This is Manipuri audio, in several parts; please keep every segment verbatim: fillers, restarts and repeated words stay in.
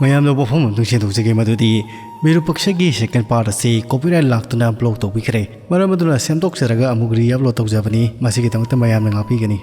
ꯃꯌꯥꯝꯅ ꯋꯥꯐꯝ ꯑꯃꯇꯪ ꯁꯦꯡꯗꯣꯛꯆꯒꯦ, ꯃꯗꯨꯗꯤ ꯃꯤꯔꯨꯄꯛꯁꯒꯤ second part ꯑꯁꯤ copyright ꯂꯥꯛꯇꯨꯅ block ꯇꯧꯕꯤꯈ꯭ꯔꯦ꯫ ꯃꯔꯝ ꯑꯗꯨꯅ ꯁꯦꯝꯗꯣꯛꯆꯔꯒ ꯑꯃꯨꯛ re-upload ꯇꯧꯖꯕꯅꯤ꯫ ꯃꯁꯤꯒꯤꯗꯃꯛꯇ ꯃꯌꯥꯝꯅ ꯉꯥꯛꯄꯤꯒꯅꯤ꯫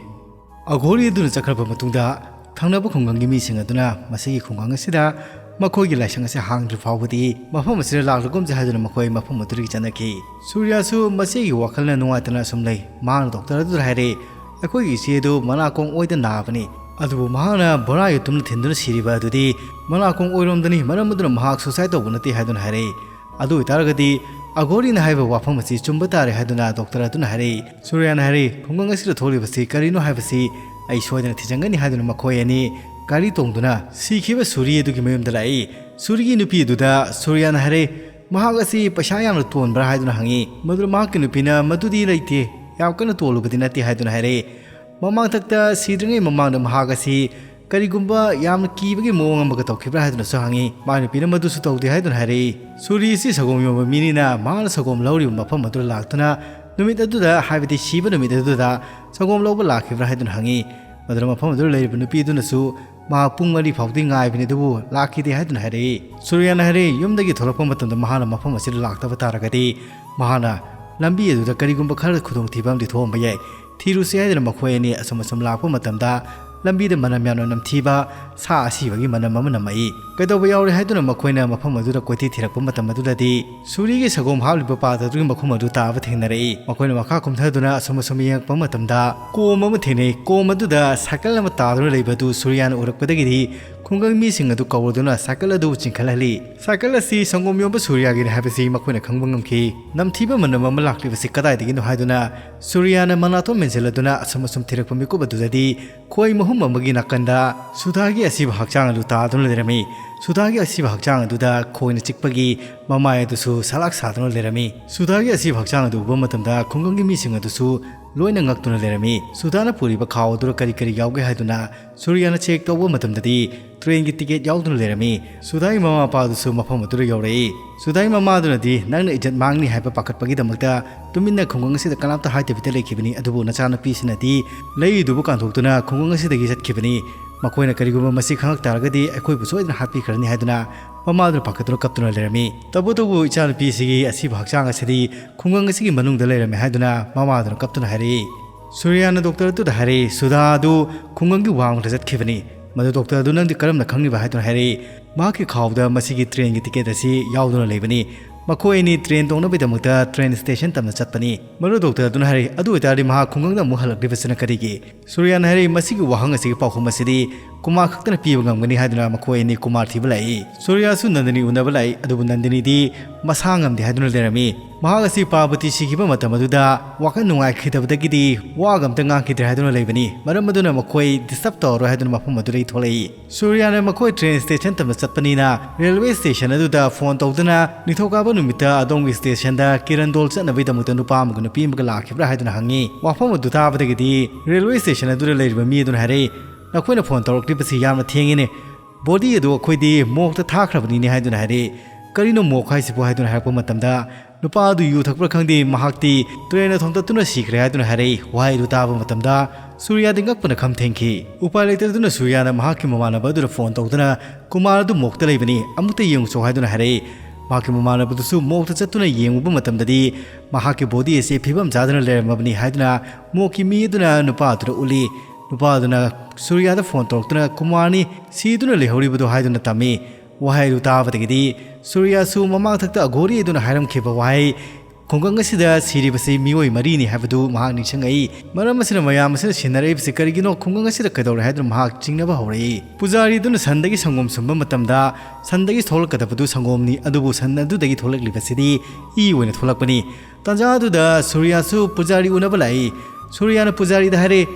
ꯑꯘꯣꯔꯤ ꯑꯗꯨꯅ ꯆꯠꯈ꯭ꯔꯕ ꯃꯇꯨꯡꯗ, ꯊꯪꯅꯕ ꯈꯨꯡꯒꯪꯒꯤ ꯃꯤꯁꯤꯡ ꯑꯗꯨꯅ ꯃꯁꯤꯒꯤ ꯈꯨꯡꯒꯪ ꯑꯁꯤꯗ ꯃꯈꯣꯏꯒꯤ ꯂꯥꯏꯁꯪ ꯑꯁꯤ ꯍꯥꯡꯗ꯭ꯔꯤ ꯐꯥꯎꯕꯗꯤ ꯃꯐꯝ ꯑꯁꯤꯗ ꯂꯥꯛꯂꯒꯨꯝꯁꯦ ꯍꯥꯏꯗꯨꯅ ꯃꯈꯣꯏ ꯃꯐꯝ ꯑꯗꯨꯗꯒꯤ ꯆꯠꯅꯈꯤ꯫ ꯁꯨꯔꯤꯌꯥꯁꯨ ꯃꯁꯤꯒꯤ ꯋꯥꯈꯜꯅ ꯅꯨꯡꯉꯥꯏꯇꯅ ꯑꯁꯨꯝ ꯂꯩ꯫ ꯃꯍꯥꯛꯅ ꯗꯣꯛꯇꯔ ꯑꯗꯨꯗ ꯍꯥꯏꯔꯦ, "ꯑꯩꯈꯣꯏꯒꯤ ꯏꯆꯦ ꯑꯗꯨ ꯃꯅꯥꯀꯣꯡ ꯑꯣꯏꯗ ꯅꯥꯕꯅꯤ, ꯑꯗꯨꯕꯨ ꯃꯍꯥꯛꯅ ꯕꯣꯔꯥꯒꯤ ꯇꯨꯝꯅ ꯊꯤꯟꯗꯨꯅ ꯁꯤꯔꯤꯕ ꯑꯗꯨꯗꯤ ꯃꯅꯥꯀꯣꯡ ꯑꯣꯏꯔꯣꯝꯗꯅꯤ, ꯃꯔꯝ ꯑꯗꯨꯅ ꯃꯍꯥꯛ suicide ꯇꯧꯕ ꯅꯠꯇꯦ" ꯍꯥꯏꯗꯨꯅ ꯍꯥꯏꯔꯛꯏ꯫ ꯑꯗꯨ ꯑꯣꯏꯇꯥꯔꯒꯗꯤ ꯑꯒꯣꯔꯤꯅ ꯍꯥꯏꯕ ꯋꯥꯐꯝ ꯑꯁꯤ ꯆꯨꯝꯕ ꯇꯥꯔꯦ ꯍꯥꯏꯗꯨꯅ ꯗꯣꯛꯇꯔ ꯑꯗꯨꯅ ꯍꯥꯏꯔꯛꯏ꯫ ꯁꯨꯔꯤꯌꯥꯅ ꯍꯥꯏꯔꯛꯏ, "ꯈꯨꯡꯒꯪ ꯑꯁꯤꯗ ꯊꯣꯛꯂꯤꯕꯁꯤ ꯀꯔꯤꯅꯣ ꯍꯥꯏꯕꯁꯤ ꯑꯩ ꯁꯣꯏꯗꯅ ꯊꯤꯖꯤꯟꯒꯅꯤ" ꯍꯥꯏꯗꯨꯅ ꯃꯈꯣꯏ ꯑꯅꯤ ꯒꯥꯔꯤ ꯇꯣꯡꯗꯨꯅ ꯁꯤꯈꯤꯕ ꯁꯨꯔꯤ ꯑꯗꯨꯒꯤ ꯃꯌꯨꯝꯗ ꯂꯥꯛꯏ꯫ ꯁꯨꯔꯤꯒꯤ ꯅꯨꯄꯤ ꯑꯗꯨꯗ ꯁꯨꯔꯤꯌꯥꯅ ꯍꯥꯏꯔꯛꯏ, "ꯃꯍꯥꯛ ꯑꯁꯤ ꯄꯩꯁꯥ ꯌꯥꯝꯅ ꯇꯣꯟꯕ꯭ꯔꯥ?" ꯍꯥꯏꯗꯨꯅ ꯍꯪꯉꯤ꯫ ꯃꯗꯨꯗ ꯃꯍꯥꯛꯀꯤ ꯅꯨꯄꯤꯅ, "ꯃꯗꯨꯗꯤ ꯂꯩꯇꯦ, ꯌꯥꯝ ꯀꯟꯅ ꯇꯣꯜꯂꯨꯕꯗꯤ ꯅꯠꯇꯦ" ꯍꯥꯏꯗꯨꯅ ꯍꯥꯏꯔꯛꯏ꯫ ꯃꯃꯥꯡꯊꯛꯇ ꯁꯤꯗ꯭ꯔꯤꯉꯩ ꯃꯃꯥꯡꯗ ꯃꯍꯥꯛ ꯑꯁꯤ ꯀꯔꯤꯒꯨꯝꯕ ꯌꯥꯝꯅ ꯀꯤꯕꯒꯤ ꯃꯑꯣꯡ ꯑꯃꯒ ꯇꯧꯈꯤꯕ꯭ꯔꯥ ꯍꯥꯏꯗꯨꯅꯁꯨ ꯍꯪꯉꯤ꯫ ꯃꯥꯒꯤ ꯅꯨꯄꯤꯅ, "ꯃꯗꯨꯁꯨ ꯇꯧꯗꯦ" ꯍꯥꯏꯗꯨꯅ ꯍꯥꯏꯔꯛꯏ꯫ ꯁꯨꯔꯤ ꯑꯁꯤ ꯁꯪꯒꯣꯝ ꯌꯣꯟꯕ ꯃꯤꯅꯤꯅ ꯃꯍꯥꯛꯅ ꯁꯪꯒꯣꯝ ꯂꯧꯔꯤꯕ ꯃꯐꯝ ꯑꯗꯨꯗ ꯂꯥꯛꯇꯨꯅ ꯅꯨꯃꯤꯠ ꯑꯗꯨꯗ, ꯍꯥꯏꯕꯗꯤ ꯁꯤꯕ ꯅꯨꯃꯤꯠ ꯑꯗꯨꯗ ꯁꯪꯒꯣꯝ ꯂꯧꯕ ꯂꯥꯛꯈꯤꯕ꯭ꯔꯥ ꯍꯥꯏꯗꯨꯅ ꯍꯪꯉꯤ꯫ ꯃꯗꯨꯗ ꯃꯐꯝ ꯑꯗꯨꯗ ꯂꯩꯔꯤꯕ ꯅꯨꯄꯤ ꯑꯗꯨꯅꯁꯨ ꯃꯍꯥꯛ ꯄꯨꯡ ꯃꯔꯤ ꯐꯥꯎꯗꯤ ꯉꯥꯏꯕꯅꯤ, ꯑꯗꯨꯕꯨ ꯂꯥꯛꯈꯤꯗꯦ ꯍꯥꯏꯗꯨꯅ ꯍꯥꯏꯔꯛꯏ꯫ ꯁꯨꯔꯤꯌꯥꯅ ꯍꯥꯏꯔꯛꯏ, ꯌꯨꯝꯗꯒꯤ ꯊꯣꯛꯂꯛꯄ ꯃꯇꯝꯗ ꯃꯍꯥꯛꯅ ꯃꯐꯝ ꯑꯁꯤꯗ ꯂꯥꯛꯇꯕ ꯇꯥꯔꯒꯗꯤ ꯃꯍꯥꯛꯅ ꯂꯝꯕꯤ ꯑꯗꯨꯗ ꯀꯔꯤꯒꯨꯝꯕ ꯈꯔ ꯈꯨꯗꯣꯡꯊꯤꯕ ꯑꯃꯗꯤ ꯊꯣꯛꯑꯝꯕ ꯌꯥꯏ꯫ ꯊꯤꯔꯨꯁꯤ ꯍꯥꯏꯗꯨꯅ ꯃꯈꯣꯏ ꯑꯅꯤ ꯑꯁꯨꯝ ꯑꯁꯨꯝ ꯂꯥꯛꯄ ꯃꯇꯝꯗ ꯂꯝꯕꯤꯗ ꯃꯅꯝ ꯌꯥꯝꯅ ꯅꯝꯊꯤꯕ ꯁꯥ ꯑꯁꯤꯕꯒꯤ ꯃꯅꯝ ꯑꯃ ꯅꯝꯃꯛꯏ꯫ ꯀꯩꯗꯧꯕ ꯌꯥꯎꯔꯦ ꯍꯥꯏꯗꯨꯅ ꯃꯈꯣꯏꯅ ꯃꯐꯝ ꯑꯗꯨꯗ ꯀꯣꯏꯊꯤ ꯊꯤꯔꯛꯄ ꯃꯇꯝ ꯑꯗꯨꯗꯗꯤ ꯁꯨꯔꯤꯒꯤ ꯁꯒꯣꯝ ꯍꯥꯞꯂꯤꯕ ꯄꯥꯇ꯭ꯔꯗꯨꯒꯤ ꯃꯈꯨꯝ ꯑꯗꯨ ꯇꯥꯕ ꯊꯦꯡꯅꯔꯛꯏ꯫ ꯃꯈꯣꯏꯅ ꯃꯈꯥ ꯀꯨꯝꯊꯗꯨꯅ ꯑꯁꯨꯝ ꯑꯁꯨꯝ ꯌꯦꯡꯉꯛꯄ ꯃꯇꯝꯗ ꯀꯣꯝ ꯑꯃ ꯊꯦꯡꯅꯩ꯫ ꯀꯣꯝ ꯑꯗꯨꯗ ꯁꯥꯏꯀꯜ ꯑꯃ ꯇꯥꯗꯨꯅ ꯂꯩꯕ ꯑꯗꯨ ꯁꯨꯔꯤꯌꯥꯅ ꯎꯔꯛꯄꯗꯒꯤꯗꯤ ꯈꯨꯡꯒꯪ ꯃꯤꯁꯤꯡ ꯑꯗꯨ ꯀꯧꯔꯗꯨꯅ ꯁꯥꯏꯀꯜ ꯑꯗꯨ ꯆꯤꯡꯈꯠꯍꯜꯂꯤ꯫ ꯁꯥꯏꯀꯜ ꯑꯁꯤ ꯁꯪꯒꯣꯝ ꯌꯣꯟꯕ ꯁꯨꯔꯤꯌꯥꯒꯤꯅꯤ ꯍꯥꯏꯕꯁꯤ ꯃꯈꯣꯏꯅ ꯈꯪꯕ ꯉꯝꯈꯤ꯫ ꯅꯝꯊꯤꯕ ꯃꯅꯝ ꯑꯃ ꯂꯥꯛꯂꯤꯕꯁꯤ ꯀꯗꯥꯏꯗꯒꯤꯅꯣ ꯍꯥꯏꯗꯨꯅ ꯁꯨꯔꯤꯌꯥꯅ ꯃꯅꯥꯇꯣꯟ ꯃꯦꯟꯁꯤꯜꯂꯗꯨꯅ ꯑꯁꯨꯝ ꯑꯁꯨꯝ ꯊꯤꯔꯛꯄ ꯃꯤꯀꯨꯞ ꯑꯗꯨꯗꯗꯤ ꯈꯣꯏ ꯃꯍꯨꯝ ꯑꯃꯒꯤ ꯅꯥꯀꯟꯗ ꯁꯨꯙꯥꯒꯤ ꯑꯁꯤꯕ ꯍꯛꯆꯥꯡ ꯑꯗꯨ ꯇꯥꯗꯨꯅ ꯂꯩꯔꯝꯃꯤ꯫ ꯁꯨꯙꯥꯒꯤ ꯑꯁꯤꯕ ꯍꯛꯆꯥꯡ ꯑꯗꯨꯗ ꯈꯣꯏꯅ ꯆꯤꯛꯄꯒꯤ ꯃꯃꯥꯏ ꯑꯗꯨꯁꯨ ꯁꯂꯥꯛ ꯁꯥꯗꯨꯅ ꯂꯩꯔꯝꯃꯤ꯫ ꯁꯨꯙꯥꯒꯤ ꯑꯁꯤꯕ ꯍꯛꯆꯥꯡ ꯑꯗꯨ ꯎꯕ ꯃꯇꯝꯗ ꯈꯨꯡꯒꯪꯒꯤ ꯃꯤꯁꯤꯡ ꯑꯗꯨꯁꯨ ꯂꯣꯏꯅ ꯉꯛꯇꯨꯅ ꯂꯩꯔꯝꯃꯤ꯫ ꯁꯨꯙꯥꯅ ꯄꯨꯔꯤꯕ ꯈꯥꯎ ꯑꯗꯨꯗ ꯀꯔꯤ ꯀꯔꯤ ꯌꯥꯎꯒꯦ ꯍꯥꯏꯗꯨꯅ ꯁꯨꯔꯤꯌꯥꯅ ꯆꯦꯛ ꯇꯧꯕ ꯃꯇꯝꯗꯗꯤ ꯇ꯭ꯔꯦꯟꯒꯤ ꯇꯤꯀꯦꯠ ꯌꯥꯎꯗꯨꯅ ꯂꯩꯔꯝꯃꯤ꯫ ꯁꯨꯙꯥꯒꯤ ꯃꯃꯥ ꯃꯄꯥ ꯑꯗꯨꯁꯨ ꯃꯐꯝ ꯑꯗꯨꯗ ꯌꯧꯔꯛꯏ꯫ ꯁꯨꯙꯥꯒꯤ ꯃꯃꯥ ꯑꯗꯨꯅꯗꯤ ꯅꯪꯅ ꯏꯖꯠ ꯃꯥꯡꯅꯤ ꯍꯥꯏꯕ ꯄꯥꯈꯠꯄꯒꯤꯗꯃꯛꯇ ꯇꯨꯃꯤꯟꯅ ꯈꯨꯡꯒꯪ ꯑꯁꯤꯗ ꯀꯅꯥꯝꯇ ꯍꯥꯏꯗꯕꯤꯗ ꯂꯩꯈꯤꯕꯅꯤ, ꯑꯗꯨꯕꯨ ꯅꯆꯥꯅꯨꯄꯤꯁꯤꯅꯗꯤ ꯂꯩꯗꯨꯕꯨ ꯀꯥꯟꯊꯣꯛꯇꯨꯅ ꯈꯨꯡꯒꯪ ꯑꯁꯤꯗꯒꯤ ꯆꯠꯈꯤꯕꯅꯤ꯫ ꯃꯈꯣꯏꯅ ꯀꯔꯤꯒꯨꯝꯕ ꯃꯁꯤ ꯈꯪꯂꯛ ꯇꯥꯔꯒꯗꯤ ꯑꯩꯈꯣꯏꯕꯨ ꯁꯣꯏꯗꯅ ꯍꯥꯠꯄꯤꯈ꯭ꯔꯅꯤ ꯍꯥꯏꯗꯨꯅ ꯃꯃꯥꯗꯨꯅ ꯄꯥꯈꯠꯇꯨꯅ ꯀꯞꯇꯨꯅ ꯂꯩꯔꯝꯃꯤ꯫ ꯇꯧꯕꯇꯕꯨ ꯏꯆꯥꯅꯨꯄꯤꯁꯤꯒꯤ ꯑꯁꯤꯕ ꯍꯛꯆꯥꯡ ꯑꯁꯤꯗꯤ ꯈꯨꯡꯒꯪ ꯑꯁꯤꯒꯤ ꯃꯅꯨꯡꯗ ꯂꯩꯔꯝꯃꯦ ꯍꯥꯏꯗꯨꯅ ꯃꯃꯥꯗꯨꯅ ꯀꯞꯇꯨꯅ ꯍꯥꯏꯔꯛꯏ꯫ ꯁꯨꯔꯤꯌꯥꯅ ꯗꯣꯛꯇꯔ ꯑꯗꯨꯗ ꯍꯥꯏꯔꯛꯏ, "ꯁꯨꯙꯥ ꯑꯗꯨ ꯈꯨꯡꯒꯪꯒꯤ ꯋꯥꯡꯃꯗ ꯆꯠꯈꯤꯕꯅꯤ꯫ ꯃꯗꯨ ꯗꯣꯛꯇꯔ ꯑꯗꯨ ꯅꯪꯗꯤ ꯀꯔꯝꯅ ꯈꯪꯂꯤꯕ?" ꯍꯥꯏꯗꯨꯅ ꯍꯥꯏꯔꯛꯏ꯫ ꯃꯍꯥꯛꯀꯤ ꯈꯥꯎꯗ ꯃꯁꯤꯒꯤ ꯇ꯭ꯔꯦꯟꯒꯤ ꯇꯤꯀꯦꯠ ꯑꯁꯤ ꯌꯥꯎꯗꯨꯅ ꯂꯩꯕꯅꯤ꯫ ꯃꯈꯣꯏ ꯑꯅꯤ ꯇ꯭ꯔꯦꯟ ꯇꯣꯡꯅꯕꯒꯤꯗꯃꯛꯇ ꯇ꯭ꯔꯦꯟ ꯁ꯭ꯇꯦꯁꯟ ꯇꯝꯅ ꯆꯠꯄꯅꯤ꯫ ꯃꯗꯨ ꯗꯣꯛꯇꯔ ꯑꯗꯨꯅ ꯍꯥꯏꯔꯛꯏ, "ꯑꯗꯨ ꯑꯣꯏꯇꯥꯔꯗꯤ ꯃꯍꯥꯛ ꯈꯨꯡꯒꯪꯗ ꯑꯃꯨꯛ ꯍꯜꯂꯛꯂꯤꯕꯁꯤꯅ ꯀꯔꯤꯒꯤ?" ꯁꯨꯔꯤꯌꯥꯅ ꯍꯥꯏꯔꯛꯏ, "ꯃꯁꯤꯒꯤ ꯋꯥꯍꯪ ꯑꯁꯤꯒꯤ ꯄꯥꯎꯈꯨꯝ ꯑꯁꯤꯗꯤ ꯀꯨꯃꯥꯔ ꯈꯛꯇꯅ ꯄꯤꯕ ꯉꯝꯒꯅꯤ" ꯍꯥꯏꯗꯨꯅ ꯃꯈꯣꯏ ꯑꯅꯤ ꯀꯨꯃꯥꯔ ꯊꯤꯕ ꯂꯥꯛꯏ꯫ ꯁꯨꯔꯤꯌꯥꯁꯨ ꯅꯟꯗꯤꯅꯤ ꯎꯅꯕ ꯂꯥꯛꯏ, ꯑꯗꯨꯕꯨ ꯅꯟꯗꯤꯅꯤꯗꯤ ꯃꯁꯥ ꯉꯝꯗꯦ ꯍꯥꯏꯗꯨꯅ ꯂꯩꯔꯝꯃꯤ꯫ ꯃꯍꯥꯛ ꯑꯁꯤ ꯄꯥꯔꯕꯇꯤ ꯁꯤꯈꯤꯕ ꯃꯇꯝ ꯑꯗꯨꯗ ꯋꯥꯈꯜ ꯅꯨꯡꯉꯥꯏꯈꯤꯗꯕꯗꯒꯤꯗꯤ ꯋꯥꯒ ꯑꯝꯇ ꯉꯥꯡꯈꯤꯗ꯭ꯔꯦ ꯍꯥꯏꯗꯨꯅ ꯂꯩꯕꯅꯤ꯫ ꯃꯔꯝ ꯑꯗꯨꯅ ꯃꯈꯣꯏ ꯗꯤꯁꯇꯔꯕ ꯇꯧꯔꯔꯣꯏ ꯍꯥꯏꯗꯨꯅ ꯃꯐꯝ ꯑꯗꯨꯗꯒꯤ ꯊꯣꯛꯂꯛꯏ꯫ ꯁꯨꯔꯤꯌꯥꯅ ꯃꯈꯣꯏ ꯇ꯭ꯔꯦꯟ ꯁ꯭ꯇꯦꯁꯟ ꯇꯝꯅ ꯆꯠꯄꯅꯤꯅ ꯔꯦꯜꯋꯦ ꯁ꯭ꯇꯦꯁꯟ ꯑꯗꯨꯗ ꯐꯣꯟ ꯇꯧꯗꯨꯅ, "ꯅꯤꯡꯊꯧꯀꯥꯕ ꯅꯨꯃꯤꯠꯇ ꯑꯗꯣꯝꯒꯤ ꯁ꯭ꯇꯦꯁꯟꯗ ꯀꯤꯔꯟꯗꯣꯜ ꯆꯠꯅꯕꯒꯤꯗꯃꯛꯇ ꯅꯨꯄꯥ ꯑꯃꯒ ꯅꯨꯄꯤ ꯑꯃꯒ ꯂꯥꯛꯈꯤꯕ꯭ꯔꯥ?" ꯍꯥꯏꯗꯨꯅ ꯍꯪꯉꯤ꯫ ꯋꯥꯐꯝ ꯑꯗꯨ ꯇꯥꯕꯗꯒꯤꯗꯤ ꯔꯦꯜꯋꯦ ꯁ꯭ꯇꯦꯁꯟ ꯑꯗꯨꯗ ꯂꯩꯔꯤꯕ ꯃꯤ ꯑꯗꯨꯅ ꯍꯥꯏꯔꯛꯏ, "ꯅꯈꯣꯏꯅ ꯐꯣꯟ ꯇꯧꯔꯛꯂꯤꯕꯁꯤ ꯌꯥꯝꯅ ꯊꯦꯡꯉꯤꯅꯦ꯫ ꯕꯣꯗꯤ ꯑꯗꯨ ꯑꯩꯈꯣꯏꯗꯤ ꯃꯣꯔꯒꯇ ꯊꯥꯈ꯭ꯔꯕꯅꯤꯅꯦ" ꯍꯥꯏꯗꯨꯅ ꯍꯥꯏꯔꯛꯏ꯫ "ꯀꯔꯤꯅꯣ ꯃꯣꯔꯒ ꯍꯥꯏꯁꯤꯕꯨ?" ꯍꯥꯏꯗꯨꯅ ꯍꯥꯏꯔꯛꯄ ꯃꯇꯝꯗ, "ꯅꯨꯄꯥ ꯑꯗꯨ ꯌꯨ ꯊꯛꯄ꯭ꯔꯥ ꯈꯪꯗꯦ, ꯃꯍꯥꯛꯇꯤ ꯇ꯭ꯔꯦꯟꯗ ꯊꯣꯝꯇꯠꯇꯨꯅ ꯁꯤꯈ꯭ꯔꯦ" ꯍꯥꯏꯗꯨꯅ ꯍꯥꯏꯔꯛꯏ꯫ ꯋꯥꯍꯩ ꯑꯗꯨ ꯇꯥꯕ ꯃꯇꯝꯗ ꯁꯨꯔꯤꯌꯥꯗꯤ ꯉꯛꯄꯅ ꯈꯝ ꯊꯦꯡꯈꯤ꯫ ꯎꯄꯥꯏ ꯂꯩꯇꯗꯨꯅ ꯁꯨꯔꯤꯌꯥꯅ ꯃꯍꯥꯛꯀꯤ ꯃꯃꯥꯟꯅꯕ ꯑꯗꯨꯗ ꯐꯣꯟ ꯇꯧꯗꯨꯅ, "ꯀꯨꯃꯥꯔ ꯑꯗꯨ ꯃꯣꯔꯒꯇ ꯂꯩꯕꯅꯤ, ꯑꯃꯨꯛꯇ ꯌꯦꯡꯉꯨꯆꯣ" ꯍꯥꯏꯗꯨꯅ ꯍꯥꯏꯔꯛꯏ꯫ ꯃꯍꯥꯛꯀꯤ ꯃꯃꯥꯟꯅꯕꯗꯨꯁꯨ ꯃꯣꯔꯒꯇ ꯆꯠꯇꯨꯅ ꯌꯦꯡꯉꯨꯕ ꯃꯇꯝꯗꯗꯤ ꯃꯍꯥꯛꯀꯤ ꯕꯣꯗꯤ ꯑꯁꯤ ꯐꯤꯕꯝ ꯆꯥꯗꯅ ꯂꯩꯔꯝꯃꯕꯅꯤ ꯍꯥꯏꯗꯨꯅ ꯃꯣꯔꯒꯀꯤ ꯃꯤ ꯑꯗꯨꯅ ꯅꯨꯄꯥ ꯑꯗꯨꯗ ꯎꯠꯂꯤ꯫ ꯅꯨꯄꯥ ꯑꯗꯨꯅ ꯁꯨꯔꯤꯌꯥꯗ ꯐꯣꯟ ꯇꯧꯔꯛꯇꯨꯅ ꯀꯨꯃꯥꯔꯅꯤ ꯁꯤꯗꯨꯅ ꯂꯩꯍꯧꯔꯤꯕꯗꯨ ꯍꯥꯏꯗꯨꯅ ꯇꯝꯃꯤ꯫ ꯋꯥꯍꯩ ꯑꯗꯨ ꯇꯥꯕꯗꯒꯤꯗꯤ ꯁꯨꯔꯤꯌꯥꯁꯨ ꯃꯃꯥꯡꯊꯛꯇ ꯑꯒꯣꯔꯤ ꯑꯗꯨꯅ ꯍꯥꯏꯔꯝꯈꯤꯕ ꯋꯥꯍꯩ, "ꯈꯨꯡꯒꯪ ꯑꯁꯤꯗ ꯁꯤꯔꯤꯕꯁꯤ ꯃꯤꯑꯣꯏ ꯃꯔꯤꯅꯤ" ꯍꯥꯏꯕꯗꯨ ꯃꯍꯥꯛ ꯅꯤꯡꯁꯤꯡꯉꯛꯏ꯫ ꯃꯔꯝ ꯑꯁꯤꯅ ꯃꯌꯥꯝ ꯑꯁꯤꯅ ꯁꯤꯟꯅꯔꯛꯏꯕꯁꯤ ꯀꯔꯤꯒꯤꯅꯣ? ꯈꯨꯡꯒꯪ ꯑꯁꯤꯗ ꯀꯩꯗꯧꯔꯦ ꯍꯥꯏꯗꯨꯅ ꯃꯍꯥꯛ ꯆꯤꯡꯅꯕ ꯍꯧꯔꯛꯏ꯫ ꯄꯨꯖꯥꯔꯤ ꯑꯗꯨꯅ ꯁꯟꯗꯒꯤ ꯁꯪꯒꯣꯝ ꯁꯨꯝꯕ ꯃꯇꯝꯗ ꯁꯟꯗꯒꯤ ꯊꯣꯛꯂꯛꯀꯗꯕꯗꯨ ꯁꯪꯒꯣꯝꯅꯤ, ꯑꯗꯨꯕꯨ ꯁꯟ ꯑꯗꯨꯗꯒꯤ ꯊꯣꯛꯂꯛꯂꯤꯕꯁꯤꯗꯤ ꯏ ꯑꯣꯏꯅ ꯊꯣꯛꯂꯛꯄꯅꯤ꯫ ꯇꯥꯟꯖꯥ ꯑꯗꯨꯗ ꯁꯨꯔꯤꯌꯥꯁꯨ ꯄꯨꯖꯥꯔꯤ ꯎꯅꯕ ꯂꯥꯛꯏ꯫ ꯁꯨꯔꯤꯌꯥꯅ ꯄꯨꯖꯥꯔꯤꯗ ꯍꯥꯏꯔꯦ,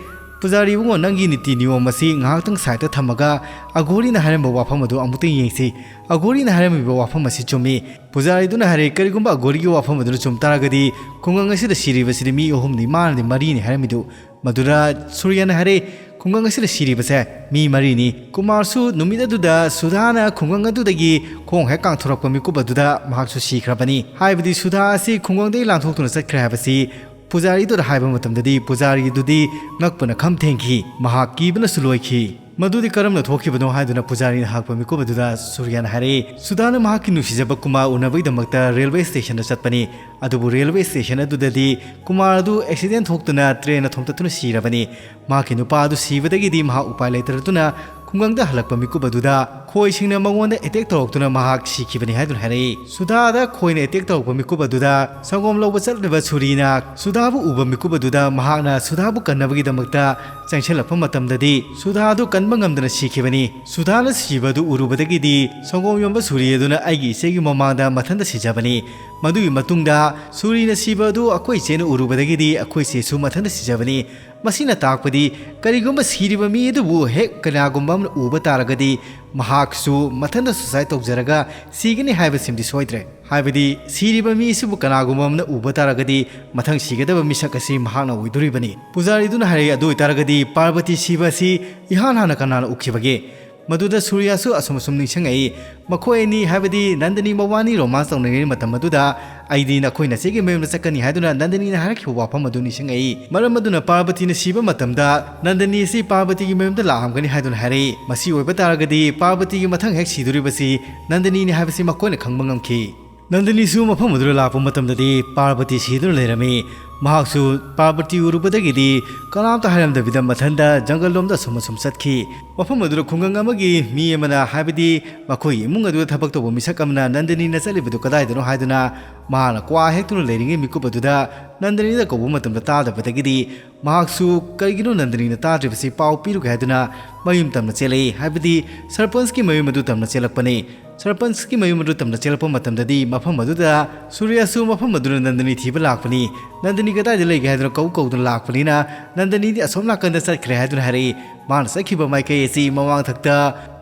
"ꯄꯨꯖꯥꯔꯤ ꯏꯕꯨꯡꯉꯣ, ꯅꯪꯒꯤ ꯅꯤꯇꯤ ꯅꯤꯌꯣꯝ ꯑꯁꯤ ꯉꯥꯏꯍꯥꯛꯇꯪ ꯁꯥꯏꯠꯇ ꯊꯝꯃꯒ ꯑꯒꯣꯔꯤꯅ ꯍꯥꯏꯔꯝꯕ ꯋꯥꯐꯝ ꯑꯗꯨ ꯑꯃꯨꯛꯇꯪ ꯌꯦꯡꯁꯤ꯫ ꯑꯒꯣꯔꯤꯅ ꯍꯥꯏꯔꯝꯃꯤꯕ ꯋꯥꯐꯝ ꯑꯁꯤ ꯆꯨꯝꯃꯤ꯫" ꯄꯨꯖꯥꯔꯤꯗꯨꯅ ꯍꯥꯏꯔꯦ, "ꯀꯔꯤꯒꯨꯝꯕ ꯑꯒꯣꯔꯤꯒꯤ ꯋꯥꯐꯝ ꯑꯗꯨꯅ ꯆꯨꯝ ꯇꯥꯔꯒꯗꯤ ꯈꯨꯡꯒꯪ ꯑꯁꯤꯗ ꯁꯤꯔꯤꯕꯁꯤꯗꯤ ꯃꯤ ꯑꯍꯨꯝꯅꯤ, ꯃꯥꯅꯗꯤ ꯃꯔꯤꯅꯤ ꯍꯥꯏꯔꯝꯃꯤꯗꯨ?" ꯃꯗꯨꯗ ꯁꯨꯔꯤꯌꯥꯅ ꯍꯥꯏꯔꯦ, "ꯈꯨꯡꯒꯪ ꯑꯁꯤꯗ ꯁꯤꯔꯤꯕꯁꯦ ꯃꯤ ꯃꯔꯤꯅꯤ꯫" ꯀꯨꯃꯥꯔꯁꯨ ꯅꯨꯃꯤꯠ ꯑꯗꯨꯗ ꯁꯨꯙꯥꯅ ꯈꯨꯡꯒꯪ ꯑꯗꯨꯗꯒꯤ ꯈꯣꯡ ꯍꯦꯛ ꯀꯥꯡꯊꯣꯔꯛꯄ ꯃꯤꯀꯨꯞ ꯑꯗꯨꯗ ꯃꯍꯥꯛꯁꯨ ꯁꯤꯈ꯭ꯔꯕꯅꯤ꯫ ꯍꯥꯏꯕꯗꯤ ꯁꯨꯙꯥ ꯑꯁꯤ ꯈꯨꯡꯒꯪꯗꯒꯤ ꯂꯥꯟꯊꯣꯛꯇꯨꯅ ꯆꯠꯈ꯭ꯔꯦ ꯍꯥꯏꯕꯁꯤ ꯄꯨꯖꯥꯔꯤꯗꯨꯗ ꯍꯥꯏꯕ ꯃꯇꯝꯗꯗꯤ ꯄꯨꯖꯥꯔꯤꯗꯨꯗꯤ ꯉꯛꯄꯅ ꯈꯝ ꯊꯦꯡꯈꯤ꯫ ꯃꯍꯥꯛ ꯀꯤꯕꯅꯁꯨ ꯂꯣꯏꯈꯤ꯫ "ꯃꯗꯨꯗꯤ ꯀꯔꯝꯅ ꯊꯣꯛꯈꯤꯕꯅꯣ?" ꯍꯥꯏꯗꯨꯅ ꯄꯨꯖꯥꯔꯤꯅ ꯍꯪꯂꯛꯄ ꯃꯤꯀꯨꯞ ꯑꯗꯨꯗ ꯁꯨꯔꯤꯌꯥꯅ ꯍꯥꯏꯔꯛꯏ, "ꯁꯨꯙꯥꯅ ꯃꯍꯥꯛꯀꯤ ꯅꯨꯡꯁꯤꯖꯕ ꯀꯨꯃꯥꯔ ꯎꯅꯕꯒꯤꯗꯃꯛꯇ ꯔꯦꯜꯋꯦ ꯁ꯭ꯇꯦꯁꯟꯗ ꯆꯠꯄꯅꯤ꯫ ꯑꯗꯨꯕꯨ ꯔꯦꯜꯋꯦ ꯁ꯭ꯇꯦꯁꯟ ꯑꯗꯨꯗꯗꯤ ꯀꯨꯃꯥꯔ ꯑꯗꯨ ꯑꯦꯛꯁꯤꯗꯦꯟ ꯊꯣꯛꯇꯨꯅ ꯇ꯭ꯔꯦꯟꯅ ꯊꯣꯝꯇꯠꯇꯨꯅ ꯁꯤꯔꯕꯅꯤ꯫ ꯃꯍꯥꯛꯀꯤ ꯅꯨꯄꯥ ꯑꯗꯨ ꯁꯤꯕꯗꯒꯤꯗꯤ ꯃꯍꯥꯛ ꯎꯄꯥꯏ ꯂꯩꯇꯗꯨꯅ ꯈꯨꯡꯒꯪꯗ ꯍꯜꯂꯛꯄ ꯃꯤꯀꯨꯞ ꯑꯗꯨꯗ ꯈꯣꯏꯁꯤꯡꯅ ꯃꯉꯣꯟꯗ ꯑꯦꯇꯦꯛ ꯇꯧꯔꯛꯇꯨꯅ ꯃꯍꯥꯛ ꯁꯤꯈꯤꯕꯅꯤ" ꯍꯥꯏꯗꯨꯅ ꯍꯥꯏꯔꯛꯏ꯫ ꯁꯨꯙꯥꯗ ꯈꯣꯏꯅ ꯑꯦꯇꯦꯛ ꯇꯧꯔꯛꯄ ꯃꯤꯀꯨꯞ ꯑꯗꯨꯗ ꯁꯪꯒꯣꯝ ꯂꯧꯕ ꯆꯠꯂꯤꯕ ꯁꯨꯔꯤꯅ ꯁꯨꯙꯥꯕꯨ ꯎꯕ ꯃꯤꯀꯨꯞ ꯑꯗꯨꯗ ꯃꯍꯥꯛꯅ ꯁꯨꯙꯥꯕꯨ ꯀꯟꯅꯕꯒꯤꯗꯃꯛꯇ ꯆꯪꯁꯤꯜꯂꯛꯄ ꯃꯇꯝꯗꯗꯤ ꯁꯨꯙꯥꯗꯨ ꯀꯟꯕ ꯉꯝꯗꯅ ꯁꯤꯈꯤꯕꯅꯤ꯫ ꯁꯨꯙꯥꯅ ꯁꯤꯕ ꯑꯗꯨ ꯎꯔꯨꯕꯗꯒꯤꯗꯤ ꯁꯪꯒꯣꯝ ꯌꯣꯟꯕ ꯁꯨꯔꯤ ꯑꯗꯨꯅ "ꯑꯩꯒꯤ ꯏꯆꯦꯒꯤ ꯃꯃꯥꯡꯗ ꯃꯊꯟꯇ ꯁꯤꯖꯕꯅꯤ꯫ ꯃꯗꯨꯒꯤ ꯃꯇꯨꯡꯗ ꯁꯨꯔꯤꯅ ꯁꯤꯕ ꯑꯗꯨ ꯑꯩꯈꯣꯏ ꯏꯆꯦꯅ ꯎꯔꯨꯕꯗꯒꯤꯗꯤ ꯑꯩꯈꯣꯏ ꯏꯆꯦꯁꯨ ꯃꯊꯟꯇ ꯁꯤꯖꯕꯅꯤ꯫ ꯃꯁꯤꯅ ꯇꯥꯛꯄꯗꯤ ꯀꯔꯤꯒꯨꯝꯕ ꯁꯤꯔꯤꯕ ꯃꯤ ꯑꯗꯨꯕꯨ ꯍꯦꯛ ꯀꯅꯥꯒꯨꯝꯕ ꯑꯃꯅ ꯎꯕ ꯇꯥꯔꯒꯗꯤ ꯃꯍꯥꯛꯁꯨ ꯃꯊꯟꯇ ꯁꯨꯁꯥꯏꯗ ꯇꯧꯖꯔꯒ ꯁꯤꯒꯅꯤ ꯍꯥꯏꯕꯁꯤꯃꯗꯤ ꯁꯣꯏꯗ꯭ꯔꯦ꯫ ꯍꯥꯏꯕꯗꯤ ꯁꯤꯔꯤꯕ ꯃꯤ ꯑꯁꯤꯕꯨ ꯀꯅꯥꯒꯨꯝꯕ ꯑꯃꯅ ꯎꯕ ꯇꯥꯔꯒꯗꯤ ꯃꯊꯪ ꯁꯤꯒꯗꯕ ꯃꯤꯁꯛ ꯑꯁꯤ ꯃꯍꯥꯛꯅ ꯑꯣꯏꯗꯣꯔꯤꯕꯅꯤ"꯫ ꯄꯨꯖꯥꯔꯤꯗꯨꯅ ꯍꯥꯏꯔꯛꯏ, "ꯑꯗꯨ ꯑꯣꯏꯇꯥꯔꯒꯗꯤ ꯄꯥꯔꯕꯇꯤ ꯁꯤꯕ ꯑꯁꯤ ꯏꯍꯥꯟ ꯍꯥꯟꯅ ꯀꯅꯥꯅ ꯎꯈꯤꯕꯒꯦ?" ꯃꯗꯨꯗ ꯁꯨꯔꯤꯌꯥꯁꯨ ꯑꯁꯨꯝ ꯑꯁꯨꯝ ꯅꯤꯡꯁꯤꯡꯉꯛꯏ, "ꯃꯈꯣꯏ ꯑꯅꯤ, ꯍꯥꯏꯕꯗꯤ ꯅꯟꯗꯅꯤ ꯃꯕꯥꯅꯤ ꯔꯣꯃꯥꯟꯁ ꯇꯧꯅꯔꯤꯉꯩ ꯃꯇꯝ ꯑꯗꯨꯗ ꯑꯩꯗꯤ ꯅꯈꯣꯏ ꯅꯆꯦꯒꯤ ꯃꯌꯨꯝꯗ ꯆꯠꯀꯅꯤ ꯍꯥꯏꯗꯨꯅ ꯅꯟꯗꯅꯤꯅ ꯍꯥꯏꯔꯛꯈꯤꯕ ꯋꯥꯐꯝ ꯑꯗꯨ ꯅꯤꯡꯁꯤꯡꯉꯛꯏ꯫ ꯃꯔꯝ ꯑꯗꯨꯅ ꯄꯥꯔꯕꯇꯤꯅ ꯁꯤꯕ ꯃꯇꯝꯗ ꯅꯟꯗꯅꯤ ꯑꯁꯤ ꯄꯥꯔꯕꯇꯤꯒꯤ ꯃꯌꯨꯝꯗ ꯂꯥꯛꯂꯝꯒꯅꯤ ꯍꯥꯏꯗꯨꯅ ꯍꯥꯏꯔꯛꯏ꯫ ꯃꯁꯤ ꯑꯣꯏꯕ ꯇꯥꯔꯒꯗꯤ ꯄꯥꯔꯕꯇꯤꯒꯤ ꯃꯊꯪ ꯍꯦꯛ ꯁꯤꯗꯣꯔꯤꯕꯁꯤ ꯅꯟꯗꯅꯤꯅꯤ ꯍꯥꯏꯕꯁꯤ ꯃꯈꯣꯏꯅ ꯈꯪꯕ ꯉꯝꯈꯤ"꯫ ꯅꯟꯗꯅꯤꯁꯨ ꯃꯐꯝ ꯑꯗꯨꯗ ꯂꯥꯛꯄ ꯃꯇꯝꯗꯗꯤ ꯄꯥꯔꯕꯇꯤ ꯁꯤꯗꯨꯅ ꯂꯩꯔꯝꯃꯤ꯫ ꯃꯍꯥꯛꯁꯨ ꯄꯥꯔꯕꯇꯤ ꯎꯔꯨꯕꯗꯒꯤꯗꯤ ꯀꯅꯥꯝꯇ ꯍꯥꯏꯔꯝꯗꯕꯤꯗ ꯃꯊꯟꯇ ꯖꯪꯒꯜ ꯂꯣꯝꯗ ꯑꯁꯨꯝ ꯑꯁꯨꯝ ꯆꯠꯈꯤ꯫ ꯃꯐꯝ ꯑꯗꯨꯗ ꯈꯨꯡꯒꯪ ꯑꯃꯒꯤ ꯃꯤ ꯑꯃꯅ, ꯍꯥꯏꯕꯗꯤ ꯃꯈꯣꯏꯒꯤ ꯏꯃꯨꯡ ꯑꯗꯨꯗ ꯊꯕꯛ ꯇꯧꯕ ꯃꯤꯁꯛ ꯑꯃꯅ ꯅꯟꯗꯅꯤꯅ ꯆꯠꯂꯤꯕꯗꯨ ꯀꯗꯥꯏꯗꯅꯣ ꯍꯥꯏꯗꯨꯅ ꯃꯍꯥꯛꯅ ꯀ꯭ꯋꯥ ꯍꯦꯛꯇꯨꯅ ꯂꯩꯔꯤꯉꯩ ꯃꯤꯀꯨꯞ ꯑꯗꯨꯗ ꯅꯟꯗꯅꯤꯗ ꯀꯧꯕ ꯃꯇꯝꯗ ꯇꯥꯗꯕꯗꯒꯤꯗꯤ ꯃꯍꯥꯛꯁꯨ ꯀꯔꯤꯒꯤꯅꯣ ꯅꯟꯗꯅꯤꯅ ꯇꯥꯗ꯭ꯔꯤꯕꯁꯤ ꯄꯥꯎ ꯄꯤꯔꯨꯒꯦ ꯍꯥꯏꯗꯨꯅ ꯃꯌꯨꯝ ꯇꯝꯅ ꯆꯦꯜꯂꯛꯏ, ꯍꯥꯏꯕꯗꯤ ꯁꯔꯄꯟꯁꯀꯤ ꯃꯌꯨꯝ ꯑꯗꯨ ꯇꯝꯅ ꯆꯦꯜꯂꯛꯄꯅꯤ꯫ ꯁꯔꯄꯟꯁꯀꯤ ꯃꯌꯨꯝ ꯑꯗꯨ ꯇꯝꯅ ꯆꯦꯜꯂꯛꯄ ꯃꯇꯝꯗꯗꯤ ꯃꯐꯝ ꯑꯗꯨꯗ ꯁꯨꯔꯤꯌꯥꯁꯨ ꯃꯐꯝ ꯑꯗꯨꯗ ꯅꯟꯗꯅꯤ ꯊꯤꯕ ꯂꯥꯛꯄꯅꯤ꯫ ꯅꯟꯗꯅꯤ ꯀꯗꯥꯏꯗ ꯂꯩꯒꯦ ꯍꯥꯏꯗꯨꯅ ꯀꯧ ꯀꯧꯗꯨꯅ ꯂꯥꯛꯄꯅꯤꯅ ꯅꯟꯗꯅꯤꯗꯤ ꯑꯁꯣꯝ ꯅꯥꯀꯟꯗ ꯆꯠꯈ꯭ꯔꯦ ꯍꯥꯏꯗꯨꯅ ꯍꯥꯏꯔꯛꯏ꯫ ꯃꯥꯅ ꯆꯠꯈꯤꯕ ꯃꯥꯏꯀꯩ ꯑꯁꯤ ꯃꯃꯥꯡꯊꯛꯇ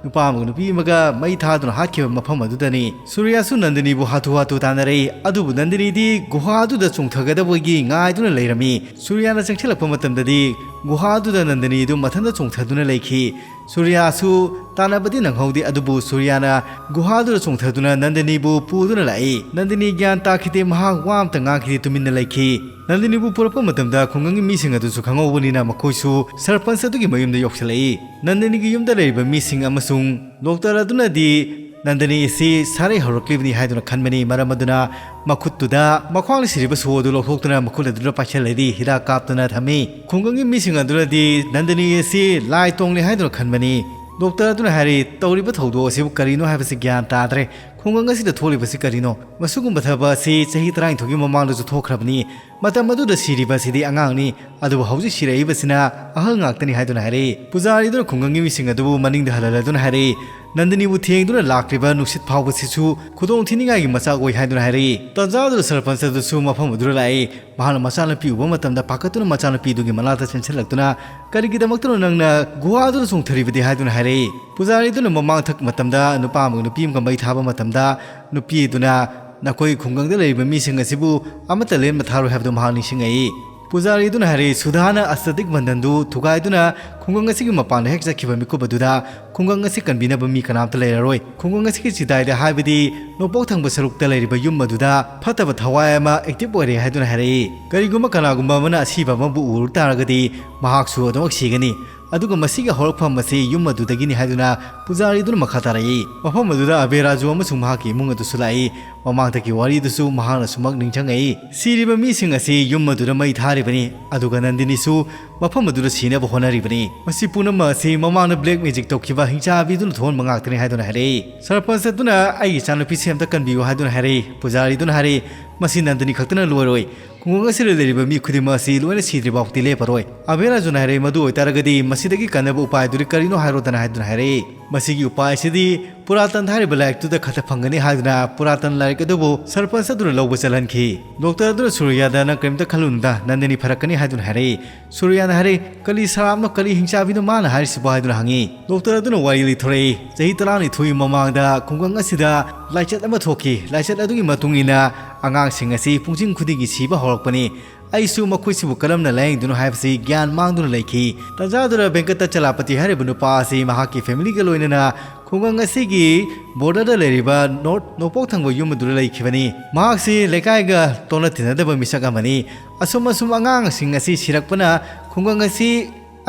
ꯅꯨꯄꯥ ꯑꯃꯒ ꯅꯨꯄꯤ ꯑꯃꯒ ꯃꯩ ꯊꯥꯗꯨꯅ ꯍꯥꯠꯈꯤꯕ ꯃꯐꯝ ꯑꯗꯨꯗꯅꯤ꯫ ꯁꯨꯔꯤꯌꯥꯁꯨ ꯅꯟꯗꯅꯤꯕꯨ ꯍꯥꯊꯨ ꯍꯥꯊꯨ ꯇꯥꯟꯅꯔꯛꯏ꯫ ꯑꯗꯨꯕꯨ ꯅꯟꯗꯅꯤꯗꯤ ꯒꯨꯍꯥ ꯑꯗꯨꯗ ꯆꯣꯡꯊꯒꯗꯕꯒꯤ ꯉꯥꯏꯗꯨꯅ ꯂꯩꯔꯝꯃꯤ꯫ ꯁꯨꯔꯤꯌꯥꯅ ꯆꯪꯁꯤꯜꯂꯛꯄ ꯃꯇꯝꯗꯗꯤ ꯒꯨꯍꯥꯗꯨꯗ ꯅꯟꯗꯅꯤꯗꯨ ꯃꯊꯟꯇ ꯆꯣꯡꯊꯗꯨꯅ ꯂꯩꯈꯤ꯫ ꯁꯨꯔꯌꯥꯁꯨ ꯇꯥꯟꯅꯕꯗꯤ ꯅꯪꯍꯧꯗꯦ, ꯑꯗꯨꯕꯨ ꯁꯨꯔꯌꯥꯅ ꯒꯨꯍꯥꯗꯨꯗ ꯆꯣꯡꯊꯗꯨꯅ ꯅꯟꯗꯅꯤꯕꯨ ꯄꯨꯗꯨꯅ ꯂꯥꯛꯏ꯫ ꯅꯟꯗꯅꯤ ꯒ꯭ꯌꯥꯟ ꯇꯥꯈꯤꯗꯦ, ꯃꯍꯥꯛ ꯋꯥ ꯑꯃꯇ ꯉꯥꯡꯈꯤꯗꯦ, ꯇꯨꯃꯤꯟꯅ ꯂꯩꯈꯤ꯫ ꯅꯟꯗꯅꯤꯕꯨ ꯄꯨꯔꯛꯄ ꯃꯇꯝꯗ ꯈꯨꯡꯒꯪꯒꯤ ꯃꯤꯁꯤꯡ ꯑꯗꯨꯁꯨ ꯈꯪꯍꯧꯕꯅꯤꯅ ꯃꯈꯣꯏꯁꯨ ꯁꯔꯄꯟꯁ ꯑꯗꯨꯒꯤ ꯃꯌꯨꯝꯗ ꯌꯧꯁꯤꯜꯂꯛꯏ꯫ ꯅꯟꯗꯅꯤꯒꯤ ꯌꯨꯝꯗ ꯂꯩꯔꯤꯕ ꯃꯤꯁꯤꯡ ꯑꯃꯁꯨꯡ ꯗꯣꯛꯇꯔ ꯑꯗꯨꯅꯗꯤ ꯅꯟꯗꯅꯤ ꯑꯁꯤ ꯁꯥꯔꯩ ꯍꯧꯔꯛꯂꯤꯕꯅꯤ ꯍꯥꯏꯗꯨꯅ ꯈꯟꯕꯅꯤ꯫ ꯃꯔꯝ ꯑꯗꯨꯅ ꯃꯈꯨꯠꯇꯨꯗ ꯃꯈ꯭ꯋꯥꯡꯅ ꯁꯤꯔꯤꯕ ꯁꯣ ꯑꯗꯨ ꯂꯧꯊꯣꯛꯇꯨꯅ ꯃꯈꯨꯠ ꯑꯗꯨꯗ ꯄꯥꯏꯁꯤꯜꯂꯗꯤ ꯍꯤꯗꯥꯛ ꯀꯥꯞꯇꯨꯅ ꯊꯝꯃꯤ꯫ ꯈꯨꯡꯒꯪꯒꯤ ꯃꯤꯁꯤꯡ ꯑꯗꯨꯅꯗꯤ ꯅꯟꯗꯅꯤ ꯑꯁꯤ ꯂꯥꯏ ꯇꯣꯡꯂꯤ ꯍꯥꯏꯗꯨꯅ ꯈꯟꯕꯅꯤ꯫ ꯗꯣꯛꯇꯔ ꯑꯗꯨꯅ ꯍꯥꯏꯔꯤ, "ꯇꯧꯔꯤꯕ ꯊꯧꯗꯣꯛ ꯑꯁꯤꯕꯨ ꯀꯔꯤꯅꯣ ꯍꯥꯏꯕꯁꯤ ꯒ꯭ꯌꯥꯟ ꯇꯥꯗ꯭ꯔꯦ꯫ ꯈꯨꯡꯒꯪ ꯑꯁꯤꯗ ꯊꯣꯛꯂꯤꯕꯁꯤ ꯀꯔꯤꯅꯣ? ꯃꯁꯤꯒꯨꯝꯕ ꯊꯕꯛ ꯑꯁꯤ ꯆꯍꯤ ꯇꯔꯥꯅꯤꯊꯣꯏꯒꯤ ꯃꯃꯥꯡꯗꯁꯨ ꯊꯣꯛꯈ꯭ꯔꯕꯅꯤ꯫ ꯃꯇꯝ ꯑꯗꯨꯗ ꯁꯤꯔꯤꯕ ꯑꯁꯤꯗꯤ ꯑꯉꯥꯡꯅꯤ, ꯑꯗꯨꯕꯨ ꯍꯧꯖꯤꯛ ꯁꯤꯔꯛꯏꯕꯁꯤꯅ ꯑꯍꯜ ꯉꯥꯛꯇꯅꯤ" ꯍꯥꯏꯗꯨꯅ ꯍꯥꯏꯔꯛꯏ꯫ ꯄꯨꯖꯥꯔꯤꯗꯨꯅ ꯈꯨꯡꯒꯪꯒꯤ ꯃꯤꯁꯤꯡ ꯑꯗꯨꯕꯨ ꯃꯅꯤꯡꯗ ꯍꯜꯍꯜꯂꯗꯨꯅ ꯍꯥꯏꯔꯛꯏ, "ꯅꯟꯗꯅꯤꯕꯨ ꯊꯦꯡꯗꯨꯅ ꯂꯥꯛꯂꯤꯕ ꯅꯨꯡꯁꯤꯠ ꯐꯥꯎꯕꯁꯤꯁꯨ ꯈꯨꯗꯣꯡ ꯊꯤꯅꯤꯡꯉꯥꯏꯒꯤ ꯃꯆꯥꯛ ꯑꯣꯏ" ꯍꯥꯏꯗꯨꯅ ꯍꯥꯏꯔꯛꯏ꯫ ꯇꯟꯖꯥꯗꯨꯗ ꯁꯔꯄꯟꯁ ꯑꯗꯨꯁꯨ ꯃꯐꯝ ꯑꯗꯨꯗ ꯂꯥꯛꯏ꯫ ꯃꯍꯥꯛꯅ ꯃꯆꯥꯅꯨꯄꯤ ꯎꯕ ꯃꯇꯝꯗ ꯄꯥꯈꯠꯇꯨꯅ ꯃꯆꯥꯅꯨꯄꯤꯗꯨꯒꯤ ꯃꯅꯥꯛꯇ ꯆꯦꯟꯁꯤꯜꯂꯛꯇꯨꯅ, "ꯀꯔꯤꯒꯤꯗꯃꯛꯇꯅꯣ ꯅꯪꯅ ꯒꯨꯍꯥꯗꯨꯗ ꯆꯣꯡꯊꯔꯤꯕꯗꯤ?" ꯍꯥꯏꯗꯨꯅ ꯍꯥꯏꯔꯛꯏ꯫ ꯄꯨꯖꯥꯔꯤꯗꯨꯅ ꯃꯃꯥꯡ ꯊꯛ ꯃꯇꯝꯗ ꯅꯨꯄꯥ ꯑꯃꯒ ꯅꯨꯄꯤ ꯑꯃꯒ ꯃꯩ ꯊꯥꯕ ꯃꯇꯝꯗ, ꯅꯨꯄꯤ ꯑꯗꯨꯅ, "ꯅꯈꯣꯏ ꯈꯨꯡꯒꯪꯗ ꯂꯩꯔꯤꯕ ꯃꯤꯁꯤꯡ ꯑꯁꯤꯕꯨ ꯑꯃꯠꯇ ꯂꯦꯝꯅ ꯊꯥꯔꯣꯏ" ꯍꯥꯏꯕꯗꯨ ꯃꯍꯥꯛ ꯅꯤꯡꯁꯤꯡꯉꯛꯏ꯫ ꯄꯨꯖꯥꯔꯤꯗꯨꯅ ꯍꯥꯏꯔꯛꯏ, "ꯁꯨꯙꯥꯅ ꯑꯁꯇꯗꯤꯛ ꯕꯟꯙꯟꯗꯨ ꯊꯨꯒꯥꯏꯗꯨꯅ ꯈꯨꯡꯒꯪ ꯑꯁꯤꯒꯤ ꯃꯄꯥꯟꯗ ꯍꯦꯛ ꯆꯠꯈꯤꯕ ꯃꯤꯀꯨꯞ ꯑꯗꯨꯗ ꯈꯨꯡꯒꯪ ꯑꯁꯤ ꯀꯟꯕꯤꯅꯕ ꯃꯤ ꯀꯅꯥꯝꯇ ꯂꯩꯔꯔꯣꯏ꯫ ꯈꯨꯡꯒꯪ ꯑꯁꯤꯒꯤ ꯆꯤꯗꯥꯏꯗ, ꯍꯥꯏꯕꯗꯤ ꯅꯣꯡꯄꯣꯛ ꯊꯪꯕ ꯁꯔꯨꯛꯇ ꯂꯩꯔꯤꯕ ꯌꯨꯝ ꯑꯗꯨꯗ ꯐꯠꯇꯕ ꯊꯋꯥꯏ ꯑꯃ ꯑꯦꯛꯇꯤꯚ ꯑꯣꯏꯔꯦ" ꯍꯥꯏꯗꯨꯅ ꯍꯥꯏꯔꯛꯏ꯫ "ꯀꯔꯤꯒꯨꯝꯕ ꯀꯅꯥꯒꯨꯝꯕ ꯑꯃꯅ ꯑꯁꯤꯕ ꯑꯃꯕꯨ ꯎꯔꯨ ꯇꯥꯔꯒꯗꯤ ꯃꯍꯥꯛꯁꯨ ꯑꯗꯨꯃꯛ ꯁꯤꯒꯅꯤ꯫ ꯑꯗꯨꯒ ꯃꯁꯤꯒꯤ ꯍꯧꯔꯛꯐꯝ ꯑꯁꯤ ꯌꯨꯝ ꯑꯗꯨꯗꯒꯤꯅꯤ" ꯍꯥꯏꯗꯨꯅ ꯄꯨꯖꯥꯔꯤꯗꯨꯅ ꯃꯈꯥ ꯇꯥꯔꯛꯏ꯫ ꯃꯐꯝ ꯑꯗꯨꯗ ꯑꯕꯦꯔꯥꯖꯨ ꯑꯃꯁꯨꯡ ꯃꯍꯥꯛꯀꯤ ꯏꯃꯨꯡ ꯑꯗꯨꯁꯨ ꯂꯥꯛꯏ꯫ ꯃꯃꯥꯡꯗꯒꯤ ꯋꯥꯔꯤꯗꯨꯁꯨ ꯃꯍꯥꯛꯅ ꯁꯨꯃꯛ ꯅꯤꯡꯁꯤꯡꯉꯛꯏ꯫ ꯁꯤꯔꯤꯕ ꯃꯤꯁꯤꯡ ꯑꯁꯤ ꯌꯨꯝ ꯑꯗꯨꯗ ꯃꯩ ꯊꯥꯔꯤꯕꯅꯤ, ꯑꯗꯨꯒ ꯅꯟꯗꯤꯅꯤꯁꯨ ꯃꯐꯝ ꯑꯗꯨꯗ ꯁꯤꯅꯕ ꯍꯣꯠꯅꯔꯤꯕꯅꯤ꯫ ꯃꯁꯤ ꯄꯨꯝꯅꯃꯛ ꯑꯁꯤ ꯃꯃꯥꯡꯗ ꯕ꯭ꯂꯦꯛ ꯃꯦꯖꯤꯛ ꯇꯧꯈꯤꯕ ꯍꯤꯡꯆꯥꯕꯤꯗꯨꯅ ꯊꯣꯛꯍꯟꯕ ꯉꯥꯛꯇꯅꯤ ꯍꯥꯏꯗꯨꯅ ꯍꯥꯏꯔꯛꯏ꯫ ꯁꯔꯄꯟꯁ ꯑꯗꯨꯅ, "ꯑꯩꯒꯤ ꯏꯆꯥꯅꯨꯄꯤꯁꯤ ꯑꯝꯇ ꯀꯟꯕꯤꯌꯨ" ꯍꯥꯏꯗꯨꯅ ꯍꯥꯏꯔꯛꯏ꯫ ꯄꯨꯖꯥꯔꯤꯗꯨꯅ ꯍꯥꯏꯔꯛꯏ, "ꯃꯁꯤ ꯅꯟꯗꯤꯅꯤ ꯈꯛꯇꯅ ꯂꯣꯏꯔꯣꯏ꯫ ꯈꯨꯡꯒꯪ ꯑꯁꯤꯗ ꯂꯩꯔꯤꯕ ꯃꯤ ꯈꯨꯗꯤꯡꯃꯛ ꯑꯁꯤ ꯂꯣꯏꯅ ꯁꯤꯗ꯭ꯔꯤ ꯐꯥꯎꯗꯤ ꯂꯦꯞꯄꯔꯣꯏ꯫" ꯑꯕꯦꯔꯥꯖꯨꯅ ꯍꯥꯏꯔꯛꯏ, "ꯃꯗꯨ ꯑꯣꯏꯇꯥꯔꯒꯗꯤ ꯃꯁꯤꯗꯒꯤ ꯀꯟꯅꯕ ꯎꯄꯥꯏꯗꯨꯗꯤ ꯀꯔꯤꯅꯣ ꯍꯥꯏꯔꯣꯗꯅ" ꯍꯥꯏꯗꯨꯅ ꯍꯥꯏꯔꯛꯏ꯫ ꯃꯁꯤꯒꯤ ꯎꯄꯥꯏ ꯑꯁꯤꯗꯤ ꯄꯨꯔꯥꯇꯟ ꯍꯥꯏꯔꯤꯕ ꯂꯥꯏꯔꯤꯛꯇꯨꯗ ꯈꯛꯇ ꯐꯪꯒꯅꯤ ꯍꯥꯏꯗꯨꯅ ꯄꯨꯔꯥꯇꯟ ꯂꯥꯏꯔꯤꯛ ꯑꯗꯨꯕꯨ ꯁꯔꯄꯟꯁ ꯑꯗꯨꯅ ꯂꯧꯕ ꯆꯠꯍꯟꯈꯤ꯫ ꯗꯣꯛꯇꯔ ꯑꯗꯨꯅ ꯁꯨꯔꯤꯌꯥꯗ, "ꯅꯪ ꯀꯔꯤꯝꯇ ꯈꯜꯂꯨꯅꯨꯗ, ꯅꯟꯗꯤꯅꯤ ꯐꯔꯛꯀꯅꯤ" ꯍꯥꯏꯗꯨꯅ ꯍꯥꯏꯔꯛꯏ꯫ ꯁꯨꯔꯤꯌꯥꯅ ꯍꯥꯏꯔꯛꯏ, "ꯀꯔꯤ ꯁꯔꯥꯞꯅꯣ, ꯀꯔꯤ ꯍꯤꯡꯆꯥꯕꯤꯅꯣ ꯃꯥꯅ ꯍꯥꯏꯔꯤꯁꯤꯕꯣ?" ꯍꯥꯏꯗꯨꯅ ꯍꯪꯉꯤ꯫ ꯗꯣꯛꯇꯔ ꯑꯗꯨꯅ ꯋꯥꯔꯤ ꯂꯤꯊꯣꯔꯛꯏ, "ꯆꯍꯤ ꯇꯔꯥꯅꯤꯊꯣꯏ ꯃꯃꯥꯡꯗ ꯈꯨꯡꯒꯪ ꯑꯁꯤꯗ ꯂꯥꯏꯆꯠ ꯑꯃ ꯊꯣꯛꯈꯤ꯫ ꯂꯥꯏꯆꯠ ꯑꯗꯨꯒꯤ ꯃꯇꯨꯡ ꯏꯟꯅ ꯑꯉꯥꯡꯁꯤꯡ ꯑꯁꯤ ꯄꯨꯡꯁꯤꯡ ꯈꯨꯗꯤꯡꯒꯤ ꯁꯤꯕ ꯍꯧꯔꯛꯄꯅꯤ꯫ ꯑꯩꯁꯨ ꯃꯈꯣꯏꯁꯤꯕꯨ ꯀꯔꯝꯅ ꯂꯥꯌꯦꯡꯗꯨꯅꯣ ꯍꯥꯏꯕꯁꯤ ꯒ꯭ꯌꯥꯟ ꯃꯥꯡꯗꯨꯅ ꯂꯩꯈꯤ꯫ ꯇꯥꯟꯖꯥꯗꯨꯗ ꯚꯦꯡꯀꯇꯆꯂꯥꯄꯇꯤ ꯍꯥꯏꯔꯤꯕ ꯅꯨꯄꯥ ꯑꯁꯤ ꯃꯍꯥꯛꯀꯤ ꯐꯦꯃꯤꯂꯤꯒ ꯂꯣꯏꯅꯅ ꯈꯨꯡꯒꯪ ꯑꯁꯤꯒꯤ ꯕꯣꯔꯗꯔꯗ ꯂꯩꯔꯤꯕ ꯅꯣꯔꯠ ꯅꯣꯡꯄꯣꯛ ꯊꯪꯕ ꯌꯨꯝ ꯑꯗꯨꯗ ꯂꯩꯈꯤꯕꯅꯤ꯫ ꯃꯍꯥꯛꯁꯤ ꯂꯩꯀꯥꯏꯒ ꯇꯣꯟꯅ ꯇꯤꯟꯅꯗꯕ ꯃꯤꯁꯛ ꯑꯃꯅꯤ꯫ ꯑꯁꯨꯝ ꯑꯁꯨꯝ ꯑꯉꯥꯡꯁꯤꯡ ꯑꯁꯤ ꯁꯤꯔꯛꯄꯅ ꯈꯨꯡꯒꯪ ꯑꯁꯤ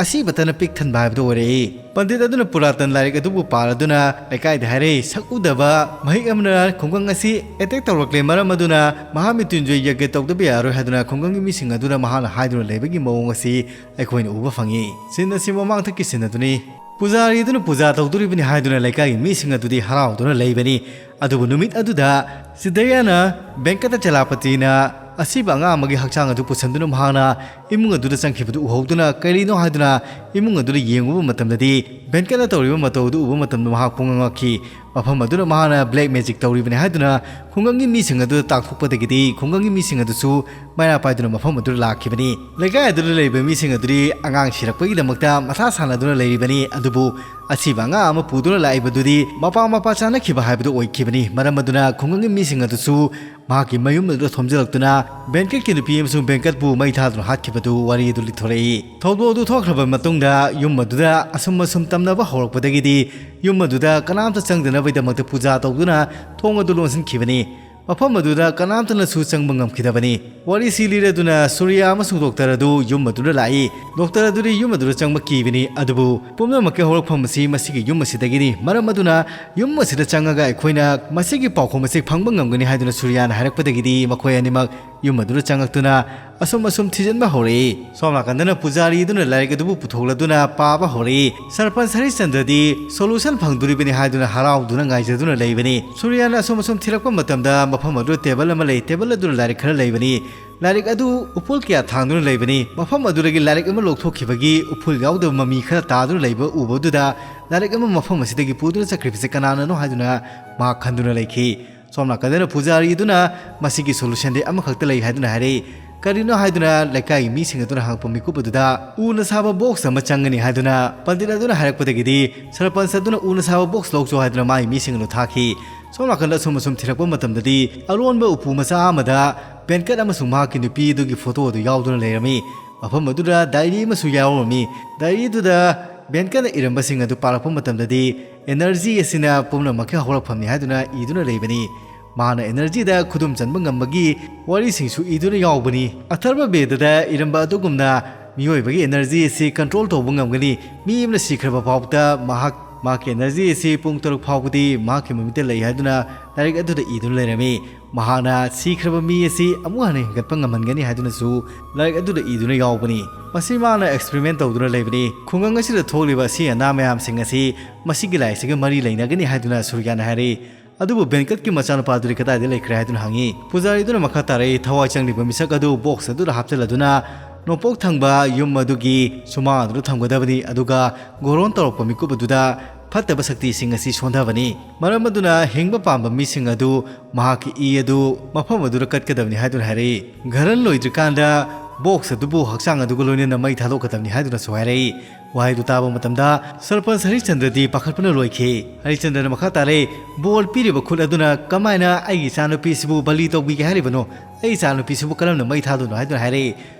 ꯑꯁꯤꯕꯇꯅ ꯄꯤꯛ ꯊꯟꯕ ꯍꯥꯏꯕꯗꯨ ꯑꯣꯏꯔꯛꯏ꯫ ꯄꯟꯗꯤꯠ ꯑꯗꯨꯅ ꯄꯨꯔꯥꯇꯟ ꯂꯥꯏꯔꯤꯛ ꯑꯗꯨꯕꯨ ꯄꯥꯔꯗꯨꯅ ꯂꯩꯀꯥꯏꯗ ꯍꯥꯏꯔꯛꯏ, ꯁꯛ ꯎꯗꯕ ꯃꯍꯤꯛ ꯑꯃꯅ ꯈꯨꯡꯒꯪ ꯑꯁꯤ ꯑꯦꯇꯦꯛ ꯇꯧꯔꯛꯂꯦ, ꯃꯔꯝ ꯑꯗꯨꯅ ꯃꯍꯥꯃ꯭ꯔꯤꯇ꯭ꯌꯨꯟꯖꯣꯏ ꯌꯒ꯭ꯌ ꯇꯧꯗꯕ ꯌꯥꯔꯣꯏ ꯍꯥꯏꯗꯨꯅ ꯈꯨꯡꯒꯪꯒꯤ ꯃꯤꯁꯤꯡ ꯑꯗꯨꯅ ꯃꯍꯥꯛꯅ ꯍꯥꯏꯗꯨꯅ ꯂꯩꯕꯒꯤ ꯃꯑꯣꯡ ꯑꯁꯤ ꯑꯩꯈꯣꯏꯅ ꯎꯕ ꯐꯪꯉꯤ꯫ ꯁꯤꯟ ꯑꯁꯤ ꯃꯃꯥꯡꯊꯛꯀꯤ ꯁꯤꯟ ꯑꯗꯨꯅꯤ꯫ ꯄꯨꯖꯥꯔꯤ ꯑꯗꯨꯅ ꯄꯨꯖꯥ ꯇꯧꯗꯣꯔꯤꯕꯅꯤ ꯍꯥꯏꯗꯨꯅ ꯂꯩꯀꯥꯏꯒꯤ ꯃꯤꯁꯤꯡ ꯑꯗꯨꯗꯤ ꯍꯔꯥꯎꯗꯨꯅ ꯂꯩꯕꯅꯤ꯫ ꯑꯗꯨꯕꯨ ꯅꯨꯃꯤꯠ ꯑꯗꯨꯗ ꯁꯤꯗꯌꯥꯅ ꯚꯦꯡꯀꯇꯆꯂꯥꯄꯇꯤꯅ ꯑꯁꯤꯕ ꯑꯉꯥꯡ ꯑꯃꯒꯤ ꯍꯛꯆꯥꯡ ꯑꯗꯨ ꯄꯨꯁꯟꯗꯨꯅ ꯃꯍꯥꯛꯅ ꯏꯃꯨꯡ ꯑꯗꯨꯗ ꯆꯪꯈꯤꯕꯗꯨ ꯎꯍꯧꯗꯨꯅ ꯀꯔꯤꯅꯣ ꯍꯥꯏꯗꯨꯅ ꯏꯃꯨꯡ ꯑꯗꯨꯗ ꯌꯦꯡꯉꯨꯕ ꯃꯇꯝꯗꯗꯤ ꯚꯦꯡꯀꯠꯅ ꯇꯧꯔꯤꯕ ꯃꯇꯧ ꯑꯗꯨ ꯎꯕ ꯃꯇꯝꯗ ꯃꯍꯥꯛ ꯄꯨꯡꯉꯛ ꯉꯛꯈꯤ꯫ ꯃꯐꯝ ꯑꯗꯨꯗ ꯃꯍꯥꯛꯅ ꯕ꯭ꯂꯦꯛ ꯃꯦꯖꯤꯛ ꯇꯧꯔꯤꯕꯅꯤ ꯍꯥꯏꯗꯨꯅ ꯈꯨꯡꯒꯪꯒꯤ ꯃꯤꯁꯤꯡ ꯑꯗꯨꯗ ꯇꯥꯛꯊꯣꯛꯄꯗꯒꯤꯗꯤ ꯈꯨꯡꯒꯪꯒꯤ ꯃꯤꯁꯤꯡ ꯑꯗꯨꯁꯨ ꯃꯩꯔꯥ ꯄꯥꯏꯗꯨꯅ ꯃꯐꯝ ꯑꯗꯨꯗ ꯂꯥꯛꯈꯤꯕꯅꯤ꯫ ꯂꯩꯀꯥꯏ ꯑꯗꯨꯗ ꯂꯩꯕ ꯃꯤꯁꯤꯡ ꯑꯗꯨꯗꯤ ꯑꯉꯥꯡ ꯁꯤꯔꯛꯄꯒꯤꯗꯃꯛꯇ ꯃꯊꯥ ꯁꯥꯟꯅꯗꯨꯅ ꯂꯩꯔꯤꯕꯅꯤ꯫ ꯑꯗꯨꯕꯨ ꯑꯁꯤꯕ ꯑꯉꯥꯡ ꯑꯃ ꯄꯨꯗꯨꯅ ꯂꯥꯛꯏꯕꯗꯨꯗꯤ ꯃꯄꯥ ꯃꯄꯥ ꯆꯥꯅꯈꯤꯕ ꯍꯥꯏꯕꯗꯨ ꯑꯣꯏꯈꯤꯕꯅꯤ꯫ ꯃꯔꯝ ꯑꯗꯨꯅ ꯈꯨꯡꯒꯪꯒꯤ ꯃꯤꯁꯤꯡ ꯑꯗꯨꯁꯨ ꯃꯍꯥꯛꯀꯤ ꯃꯌꯨꯝ ꯑꯗꯨꯗ ꯊꯣꯝꯖꯤꯜꯂꯛꯇꯨꯅ ꯚꯦꯡꯀꯠꯀꯤ ꯅꯨꯄꯤ ꯑꯃꯁꯨꯡ ꯚꯦꯡꯀꯠꯄꯨ ꯃꯩ ꯊꯥꯗꯨꯅ ꯍꯥꯠꯈꯤꯕꯗꯨ ꯋꯥꯔꯤ ꯑꯗꯨ ꯂꯤꯊꯣꯔꯛꯏ꯫ ꯊꯧꯗꯣꯛ ꯑꯗꯨ ꯊꯣꯛꯈ꯭ꯔꯕ ꯃꯇꯨꯡꯗ ꯌꯨꯝ ꯑꯗꯨꯗ ꯑꯁꯨꯝ ꯑꯁꯨꯝ ꯇꯝꯅꯕ ꯍꯧꯔꯛꯄꯗꯒꯤꯗꯤ ꯌꯨꯝ ꯑꯗꯨꯗ ꯀꯅꯥꯝꯇ ꯆꯪꯗꯅꯕꯒꯤꯗꯃꯛꯇ ꯄꯨꯖꯥ ꯇꯧꯗꯨꯅ ꯊꯣꯡ ꯑꯗꯨ ꯂꯣꯟꯁꯤꯟꯈꯤꯕꯅꯤ꯫ ꯃꯐꯝ ꯑꯗꯨꯗ ꯀꯅꯥꯝꯇꯅꯁꯨ ꯆꯪꯕ ꯉꯝꯈꯤꯗꯕꯅꯤ꯫ ꯋꯥꯔꯤꯁꯤ ꯂꯤꯔꯗꯨꯅ ꯁꯨꯔꯤꯌꯥ ꯑꯃꯁꯨꯡ ꯗꯣꯛꯇꯔ ꯑꯗꯨ ꯌꯨꯝ ꯑꯗꯨꯗ ꯂꯥꯛꯏ꯫ ꯗꯣꯛꯇꯔ ꯑꯗꯨꯗꯤ ꯌꯨꯝ ꯑꯗꯨꯗ ꯆꯪꯕ ꯀꯤꯕꯅꯤ, ꯑꯗꯨꯕꯨ ꯄꯨꯝꯅꯃꯛꯀꯤ ꯍꯧꯔꯛꯐꯝ ꯑꯁꯤ ꯃꯁꯤꯒꯤ ꯌꯨꯝ ꯑꯁꯤꯗꯒꯤꯅꯤ꯫ ꯃꯔꯝ ꯑꯗꯨꯅ ꯌꯨꯝ ꯑꯁꯤꯗ ꯆꯪꯉꯒ ꯑꯩꯈꯣꯏꯅ ꯃꯁꯤꯒꯤ ꯄꯥꯎꯈꯨꯝ ꯑꯁꯤ ꯐꯪꯕ ꯉꯝꯒꯅꯤ ꯍꯥꯏꯗꯨꯅ ꯁꯨꯔꯤꯌꯥꯅ ꯍꯥꯏꯔꯛꯄꯗꯒꯤꯗꯤ ꯃꯈꯣꯏ ꯑꯅꯤꯃꯛ ꯌꯨꯝ ꯑꯗꯨꯗ ꯆꯪꯉꯛꯇꯨꯅ ꯑꯁꯨꯝ ꯑꯁꯨꯝ ꯊꯤꯖꯤꯟꯕ ꯍꯧꯔꯛꯏ꯫ ꯁꯣꯝ ꯅꯥꯀꯟꯗꯅ ꯄꯨꯖꯥꯔꯤ ꯑꯗꯨꯅ ꯂꯥꯏꯔꯤꯛ ꯑꯗꯨꯕꯨ ꯄꯨꯊꯣꯛꯂꯗꯨꯅ ꯄꯥꯕ ꯍꯧꯔꯛꯏ꯫ ꯁꯔꯄꯟꯆ ꯍꯔꯤꯆꯟꯗ꯭ꯔꯗꯤ ꯁꯣꯂꯨꯁꯟ ꯐꯪꯗꯣꯔꯤꯕꯅꯤ ꯍꯥꯏꯗꯨꯅ ꯍꯔꯥꯎꯗꯨꯅ ꯉꯥꯏꯖꯗꯨꯅ ꯂꯩꯕꯅꯤ꯫ ꯁꯨꯔꯤꯌꯥꯅ ꯑꯁꯨꯝ ꯑꯁꯨꯝ ꯊꯤꯔꯛꯄ ꯃꯇꯝꯗ ꯃꯐꯝ ꯑꯗꯨꯗ ꯇꯦꯕꯜ ꯑꯃ ꯂꯩ꯫ ꯇꯦꯕꯜ ꯑꯗꯨꯗ ꯂꯥꯏꯔꯤꯛ ꯈꯔ ꯂꯩꯕꯅꯤ꯫ ꯂꯥꯏꯔꯤꯛ ꯑꯗꯨ ꯎꯐꯨꯜ ꯀꯌꯥ ꯊꯥꯡꯗꯨꯅ ꯂꯩꯕꯅꯤ꯫ ꯃꯐꯝ ꯑꯗꯨꯗꯒꯤ ꯂꯥꯏꯔꯤꯛ ꯑꯃ ꯂꯧꯊꯣꯛꯈꯤꯕꯒꯤ ꯎꯐꯨꯜ ꯌꯥꯎꯗꯕ ꯃꯃꯤ ꯈꯔ ꯇꯥꯗꯨꯅ ꯂꯩꯕ ꯎꯕꯗꯨꯗ ꯂꯥꯏꯔꯤꯛ ꯑꯃ ꯃꯐꯝ ꯑꯁꯤꯗꯒꯤ ꯄꯨꯗꯨꯅ ꯆꯠꯈ꯭ꯔꯤꯕꯁꯦ ꯀꯅꯥꯅꯅꯣ ꯍꯥꯏꯗꯨꯅ ꯃꯍꯥꯛ ꯈꯟꯗꯨꯅ ꯂꯩꯈꯤ꯫ ꯁꯣꯝ ꯅꯥꯀꯟꯗꯅ ꯄꯨꯖꯥꯔꯤ ꯑꯗꯨꯅ ꯃꯁꯤꯒꯤ ꯁꯣꯂꯨꯁꯟꯗꯤ ꯑꯃꯈꯛꯇ ꯂꯩ ꯍꯥꯏꯗꯨꯅ ꯍꯥꯏꯔꯛꯏ꯫ ꯀꯔꯤꯅꯣ ꯍꯥꯏꯗꯨꯅ ꯂꯩꯀꯥꯏꯒꯤ ꯃꯤꯁꯤꯡ ꯑꯗꯨꯅ ꯍꯪꯉꯛꯄ ꯃꯤꯀꯨꯞ ꯑꯗꯨꯗ ꯎꯅ ꯁꯥꯕ ꯕꯣꯛꯁ ꯑꯃ ꯆꯪꯒꯅꯤ ꯍꯥꯏꯗꯨꯅ ꯄꯟꯗꯤꯠ ꯑꯗꯨꯅ ꯍꯥꯏꯔꯛꯄꯗꯒꯤꯗꯤ ꯁꯔꯄꯟꯆ ꯑꯗꯨꯅ ꯎꯅ ꯁꯥꯕ ꯕꯣꯛꯁ ꯂꯧꯆꯣ ꯍꯥꯏꯗꯨꯅ ꯃꯥꯒꯤ ꯃꯤꯁꯤꯡ ꯑꯗꯨ ꯊꯥꯈꯤ꯫ ꯁꯣꯝ ꯅꯥꯀꯟꯗ ꯑꯁꯨꯝ ꯑꯁꯨꯝ ꯊꯤꯔꯛꯄ ꯃꯇꯝꯗꯗꯤ ꯑꯔꯣꯟꯕ ꯎꯄꯨ ꯃꯆꯥ ꯑꯃꯗ ꯕꯦꯟꯀꯠ ꯑꯃꯁꯨꯡ ꯃꯍꯥꯛꯀꯤ ꯅꯨꯄꯤ ꯑꯗꯨꯒꯤ ꯐꯣꯇꯣ ꯑꯗꯨ ꯌꯥꯎꯗꯨꯅ ꯂꯩꯔꯝꯃꯤ꯫ ꯃꯐꯝ ꯑꯗꯨꯗ ꯗꯥꯏꯔꯤ ꯑꯃꯁꯨ ꯌꯥꯎꯔꯝꯃꯤ꯫ ꯗꯥꯏꯔꯤ ꯑꯗꯨꯗ ꯕꯦꯟꯀꯠꯅ ꯏꯔꯝꯕꯁꯤꯡ ꯑꯗꯨ ꯄꯥꯔꯛꯄ ꯃꯇꯝꯗꯗꯤ, ꯑꯦꯅꯔꯖꯤ ꯑꯁꯤꯅ ꯄꯨꯝꯅꯃꯛꯀꯤ ꯍꯧꯔꯛꯐꯝꯅꯤ ꯍꯥꯏꯗꯨꯅ ꯏꯗꯨꯅ ꯂꯩꯕꯅꯤ꯫ ꯃꯍꯥꯛꯅ ꯑꯦꯅꯔꯖꯤꯗ ꯈꯨꯗꯨꯝ ꯆꯟꯕ ꯉꯝꯕꯒꯤ ꯋꯥꯔꯤꯁꯤꯡꯁꯨ ꯏꯗꯨꯅ ꯌꯥꯎꯕꯅꯤ꯫ ꯑꯊꯔꯕ ꯕꯦꯗꯗ ꯏꯔꯝꯕ ꯑꯗꯨꯒꯨꯝꯅ, ꯃꯤꯑꯣꯏꯕꯒꯤ ꯑꯦꯅꯔꯖꯤ ꯑꯁꯤ ꯀꯟꯇ꯭ꯔꯣꯜ ꯇꯧꯕ ꯉꯝꯒꯅꯤ꯫ ꯃꯤ ꯑꯃꯅ ꯁꯤꯈ꯭ꯔꯕ ꯐꯥꯎꯕꯗ ꯃꯍꯥꯛ, ꯃꯍꯥꯛꯀꯤ ꯑꯦꯅꯔꯖꯤ ꯑꯁꯤ ꯄꯨꯡ ꯇꯔꯨꯛ ꯐꯥꯎꯕꯗꯤ ꯃꯍꯥꯛꯀꯤ ꯃꯃꯤꯠꯇ ꯂꯩ ꯍꯥꯏꯗꯨꯅ ꯂꯥꯏꯔꯤꯛ ꯑꯗꯨꯗ ꯏꯗꯨꯅ ꯂꯩꯔꯝꯃꯤ꯫ ꯃꯍꯥꯛꯅ ꯁꯤꯈ꯭ꯔꯕ ꯃꯤ ꯑꯁꯤ ꯑꯃꯨꯛ ꯍꯟꯅ ꯍꯤꯡꯒꯠꯄ ꯉꯝꯍꯟꯒꯅꯤ ꯍꯥꯏꯗꯨꯅꯁꯨ ꯂꯥꯏꯔꯤꯛ ꯑꯗꯨꯗ ꯏꯗꯨꯅ ꯌꯥꯎꯕꯅꯤ꯫ ꯃꯁꯤ ꯃꯍꯥꯛꯅ ꯑꯦꯛꯁꯄꯦꯔꯤꯃꯦꯟ ꯇꯧꯗꯨꯅ ꯂꯩꯕꯅꯤ꯫ ꯈꯨꯡꯒꯪ ꯑꯁꯤꯗ ꯊꯣꯛꯂꯤꯕ ꯑꯁꯤ ꯑꯅꯥ ꯃꯌꯥꯝꯁꯤꯡ ꯑꯁꯤ ꯃꯁꯤꯒꯤ ꯂꯥꯏꯔꯤꯛꯁꯤꯒ ꯃꯔꯤ ꯂꯩꯅꯒꯅꯤ ꯍꯥꯏꯗꯨꯅ ꯁꯨꯔꯤꯌꯥꯅ ꯍꯥꯏꯔꯤ꯫ ꯑꯗꯨꯕꯨ ꯕꯦꯟꯀꯠꯀꯤ ꯃꯆꯥꯅꯨꯄꯥꯗꯨꯗꯤ ꯀꯗꯥꯏꯗ ꯂꯩꯈ꯭ꯔꯦ ꯍꯥꯏꯗꯨꯅ ꯍꯪꯉꯤ꯫ ꯄꯨꯖꯥꯔꯤꯗꯨꯅ ꯃꯈꯥ ꯇꯥꯔꯛꯏ, ꯊꯋꯥꯏ ꯆꯪꯂꯤꯕ ꯃꯤꯁꯛ ꯑꯗꯨ ꯕꯣꯛꯁ ꯑꯗꯨꯗ ꯍꯥꯞꯆꯤꯜꯂꯗꯨꯅ ꯅꯣꯡꯄꯣꯛ ꯊꯪꯕ ꯌꯨꯝ ꯑꯗꯨꯒꯤ ꯁꯨꯃꯥꯡ ꯑꯗꯨꯗ ꯊꯝꯒꯗꯕꯅꯤ, ꯑꯗꯨꯒ ꯒꯣꯔꯣꯟ ꯇꯧꯔꯛꯄ ꯃꯤꯀꯨꯞ ꯑꯗꯨꯗ ꯐꯠꯇꯕ ꯁꯛꯇꯤꯁꯤꯡ ꯑꯁꯤ ꯁꯣꯟꯊꯕꯅꯤ꯫ ꯃꯔꯝ ꯑꯗꯨꯅ ꯍꯤꯡꯕ ꯄꯥꯝꯕ ꯃꯤꯁꯤꯡ ꯑꯗꯨ ꯃꯍꯥꯛꯀꯤ ꯏ ꯑꯗꯨ ꯃꯐꯝ ꯑꯗꯨꯗ ꯀꯠꯀꯗꯕꯅꯤ ꯍꯥꯏꯗꯨꯅ ꯍꯥꯏꯔꯛꯏ꯫ ꯘꯔꯟ ꯂꯣꯏꯗ꯭ꯔꯤꯀꯥꯟꯗ ꯕꯣꯛꯁ ꯑꯗꯨꯕꯨ ꯍꯛꯆꯥꯡ ꯑꯗꯨꯒ ꯂꯣꯏꯅꯅ ꯃꯩ ꯊꯥꯗꯣꯛꯀꯗꯕꯅꯤ ꯍꯥꯏꯗꯨꯅꯁꯨ ꯍꯥꯏꯔꯛꯏ꯫ ꯋꯥꯍꯩꯗꯨ ꯇꯥꯕ ꯃꯇꯝꯗ ꯁꯔꯄꯟꯆ ꯍꯔꯤꯆꯟꯗ꯭ꯔꯗꯤ ꯄꯥꯈꯠꯄꯅ ꯂꯣꯏꯈꯤ꯫ ꯍꯔꯤꯆꯟꯗ꯭ꯔꯅ ꯃꯈꯥ ꯇꯥꯔꯛꯏ, "ꯕꯣꯔ ꯄꯤꯔꯤꯕ ꯈꯨꯠ ꯑꯗꯨꯅ ꯀꯃꯥꯏꯅ ꯑꯩꯒꯤ ꯏꯆꯥꯅꯨꯄꯤꯁꯤꯕꯨ ꯕꯂꯤ ꯇꯧꯕꯤꯒꯦ ꯍꯥꯏꯔꯤꯕꯅꯣ? ꯑꯩ ꯏꯆꯥꯅꯨꯄꯤꯁꯤꯕꯨ ꯀꯔꯝꯅ ꯃꯩ ꯊꯥꯗꯣꯏꯅꯣ?" ꯍꯥꯏꯗꯨꯅ ꯍꯥꯏꯔꯛꯏ꯫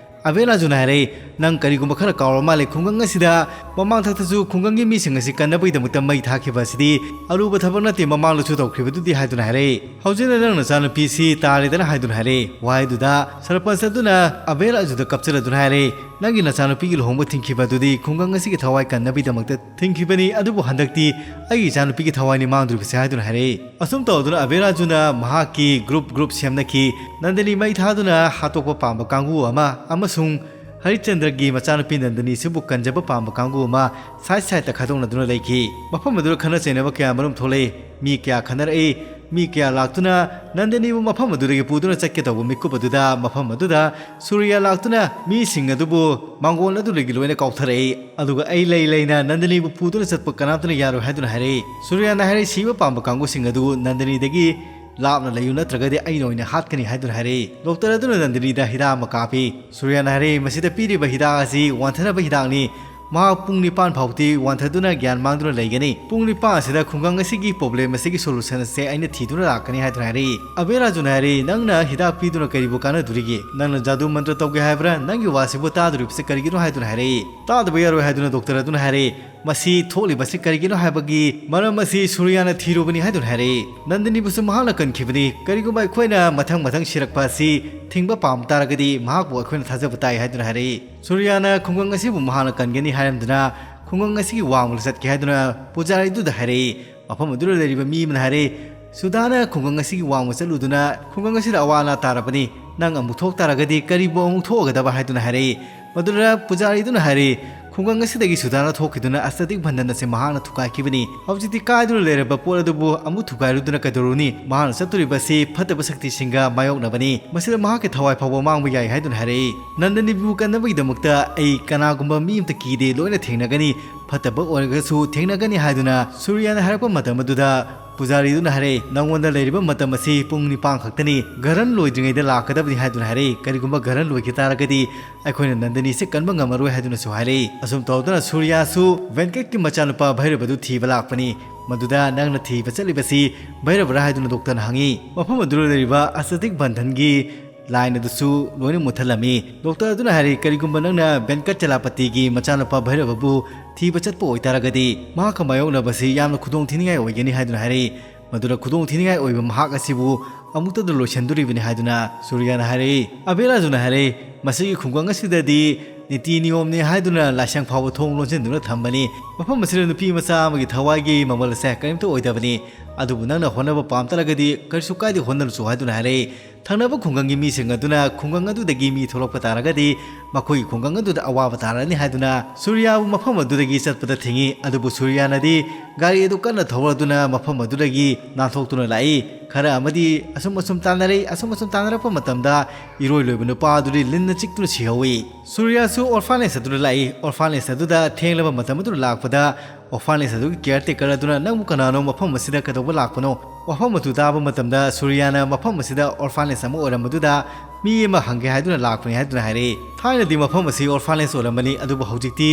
ꯑꯕꯦꯂꯥꯖꯨꯅ ꯍꯥꯏꯔꯛꯏ, "ꯅꯪ ꯀꯔꯤꯒꯨꯝꯕ ꯈꯔ ꯀꯥꯎꯔ ꯃꯥꯜꯂꯦ꯫ ꯈꯨꯡꯒꯪ ꯑꯁꯤꯗ ꯃꯃꯥꯡꯊꯛꯇꯁꯨ ꯈꯨꯡꯒꯪꯒꯤ ꯃꯤꯁꯤꯡ ꯑꯁꯤ ꯀꯟꯅꯕꯒꯤꯗꯃꯛꯇ ꯃꯩ ꯊꯥꯈꯤꯕ ꯑꯁꯤꯗꯤ ꯑꯔꯨꯕ ꯊꯕꯛ ꯅꯠꯇꯦ, ꯃꯃꯥꯡꯗꯁꯨ ꯇꯧꯈ꯭ꯔꯤꯕꯗꯨꯗꯤ" ꯍꯥꯏꯗꯨꯅ ꯍꯥꯏꯔꯛꯏ꯫ "ꯍꯧꯖꯤꯛꯅ ꯅꯪ ꯅꯆꯥꯅꯨꯄꯤꯁꯤ ꯇꯥꯔꯦꯗꯅ" ꯍꯥꯏꯗꯨꯅ ꯍꯥꯏꯔꯛꯏ꯫ ꯋꯥꯍꯩꯗꯨꯗ ꯁꯔꯄꯟꯆ ꯑꯗꯨꯅ ꯑꯕꯦꯂꯥꯖꯨꯗ ꯀꯞꯆꯔꯗꯨꯅ ꯍꯥꯏꯔꯛꯏ, "ꯅꯪꯒꯤ ꯅꯆꯥꯅꯨꯄꯤꯒꯤ ꯂꯨꯍꯣꯡꯕ ꯊꯤꯡꯈꯤꯕ ꯑꯗꯨꯗꯤ ꯈꯨꯡꯒꯪ ꯑꯁꯤꯒꯤ ꯊꯋꯥꯏ ꯀꯟꯅꯕꯒꯤꯗꯃꯛꯇ ꯊꯤꯡꯈꯤꯕꯅꯤ, ꯑꯗꯨꯕꯨ ꯍꯟꯗꯛꯇꯤ ꯑꯩꯒꯤ ꯏꯆꯥꯅꯨꯄꯤꯒꯤ ꯊꯋꯥꯏꯅꯤ ꯃꯥꯡꯗꯣꯔꯤꯕꯁꯦ" ꯍꯥꯏꯗꯨꯅ ꯍꯥꯏꯔꯛꯏ꯫ ꯑꯁꯨꯝ ꯇꯧꯗꯨꯅ ꯑꯕꯦꯂꯥꯖꯨꯅ ꯃꯍꯥꯛꯀꯤ ꯒ꯭ꯔꯨꯞ ꯒ꯭ꯔꯨꯞ ꯁꯦꯝꯅꯈꯤ꯫ ꯅꯟꯗꯅꯤ ꯃꯩ ꯊꯥꯗꯨꯅ ꯍꯥꯠꯇꯣꯛꯄ ꯄꯥꯝꯕ ꯀꯥꯡꯕꯨ ꯑꯃ ꯑꯃꯁꯨꯡ ꯍꯔꯤꯆꯟꯗ꯭ꯔꯒꯤ ꯃꯆꯥꯅꯨꯄꯤ ꯅꯟꯗꯅꯤꯁꯤꯕꯨ ꯀꯟꯖꯕ ꯄꯥꯝꯕ ꯀꯥꯡꯕꯨ ꯑꯃ ꯁꯥꯏꯠ ꯁꯥꯏꯠꯇ ꯈꯥꯏꯗꯣꯛꯅꯗꯨꯅ ꯂꯩꯈꯤ꯫ ꯃꯐꯝ ꯑꯗꯨꯗ ꯈꯠꯅ ꯆꯩꯅꯕ ꯀꯌꯥ ꯃꯔꯨꯝ ꯊꯣꯛꯂꯛꯏ꯫ ꯃꯤ ꯀꯌꯥ ꯈꯠꯅꯔꯛꯏ꯫ ꯃꯤ ꯀꯌꯥ ꯂꯥꯛꯇꯨꯅ ꯅꯟꯗꯅꯤꯕꯨ ꯃꯐꯝ ꯑꯗꯨꯗꯒꯤ ꯄꯨꯗꯨꯅ ꯆꯠꯀꯦ ꯇꯧꯕ ꯃꯤꯀꯨꯞ ꯑꯗꯨꯗ ꯃꯐꯝ ꯑꯗꯨꯗ ꯁꯨꯔꯤꯌꯥ ꯂꯥꯛꯇꯨꯅ ꯃꯤꯁꯤꯡ ꯑꯗꯨꯕꯨ ꯃꯥꯡꯒꯣꯜ ꯑꯗꯨꯗꯒꯤ ꯂꯣꯏꯅ ꯀꯥꯎꯊꯔꯛꯏ꯫ ꯑꯗꯨꯒ ꯑꯩ ꯂꯩ ꯂꯩꯅ ꯅꯟꯗꯅꯤꯕꯨ ꯄꯨꯗꯨꯅ ꯆꯠꯄ ꯀꯅꯥꯝꯇꯅ ꯌꯥꯔꯣꯏ ꯍꯥꯏꯗꯨꯅ ꯍꯥꯏꯔꯛꯏ꯫ ꯁꯨꯔꯤꯌꯥꯅ ꯍꯥꯏꯔꯛꯏ, "ꯁꯤꯕ ꯄꯥꯝꯕ ꯀꯥꯡꯕꯨꯁꯤꯡ ꯑꯗꯨ ꯅꯟꯗꯅꯤꯗꯒꯤ ꯂꯥꯞꯅ ꯂꯩꯌꯨ, ꯅꯠꯇ꯭ꯔꯒꯗꯤ ꯑꯩꯅ ꯑꯣꯏꯅ ꯍꯥꯠꯀꯅꯤ" ꯍꯥꯏꯗꯨꯅ ꯍꯥꯏꯔꯛꯏ꯫ ꯗꯣꯛꯇꯔ ꯑꯗꯨꯅ ꯅꯟꯗꯅꯤꯗ ꯍꯤꯗꯥꯛ ꯑꯃ ꯀꯥꯞꯄꯤ꯫ ꯁꯨꯔꯤꯌꯥꯅ ꯍꯥꯏꯔꯛꯏ, "ꯃꯁꯤꯗ ꯄꯤꯔꯤꯕ ꯍꯤꯗꯥꯛ ꯑꯁꯤ ꯋꯥꯟꯊꯅꯕ ꯍꯤꯗꯥꯛꯅꯤ꯫ ꯃꯍꯥꯛ ꯄꯨꯡ ꯅꯤꯄꯥꯟ ꯐꯥꯎꯗꯤ ꯋꯥꯟꯊꯗꯨꯅ ꯒ꯭ꯌꯥꯟ ꯃꯥꯡꯗꯨꯅ ꯂꯩꯒꯅꯤ꯫ ꯄꯨꯡ ꯅꯤꯄꯥꯟ ꯑꯁꯤꯗ ꯈꯨꯡꯒꯪ ꯑꯁꯤꯒꯤ problem ꯑꯁꯤꯒꯤ solution ꯑꯁꯦ ꯑꯩꯅ ꯊꯤꯗꯨꯅ ꯂꯥꯛꯀꯅꯤ ꯍꯥꯏꯗꯨꯅ ꯍꯥꯏꯔꯛꯏ꯫ ꯑꯕꯦꯂꯥꯖꯨꯅ ꯍꯥꯏꯔꯛꯏ, "ꯅꯪꯅ ꯍꯤꯗꯥꯛ ꯄꯤꯗꯨꯅ ꯀꯔꯤꯕꯨ ꯀꯥꯟꯅꯗꯣꯔꯤꯒꯦ? ꯅꯪꯅ ꯖꯥꯗꯨ ꯃꯟꯇ꯭ꯔ ꯇꯧꯒꯦ ꯍꯥꯏꯕ꯭ꯔꯥ? ꯅꯪꯒꯤ ꯋꯥꯁꯤꯕꯨ ꯇꯥꯗꯣꯔꯤꯕꯁꯤ ꯀꯔꯤꯒꯤꯅꯣ?" ꯍꯥꯏꯗꯨꯅ ꯍꯥꯏꯔꯛꯏ꯫ "ꯇꯥꯗꯕ ꯌꯥꯔꯣꯏ" ꯍꯥꯏꯗꯨꯅ doctor ꯑꯗꯨꯅ ꯍꯥꯏꯔꯛꯏ꯫ "ꯃꯁꯤ ꯊꯣꯛꯂꯤꯕꯁꯤ ꯀꯔꯤꯒꯤꯅꯣ ꯍꯥꯏꯕꯒꯤ ꯃꯔꯝ ꯑꯁꯤ ꯁꯨꯔꯤꯌꯥꯅ ꯊꯤꯔꯨꯕꯅꯤ" ꯍꯥꯏꯗꯨꯅ ꯍꯥꯏꯔꯛꯏ꯫ ꯅꯟꯗꯅꯤꯕꯨꯁꯨ ꯃꯍꯥꯛꯅ ꯀꯟꯈꯤꯕꯅꯤ꯫ "ꯀꯔꯤꯒꯨꯝꯕ ꯑꯩꯈꯣꯏꯅ ꯃꯊꯪ ꯃꯊꯪ ꯁꯤꯔꯛꯄ ꯑꯁꯤ ꯊꯤꯡꯕ ꯄꯥꯝ ꯇꯥꯔꯒꯗꯤ ꯃꯍꯥꯛꯄꯨ ꯑꯩꯈꯣꯏꯅ ꯊꯥꯖꯕ ꯇꯥꯏ" ꯍꯥꯏꯗꯨꯅ ꯍꯥꯏꯔꯛꯏ꯫ ꯁꯨꯔꯤꯌꯥꯅ ꯈꯨꯡꯒꯪ ꯑꯁꯤꯕꯨ ꯃꯍꯥꯛꯅ ꯀꯟꯒꯅꯤ ꯍꯥꯏꯔꯝꯗꯨꯅ ꯈꯨꯡꯒꯪ ꯑꯁꯤꯒꯤ ꯋꯥꯡꯃꯗ ꯆꯠꯀꯦ ꯍꯥꯏꯗꯨꯅ ꯄꯨꯖꯥꯔꯤꯗꯨꯗ ꯍꯥꯏꯔꯛꯏ꯫ ꯃꯐꯝ ꯑꯗꯨꯗ ꯂꯩꯔꯤꯕ ꯃꯤ ꯑꯃꯅ ꯍꯥꯏꯔꯛꯏ, "ꯁꯨꯗꯥꯅ ꯈꯨꯡꯒꯪ ꯑꯁꯤꯒꯤ ꯋꯥꯡꯃ ꯆꯠꯂꯨꯗꯨꯅ ꯈꯨꯡꯒꯪ ꯑꯁꯤꯗ ꯑꯋꯥ ꯑꯅꯥ ꯇꯥꯔꯕꯅꯤ꯫ ꯅꯪ ꯑꯃꯨꯛ ꯊꯣꯛ ꯇꯥꯔꯒꯗꯤ ꯀꯔꯤꯕꯨ ꯑꯃꯨꯛ ꯊꯣꯛꯑꯒꯗꯕ?" ꯍꯥꯏꯗꯨꯅ ꯍꯥꯏꯔꯛꯏ꯫ ꯃꯗꯨꯗ ꯄꯨꯖꯥꯔꯤꯗꯨꯅ ꯍꯥꯏꯔꯛꯏ, "ꯈꯨꯡꯒꯪ ꯑꯁꯤꯗꯒꯤ ꯁꯨꯗꯥꯅ ꯊꯣꯛꯈꯤꯗꯨꯅ ꯑꯁꯇꯗꯤꯛ ꯚꯟꯗꯟ ꯑꯁꯤ ꯃꯍꯥꯛꯅ ꯊꯨꯒꯥꯏꯈꯤꯕꯅꯤ꯫ ꯍꯧꯖꯤꯛꯇꯤ ꯀꯥꯏꯗꯨꯅ ꯂꯩꯔꯕ ꯄꯣꯠ ꯑꯗꯨꯕꯨ ꯑꯃꯨꯛ ꯊꯨꯒꯥꯏꯔꯨꯗꯨꯅ ꯀꯩꯗꯧꯔꯨꯅꯤ? ꯃꯍꯥꯛꯅ ꯆꯠꯇꯣꯔꯤꯕ ꯑꯁꯤ ꯐꯠꯇꯕ ꯁꯛꯇꯤꯁꯤꯡꯒ ꯃꯥꯌꯣꯛꯅꯕꯅꯤ꯫ ꯃꯁꯤꯗ ꯃꯍꯥꯛꯀꯤ ꯊꯋꯥꯏ ꯐꯥꯎꯕ ꯃꯥꯡꯕ ꯌꯥꯏ" ꯍꯥꯏꯗꯨꯅ ꯍꯥꯏꯔꯛꯏ꯫ "ꯅꯟꯗꯅꯤꯕꯨ ꯀꯟꯅꯕꯒꯤꯗꯃꯛꯇ ꯑꯩ ꯀꯅꯥꯒꯨꯝꯕ ꯃꯤ ꯑꯃꯇ ꯀꯤꯗꯦ, ꯂꯣꯏꯅ ꯊꯦꯡꯅꯒꯅꯤ, ꯐꯠꯇꯕ ꯑꯣꯏꯔꯒꯁꯨ ꯊꯦꯡꯅꯒꯅꯤ" ꯍꯥꯏꯗꯨꯅ ꯁꯨꯔꯤꯌꯥꯅ ꯍꯥꯏꯔꯛꯄ ꯃꯇꯝ ꯑꯗꯨꯗ ꯄꯨꯖꯥꯔꯤꯗꯨꯅ ꯍꯥꯏꯔꯛꯏ, "ꯅꯉꯣꯟꯗ ꯂꯩꯔꯤꯕ ꯃꯇꯝ ꯑꯁꯤ ꯄꯨꯡ ꯅꯤꯄꯥꯟ ꯈꯛꯇꯅꯤ, ꯒꯔꯟ ꯂꯣꯏꯗ꯭ꯔꯤꯉꯩꯗ ꯂꯥꯛꯀꯗꯕꯅꯤ" ꯍꯥꯏꯗꯨꯅ ꯍꯥꯏꯔꯛꯏ꯫ "ꯀꯔꯤꯒꯨꯝꯕ ꯒꯔꯟ ꯂꯣꯏꯈꯤ ꯇꯥꯔꯒꯗꯤ ꯑꯩꯈꯣꯏꯅ ꯅꯟꯗꯅꯤꯁꯦ ꯀꯟꯕ ꯉꯝꯃꯔꯣꯏ" ꯍꯥꯏꯗꯨꯅꯁꯨ ꯍꯥꯏꯔꯛꯏ꯫ ꯑꯁꯨꯝ ꯇꯧꯗꯨꯅ ꯁꯨꯔꯤꯌꯥꯁꯨ ꯚꯦꯟꯀꯠꯀꯤ ꯃꯆꯥꯅꯨꯄꯥ ꯚꯩꯔꯕꯗꯨ ꯊꯤꯕ ꯂꯥꯛꯄꯅꯤ꯫ ꯃꯗꯨꯗ ꯅꯪꯅ ꯊꯤꯕ ꯆꯠꯂꯤꯕꯁꯤ ꯚꯩꯔꯕꯔꯥ ꯍꯥꯏꯗꯨꯅ ꯗꯣꯛꯇꯔꯅ ꯍꯪꯉꯤ꯫ ꯃꯐꯝ ꯑꯗꯨꯗ ꯂꯩꯔꯤꯕ ꯑꯁꯇꯗꯤꯛ ꯕꯟꯙꯟꯒꯤ ꯂꯥꯏꯟ ꯑꯗꯨꯁꯨ ꯂꯣꯏꯅ ꯃꯨꯠꯊꯠꯂꯝꯃꯤ꯫ ꯗꯣꯛꯇꯔ ꯑꯗꯨꯅ ꯍꯥꯏꯔꯤ, "ꯀꯔꯤꯒꯨꯝꯕ ꯅꯪꯅ ꯚꯦꯟꯀꯠ ꯆꯂꯥꯄꯇꯤꯒꯤ ꯃꯆꯥꯅꯨꯄꯥ ꯚꯩꯔꯕꯕꯨ ꯊꯤꯕ ꯆꯠꯄ ꯑꯣꯏꯇꯥꯔꯒꯗꯤ ꯃꯍꯥꯛꯀ ꯃꯥꯌꯣꯛꯅꯕꯁꯤ ꯌꯥꯝꯅ ꯈꯨꯗꯣꯡꯊꯤꯅꯤꯡꯉꯥꯏ ꯑꯣꯏꯒꯅꯤ" ꯍꯥꯏꯗꯨꯅ ꯍꯥꯏꯔꯛꯏ꯫ ꯃꯗꯨꯗ ꯈꯨꯗꯣꯡꯊꯤꯅꯤꯡꯉꯥꯏ ꯑꯣꯏꯕ ꯃꯍꯥꯛ ꯑꯁꯤꯕꯨ ꯑꯃꯨꯛꯇꯗ ꯂꯣꯏꯁꯤꯟꯗꯣꯔꯤꯕꯅꯤ ꯍꯥꯏꯗꯨꯅ ꯁꯨꯔꯤꯌꯥꯅ ꯍꯥꯏꯔꯛꯏ꯫ ꯑꯕꯦꯂꯥꯖꯨꯅ ꯍꯥꯏꯔꯛꯏ, "ꯃꯁꯤꯒꯤ ꯈꯨꯡꯒꯪ ꯑꯁꯤꯗꯗꯤ ꯅꯤꯇꯤ ꯅꯤꯌꯣꯝꯅꯤ ꯍꯥꯏꯗꯨꯅ ꯂꯥꯏꯁꯪ ꯐꯥꯎꯕ ꯊꯣꯡ ꯂꯣꯟꯁꯤꯟꯗꯨꯅ ꯊꯝꯕꯅꯤ꯫ ꯃꯐꯝ ꯑꯁꯤꯗ ꯅꯨꯄꯤ ꯃꯆꯥ ꯑꯃꯒꯤ ꯊꯋꯥꯏꯒꯤ ꯃꯃꯜ ꯑꯁꯦ ꯀꯔꯤꯝꯇ ꯑꯣꯏꯗꯕꯅꯤ꯫ ꯑꯗꯨꯕꯨ ꯅꯪꯅ ꯍꯣꯠꯅꯕ ꯄꯥꯝ ꯇꯥꯔꯒꯗꯤ ꯀꯔꯤꯁꯨ ꯀꯥꯏꯗꯦ, ꯍꯣꯠꯅꯔꯨꯆꯣ" ꯍꯥꯏꯗꯨꯅ ꯍꯥꯏꯔꯛꯏ꯫ ꯊꯪꯅꯕ ꯈꯨꯡꯒꯪꯒꯤ ꯃꯤꯁꯤꯡ ꯑꯗꯨꯅ ꯈꯨꯡꯒꯪ ꯑꯗꯨꯗꯒꯤ ꯃꯤ ꯊꯣꯛꯂꯛꯄ ꯇꯥꯔꯒꯗꯤ ꯃꯈꯣꯏꯒꯤ ꯈꯨꯡꯒꯪ ꯑꯗꯨꯗ ꯑꯋꯥꯕ ꯇꯥꯔꯅꯤ ꯍꯥꯏꯗꯨꯅ ꯁꯨꯔꯤꯌꯥꯕꯨ ꯃꯐꯝ ꯑꯗꯨꯗꯒꯤ ꯆꯠꯄꯗ ꯊꯤꯡꯏ꯫ ꯑꯗꯨꯕꯨ ꯁꯨꯔꯤꯌꯥꯅꯗꯤ ꯒꯥꯔꯤ ꯑꯗꯨ ꯀꯟꯅ ꯊꯧꯔꯗꯨꯅ ꯃꯐꯝ ꯑꯗꯨꯗꯒꯤ ꯅꯥꯟꯊꯣꯛꯇꯨꯅ ꯂꯥꯛꯏ꯫ ꯈꯔ ꯑꯃꯗꯤ ꯑꯁꯨꯝ ꯑꯁꯨꯝ ꯇꯥꯟꯅꯔꯛꯏ꯫ ꯑꯁꯨꯝ ꯑꯁꯨꯝ ꯇꯥꯟꯅꯔꯛꯄ ꯃꯇꯝꯗ ꯏꯔꯣꯏ ꯂꯣꯏꯕ ꯅꯨꯄꯥ ꯑꯗꯨꯗꯤ ꯂꯤꯟꯅ ꯆꯤꯛꯇꯨꯅ ꯁꯤꯍꯧꯏ꯫ ꯁꯨꯔꯤꯌꯥꯁꯨ orphanage ꯑꯗꯨꯗ ꯂꯥꯛꯏ꯫ Orphanage ꯑꯗꯨꯗ ꯊꯦꯡꯂꯕ ꯃꯇꯝ ꯑꯗꯨꯗ ꯂꯥꯛꯄꯗ orphanage ꯑꯗꯨꯒꯤ caretaker ꯑꯗꯨꯅ, "ꯅꯪꯕꯨ ꯀꯅꯥꯅꯣ? ꯃꯐꯝ ꯑꯁꯤꯗ ꯀꯩꯗꯧꯕ ꯂꯥꯛꯄꯅꯣ?" ꯋꯥꯐꯝ ꯑꯗꯨ ꯇꯥꯕ ꯃꯇꯝꯗ ꯁꯨꯔꯤꯌꯥꯅ ꯃꯐꯝ ꯑꯁꯤꯗ orphanage ꯑꯃ ꯑꯣꯏꯔꯝꯕꯗꯨꯗ ꯃꯤ ꯑꯃ ꯍꯪꯒꯦ ꯍꯥꯏꯗꯨꯅ ꯂꯥꯛꯄꯅꯤ ꯍꯥꯏꯗꯨꯅ ꯍꯥꯏꯔꯛꯏ꯫ ꯊꯥꯏꯅꯗꯤ ꯃꯐꯝ ꯑꯁꯤ orphanage ꯑꯣꯏꯔꯝꯕꯅꯤ, ꯑꯗꯨꯕꯨ ꯍꯧꯖꯤꯛꯇꯤ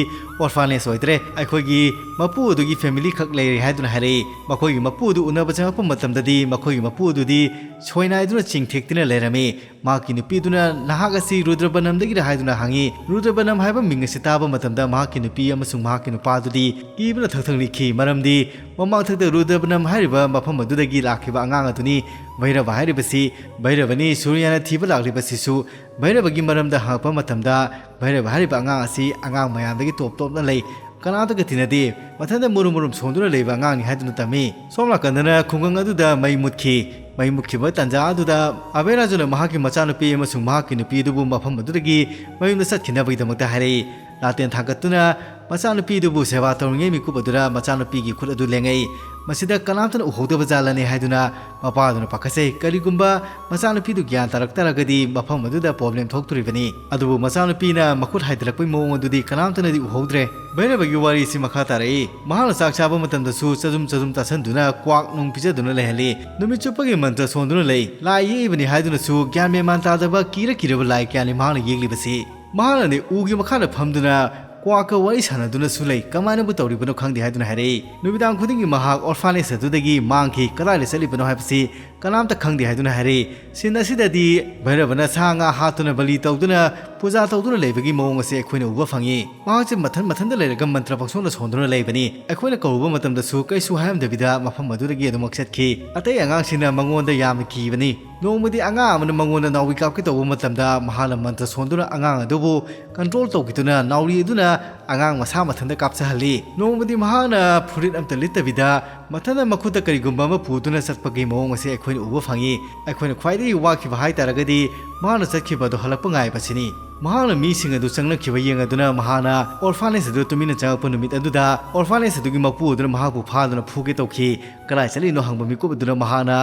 orphanage ꯑꯣꯏꯗ꯭ꯔꯦ꯫ ꯑꯩꯈꯣꯏꯒꯤ ꯃꯄꯨ ꯑꯗꯨꯒꯤ family ꯈꯛ ꯂꯩꯔꯦ ꯍꯥꯏꯗꯨꯅ ꯍꯥꯏꯔꯛꯏ꯫ ꯃꯈꯣꯏꯒꯤ ꯃꯄꯨ ꯑꯗꯨ ꯎꯅꯕ ꯆꯪꯉꯛꯄ ꯃꯇꯝꯗꯗꯤ ꯃꯈꯣꯏꯒꯤ ꯃꯄꯨ ꯑꯗꯨꯗꯤ ꯁꯣꯏꯅꯥꯏꯗꯨꯅ ꯆꯤꯡꯊꯦꯛꯇꯨꯅ ꯂꯩꯔꯝꯃꯤ꯫ ꯃꯍꯥꯛꯀꯤ ꯅꯨꯄꯤꯗꯨꯅ, "ꯅꯍꯥꯛ ꯑꯁꯤ ꯔꯨꯗ꯭ꯔꯕꯅꯝꯗꯒꯤꯔ?" ꯍꯥꯏꯗꯨꯅ ꯍꯪꯉꯤ꯫ ꯔꯨꯗ꯭ꯔꯕꯅꯝ ꯍꯥꯏꯕ ꯃꯤꯡ ꯑꯁꯤ ꯇꯥꯕ ꯃꯇꯝꯗ ꯃꯍꯥꯛꯀꯤ ꯅꯨꯄꯤ ꯑꯃꯁꯨꯡ ꯃꯍꯥꯛꯀꯤ ꯅꯨꯄꯥꯗꯨꯗꯤ ꯀꯤꯕꯅ ꯊꯛ ꯊꯛ ꯅꯤꯛꯈꯤ, ꯃꯔꯝꯗꯤ ꯃꯃꯥꯡꯊꯛꯇ ꯔꯨꯗ꯭ꯔꯕꯅꯝ ꯍꯥꯏꯔꯤꯕ ꯃꯐꯝ ꯑꯗꯨꯗꯒꯤ ꯂꯥꯛꯈꯤꯕ ꯑꯉꯥꯡ ꯑꯗꯨꯅꯤ꯫ ꯚꯩꯔꯕ ꯍꯥꯏꯔꯤꯕꯁꯤ ꯚꯩꯔꯕꯅꯤ, ꯁꯨꯔꯤꯌꯥꯅ ꯊꯤꯕ ꯂꯥꯛꯂꯤꯕꯁꯤꯁꯨ ꯚꯩꯔꯕꯒꯤ ꯃꯔꯝꯗ ꯍꯪꯉꯛꯄ ꯃꯇꯝꯗ, ꯚꯩꯔꯕ ꯍꯥꯏꯔꯤꯕ ꯑꯉꯥꯡ ꯑꯁꯤ ꯑꯉꯥꯡ ꯃꯌꯥꯝꯗꯒꯤ ꯇꯣꯞ ꯇꯣꯞꯅ ꯂꯩ, ꯀꯅꯥꯝꯇꯒ ꯇꯤꯟꯅꯗꯦ, ꯃꯊꯟꯇ ꯃꯨꯔꯨꯝ ꯃꯨꯔꯨꯝ ꯁꯣꯟꯗꯨꯅ ꯂꯩꯕ ꯑꯉꯥꯡꯅꯤ ꯍꯥꯏꯗꯨꯅ ꯇꯝꯃꯤ꯫ ꯁꯣꯝ ꯅꯥꯀꯟꯗꯅ ꯈꯨꯡꯒꯪ ꯑꯗꯨꯗ ꯃꯩ ꯃꯨꯠꯈꯤ꯫ ꯃꯩ ꯃꯨꯠꯈꯤꯕ ꯇꯥꯟꯖꯥ ꯑꯗꯨꯗ ꯑꯕꯦꯔꯥꯖꯨꯅ ꯃꯍꯥꯛꯀꯤ ꯃꯆꯥꯅꯨꯄꯤ ꯑꯃꯁꯨꯡ ꯃꯍꯥꯛꯀꯤ ꯅꯨꯄꯤ ꯑꯗꯨꯕꯨ ꯃꯐꯝ ꯑꯗꯨꯗꯒꯤ ꯃꯌꯨꯝꯗ ꯆꯠꯈꯤꯅꯕꯒꯤꯗꯃꯛꯇ ꯍꯥꯏꯔꯛꯏ꯫ ꯂꯥꯇꯦꯟ ꯊꯥꯡꯒꯠꯇꯨꯅ ꯃꯆꯥꯅꯨꯄꯤꯗꯨꯕꯨ ꯁꯦꯕꯥ ꯇꯧꯔꯤꯉꯩ ꯃꯤꯀꯨꯞ ꯑꯗꯨꯗ ꯃꯆꯥꯅꯨꯄꯤꯒꯤ ꯈꯨꯠ ꯑꯗꯨ ꯂꯦꯡꯉꯛꯏ꯫ ꯃꯁꯤꯗ ꯀꯅꯥꯝꯇꯅ ꯎꯍꯧꯗꯕ ꯖꯥꯠꯂꯅꯤ ꯍꯥꯏꯗꯨꯅ ꯃꯄꯥꯗꯨꯅ ꯄꯥꯈꯠꯆꯩ꯫ ꯀꯔꯤꯒꯨꯝꯕ ꯃꯆꯥꯅꯨꯄꯤꯗꯨ ꯒ꯭ꯌꯥꯟ ꯇꯥꯔꯛ ꯇꯥꯔꯒꯗꯤ ꯃꯐꯝ ꯑꯗꯨꯗ problem ꯊꯣꯛꯇꯣꯔꯤꯕꯅꯤ꯫ ꯑꯗꯨꯕꯨ ꯃꯆꯥꯅꯨꯄꯤꯅ ꯃꯈꯨꯠ ꯍꯥꯏꯊꯔꯛꯄꯒꯤ ꯃꯑꯣꯡ ꯑꯗꯨꯗꯤ ꯀꯅꯥꯝꯇꯅꯗꯤ ꯎꯍꯧꯗ꯭ꯔꯦ꯫ ꯚꯩꯔꯕꯒꯤ ꯋꯥꯔꯤꯁꯤ ꯃꯈꯥ ꯇꯥꯔꯛꯏ꯫ ꯃꯍꯥꯛꯅ ꯆꯥꯛ ꯆꯥꯕ ꯃꯇꯝꯗꯁꯨ ꯆꯖꯨꯝ ꯆꯖꯨꯝ ꯆꯥꯁꯤꯟꯗꯨꯅ ꯀ꯭ꯋꯥꯛ ꯅꯨꯡ ꯄꯤꯖꯗꯨꯅ ꯂꯩꯍꯜꯂꯤ꯫ ꯅꯨꯃꯤꯠ ꯆꯨꯞꯄꯒꯤ ꯃꯟꯇ꯭ꯔ ꯁꯣꯟꯗꯨꯅ ꯂꯩ꯫ ꯂꯥꯏ ꯌꯦꯛꯏꯕꯅꯤ ꯍꯥꯏꯗꯨꯅꯁꯨ ꯒ꯭ꯌꯥꯟ ꯃꯦꯟ ꯃꯥꯟ ꯇꯥꯗꯕ ꯀꯤꯔ ꯀꯤꯔꯕ ꯂꯥꯏ ꯀꯌꯥꯅꯤ ꯃꯍꯥꯛꯅ ꯌꯦꯛꯂꯤꯕꯁꯤ꯫ ꯃꯍꯥꯛꯅꯅꯦ ꯎꯒꯤ ꯃꯈꯥꯗ ꯐꯝꯗꯨꯅ ꯀ꯭ꯋꯥꯛꯀ ꯋꯥꯔꯤ ꯁꯥꯟꯅꯗꯨꯅꯁꯨ ꯂꯩ, ꯀꯃꯥꯏꯅꯕꯨ ꯇꯧꯔꯤꯕꯅꯣ ꯈꯪꯗꯦ ꯍꯥꯏꯗꯨꯅ ꯍꯥꯏꯔꯛꯏ꯫ ꯅꯨꯃꯤꯗꯥꯡ ꯈꯨꯗꯤꯡꯒꯤ ꯃꯍꯥꯛ orphanage ꯑꯗꯨꯗꯒꯤ ꯃꯥꯡꯈꯤ, ꯀꯗꯥꯏꯗ ꯆꯠꯂꯤꯕꯅꯣ ꯍꯥꯏꯕꯁꯤ ꯀꯅꯥꯝꯇ ꯈꯪꯗꯦ ꯍꯥꯏꯗꯨꯅ ꯍꯥꯏꯔꯛꯏ꯫ Scene ꯑꯁꯤꯗꯗꯤ ꯚꯩꯔꯕꯅ ꯁꯥ ꯉꯥ ꯍꯥꯠꯇꯨꯅ ꯕꯂꯤ ꯇꯧꯗꯨꯅ ꯄꯨꯖꯥ ꯇꯧꯗꯨꯅ ꯂꯩꯕꯒꯤ ꯃꯑꯣꯡ ꯑꯁꯤ ꯑꯩꯈꯣꯏꯅ ꯎꯕ ꯐꯪꯉꯤ꯫ ꯃꯍꯥꯛꯁꯦ ꯃꯊꯟ ꯃꯊꯟꯇ ꯂꯩꯔꯒ ꯃꯟꯇ꯭ꯔ ꯄꯪꯁꯣꯟꯗ ꯁꯣꯟꯗꯨꯅ ꯂꯩꯕꯅꯤ꯫ ꯑꯩꯈꯣꯏꯅ ꯀꯧꯔꯨꯕ ꯃꯇꯝꯗꯁꯨ ꯀꯩꯁꯨ ꯍꯥꯏꯔꯝꯗꯕꯤꯗ ꯃꯐꯝ ꯑꯗꯨꯗꯒꯤ ꯑꯗꯨꯃꯛ ꯆꯠꯈꯤ꯫ ꯑꯇꯩ ꯑꯉꯥꯡꯁꯤꯡꯅ ꯃꯉꯣꯟꯗ ꯌꯥꯝꯅ ꯀꯤꯕꯅꯤ꯫ ꯅꯣꯡꯃꯗꯤ ꯑꯉꯥꯡ ꯑꯃꯅ ꯃꯉꯣꯟꯗ ꯅꯥꯎꯔꯤ ꯀꯥꯞꯀꯦ ꯇꯧꯕ ꯃꯇꯝꯗ ꯃꯍꯥꯛꯅ ꯃꯟꯇ꯭ꯔ ꯁꯣꯟꯗꯨꯅ ꯑꯉꯥꯡ ꯑꯗꯨꯕꯨ control ꯇꯧꯈꯤꯗꯨꯅ ꯅꯥꯎꯔꯤ ꯑꯗꯨꯅ ꯑꯉꯥꯡ ꯃꯁꯥ ꯃꯊꯟꯇ ꯀꯥꯞꯆꯍꯜꯂꯤ꯫ ꯅꯣꯡꯃꯗꯤ ꯃꯍꯥꯛꯅ ꯐꯨꯔꯤꯠ ꯑꯝꯇ ꯂꯤꯠꯇꯕꯤꯗ ꯃꯊꯟꯇ ꯃꯈꯨꯠꯇ ꯀꯔꯤꯒꯨꯝꯕ ꯑꯃ ꯄꯨꯗꯨꯅ ꯆꯠꯄꯒꯤ ꯃꯑꯣꯡ ꯑꯁꯤ ꯑꯩꯈꯣꯏꯅ ꯎꯕ ꯐꯪꯉꯤ꯫ ꯑꯩꯈꯣꯏꯅ ꯈ꯭ꯋꯥꯏꯗꯒꯤ ꯋꯥꯈꯤꯕ ꯍꯥꯏ ꯇꯥꯔꯒꯗꯤ ꯃꯍꯥꯛꯅ ꯆꯠꯈꯤꯕ ꯑꯗꯨ ꯍꯜꯂꯛꯄ ꯉꯥꯏꯕꯁꯤꯅꯤ꯫ ꯃꯍꯥꯛꯅ ꯃꯤꯁꯤꯡ ꯑꯗꯨ ꯆꯪꯂꯛꯈꯤꯕ ꯌꯦꯡꯂꯗꯨꯅ ꯃꯍꯥꯛꯅ orphanage ꯑꯗꯨ ꯇꯨꯃꯤꯟꯅ ꯆꯪꯂꯛꯄ ꯅꯨꯃꯤꯠ ꯑꯗꯨꯗ orphanage ꯑꯗꯨꯒꯤ ꯃꯄꯨ ꯑꯗꯨꯅ ꯃꯍꯥꯛꯄꯨ ꯐꯥꯗꯨꯅ ꯐꯨꯒꯦ ꯇꯧꯈꯤ꯫ ꯀꯗꯥꯏ ꯆꯠꯂꯤꯅꯣ ꯍꯪꯕ ꯃꯤꯀꯨꯞ ꯑꯗꯨꯅ ꯃꯍꯥꯛꯅ